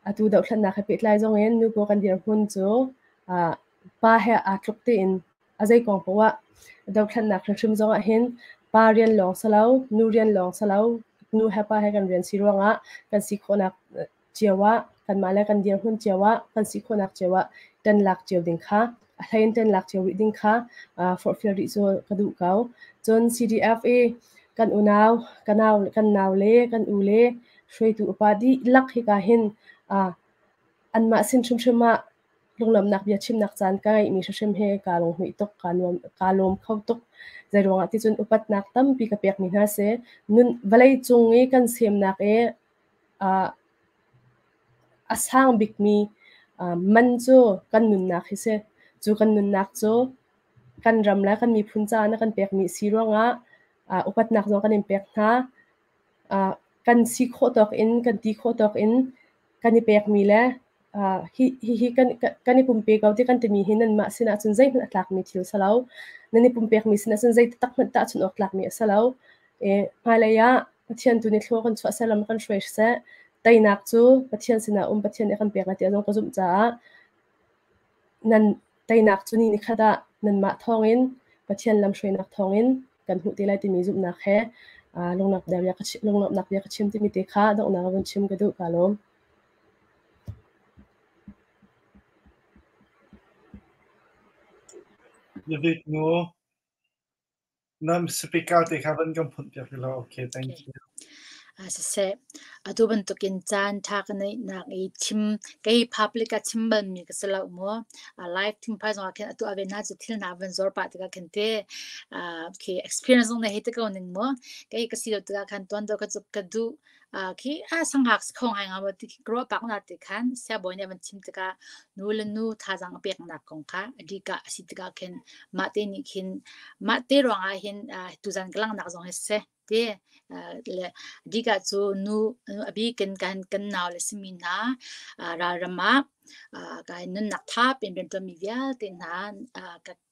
atu dohthlennak he pehtlai zong in nu pawl kan dirhmun cu pa he aa tluk tein a zei kong poah ah dohthlennak hrimhrim zong ah hin pa rian lawng si lo, nu rian lawng si lo, nu he pa he kan rian si ruangah kan si khawhnak cio ah kanmah le kan dirhmun cio ah kan si khawhnak cio ah ṭan lak cio ding kha a hlei in ṭan lak cio rih ding kha forhfial rih cu ka duh ko. Cun CDF i kan unau, kan nau, kan nau le kan u le hruaitu upa dihlak hika hin anmah sin hrimhrim ah lunglawmhnak bia chimnak caan ka ngeihmi hrimhrim hi kaa lunghmuih tuk, kaa nuam, kaa lawm kho tuk. Zeiruangah ti cun upatnak tampi ka pekmi hna si. Nun vawlei cung i kan semnak i a sang bikmi man cu kan nunnak hi si. Cu kan nunnak cu kan ram le kan miphun caah na kan pekmi si ruangah upatnak zong kan in pek hna. Kan si khawh tawk in, kan ti khawh tawk in kan i pekmi le hihi kan i pumpe ko ti kan timi hi nanmah sinah cun zeihmanh a tlakmi thil si lo. Nan i pumpekmi sinah cun zei taktak hmanh tahchunh awk tlakmi a si lo. Hmailei ah Pathian tu nih thlua kan chuah seh, lam kan hruai seh. Teinak cu Pathian sinah um Pathian nih a kan pek lai ti zong ka zumh caah nan teinak cu ni nikhat ah nanmah thawngin Pathian lamhruainak thawngin kan hmuh te lai timi zumhnak he lunglawmhnak bia ka chim timi te kha donghnak ah vun chim ka duh. Kaa lawm. David nu Na speaker te kha van kan phunh piak law. Okay, thank you. Siseh, atu bantukin caan ṭha ka neihnak i chim kei public ah chim balmi ka si lo mu. Live thingphai zongah khin atu a ve hna cu thil hna van zor pah tikah khin te khi experience zong nei hei ti ko ning mu. Kei ka si lo tikah khan tuan deuh ka cu ka duh Khi sanghak kho ngai nga maw ti khi ka ruah pah na ti khan siangbawi nih a van chim tikah nu le nu thazaang a peknak kong kha a dika a si tikah khin mah te nih khin mah te ruangah hin tuzan ka langhnak zong hi siseh ti le dika cu nu a bikin kan kan nau le simi hna ralram ah Kai nunnak thap in rianṭuanmi vialte hna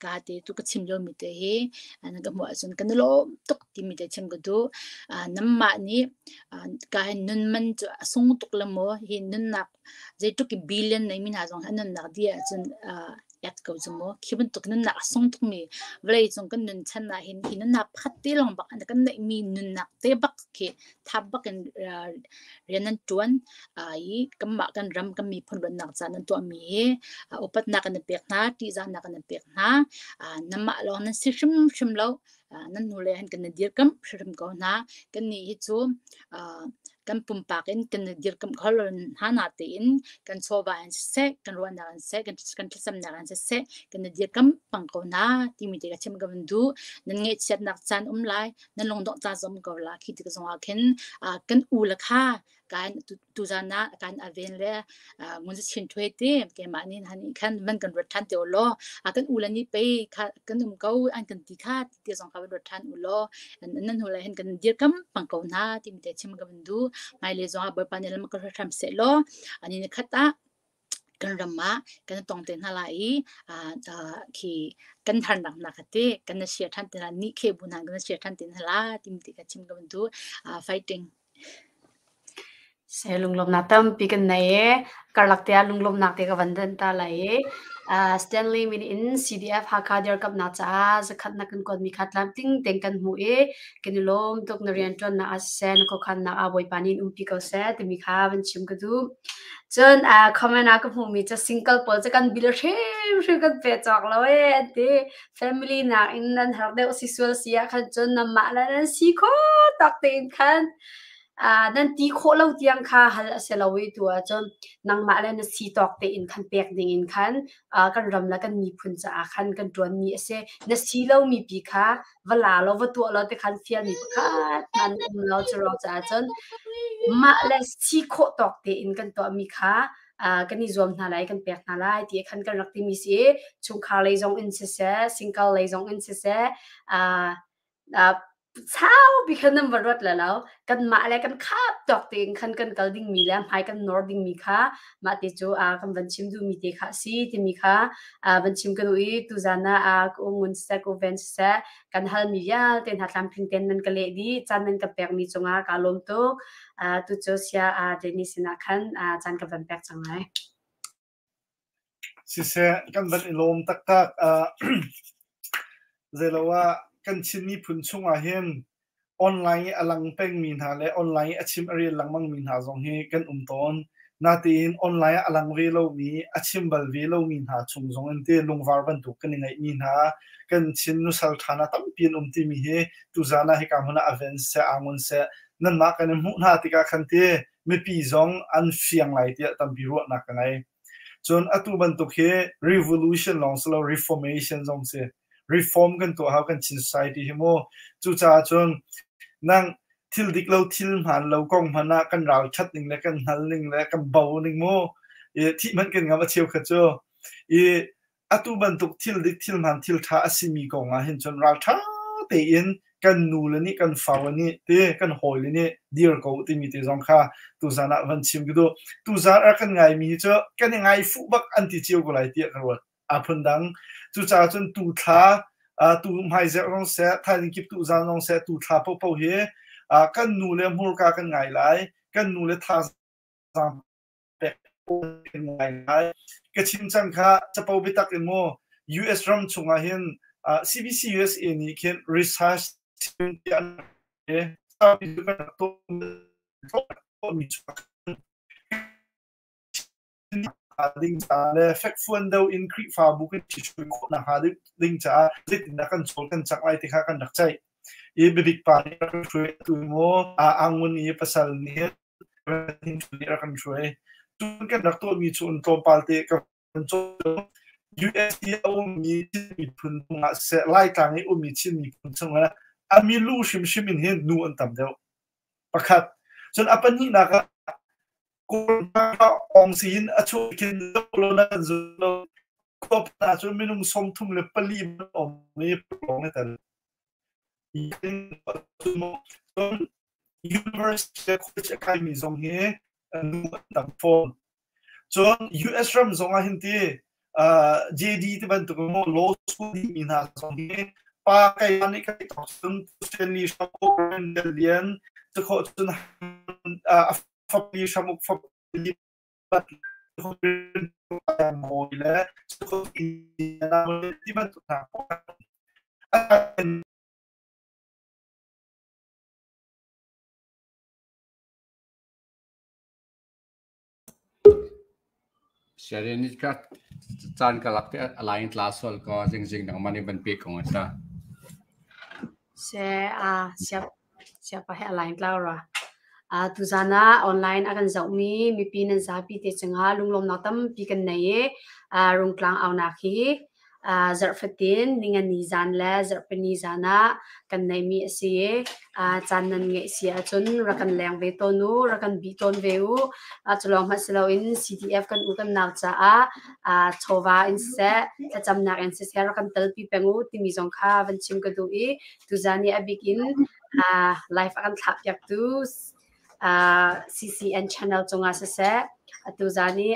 ka te tu ka chim liomi te hi nan ka hmuh ahcun kan i lawm tuk timi te chim ka duh. Nanmah nih ka hin nun man cu a sung tuk le maw hi nunnak zeitluk i billion neimi hna zong hi an nunnak dih ahcun ek ko cu mu. Khi bantuk nunnak a sung tukmi vawlei cung kan nun chan ah hin hi nunnak pakhat te lawng bak kan neihmi nunnak te bak khi thap bak in rian nan ṭuan i kanmah kan ram kan miphun ruannak ca nan tuahmi hi upatnak kan in pek hna, ṭihzahnak kan in pek hna. Nanmah lawng nan si hrimhrim lo. Nan hnulei han kan in dirkamh hrimhrim ko hna. Kannih hi cu kan pumpak in kan i dirkamh kho lo hna natein kan chawva in siseh, kan ruahnak in siseh, kan kan thlacamnak in siseh, kan i dirkamh pang ko hna timi te ka chim ka van duh. Nan ngaihchiatnak caan um lai, nan lungdongh caan zong um ko la. Khi tik zongah khin kan u le kha kan tuzan ah kan aven le ngun chin ṭhuai te keimah nih han khan van kan ruat ṭhan te u law kan u le nih pei kha kan um ko an kan ti kha ti zong kha van ruat ṭhan u law nan hnu le hin kan dirkam pang ko hna timi te chim ka van duh. Hmailei zong ah Bawipa nih lam ka hruai hram seh law ani ni khat ah kan ram ah kan tong te hna lai i khi kan harnak hna kha te kan na share ṭhan te hna ni khe bu hna kan na share ṭhan te hna la timi te kha chim ka van duh. Fighting. Se lunglawmhnak tampi kan nei i karlak te ah lunglawmhnak te ka van dan ta lai i Stanley min in CDF Hakha dirkamhnak caah zakhat na kan kuatmi kha tlamtling tein kan hmuh i kan i lawm tuk. Na rianṭuannak ah siseh, na khuakhannak ah Bawipa nih in umpi ko seh timi kha van chim ka duh. Cun comment ah ka hmuhmi cu single pawl cu kan bil hrimhrim kan pe cawk lo ee an ti. Family nakin nan har deuh si sual si ah khan cun nanmah le nan si khawh tak tein khan nan ti khawh lo tiang kha hal a si lo i tu ahcun nangmah le na si tawk tein khan pek ding in khan kan ram le kan miphun caah khan kan ṭuanmi a si. Na si lomi pi kha va la law va tuah law ti khan fialmi pakhat hmanh um lo cu ruang caah cun mah le si khawh tawk tein kan tuahmi kha kan i zuam hna lai, kan pek hna lai ti khan kan rak timi si. Chungkhar lei zong in siseh, single lei zong in siseh. Saupi khan nan va ruat le lo. Kanmah le kan khap tawk tein khan kan kal dingmi le hmai kan nawr dingmi kha mah te cu kan van chim duhmi te kha a si timi kha van chim ka duh i tuzan ah ka ungun siseh ka uven siseh kan halmi vialte hna tlamtling tein nan ka leh dih. Caan nan ka pekmi cungah kaa lawm tuk. Tu cu sia Danny sinah khan caan ka van pek cang lai. Siseh, kan van i lawm taktak. Zeilo ah kan Chin miphun chungah hin online i a lang pengmi hna le online i a chim a rel lengmangmi hna zong hi kan um tawn. Natein online ah a lang ve lomi, a chim bal ve lomi hna chung zong in te lungvar bantuk kan i ngeihmi hna kan Chin nusal ṭha hna tampi an um timi hi tuzaan ah hika hmun ah a ven seh, aa ngun seh, nanmah kan i hmuh hna tikah khan ti mipi zong an fiang lai tiah tampi ruahnak ka ngei. Cun atu bantuk hi revolution lawng si lo reformation zong si. Reform kan tuah hau kan Chin society hi mu. Cucaah cun nang thil dik lo thil hmaan lo kong hmanh ah kan ral ṭhat ning le kan hngal ning le kan bo ning mu. I thih hmanh kan ngam a cheu kha cu. I atu bantuk thil dik thil hmaan thil ṭha a simi kong ah hin cun ralṭha tein kan nu le nih kan far le nih te kan hawi le nih dir ko timi te zong kha tuzan ah van chim ka duh. Tuzan ah kan ngaimi hi cu kan i ngai fuh bak an ti cio ko lai tiah ka ruat. Aa phun dang. Cucaah cun tu thla tu hmaizerh zong seh, thaizing kip tu zan zong seh, tu thla paohpaoh hi kan nu le hmurka kan ngai lai, kan nu le thazaang pek ngaingai. Ka chim cang kha capo biatak in mu US ram chungah hin CBC USA nih khin research team tiah an ding caah le fekfuan deuh in Khrihfabu kan ṭhihruai khawh nakhnga ding caah zeitindah kan cawl kan cak lai ti kha kan rak ceih. I biabik pa nih rak hruai tu mu Angun i pasal nih nih rak kan hruai. Cun kan rak tuahmi cu un tlawmpal te ka van cawn. US i a ummi Chin miphun chungah siseh, Laitlang i ummi Chin miphun chungah a milu hrimhrim in hin nu an tam deuh. Pakhat. Cun a pahnihnak ah Kawl ong si in a chuah khin lo na kan zul lo. Khua hna cu minung 34 um i lawng i tel. Cun university le college a kaimi zong hi nu an tam fawn. Cun US ram zong ah hin ti JD ti bantuk in law school dihmi hna zong hi pa kai nih kai tawk cun Stanley Hram Lian cu cun a fapli hramuk fapli mawi le ti bantuk hna Siarin ka caan ka lak te a lain tla sual ko zingzing nangmah nih van pe ko nga ta. Se a siap siapa he a lain tlau ra. A tuzan ah online a kan zohmi mipi nan zapi te cungah lunglawmnak tampi kan nei i rungtlang aunak hi Zarh fatin ningani zan le zarhpini zan ah kan neihmi a si i caan nan ngeih si ahcun rak kan leng ve tawn u, rak kan bih tawn ve u. Cu lawng hmanh si loin CDF kan u kan nau caah chawva in siseh, thlacamnak in siseh rak kan telpi peng u timi zong kha van chim ka duh i tuzan i a bik in live a kan thlahpiaktu CCN channel cungah siseh, atu zan i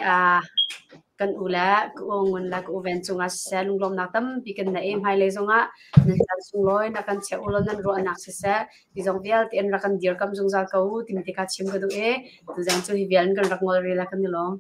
kan u le ka u Ngun le ka u Ven cungah siseh lunglawmnak tampi kan nei i hmailei zongah nan caan sunglawi na kan chiah u law nan ruahnak siseh ti zong vialte in rak kan dirkamh zungzal ko u timi te kha chim ka duh i tuzan cu hi vial in kan rak ngol rih la kan i lawm.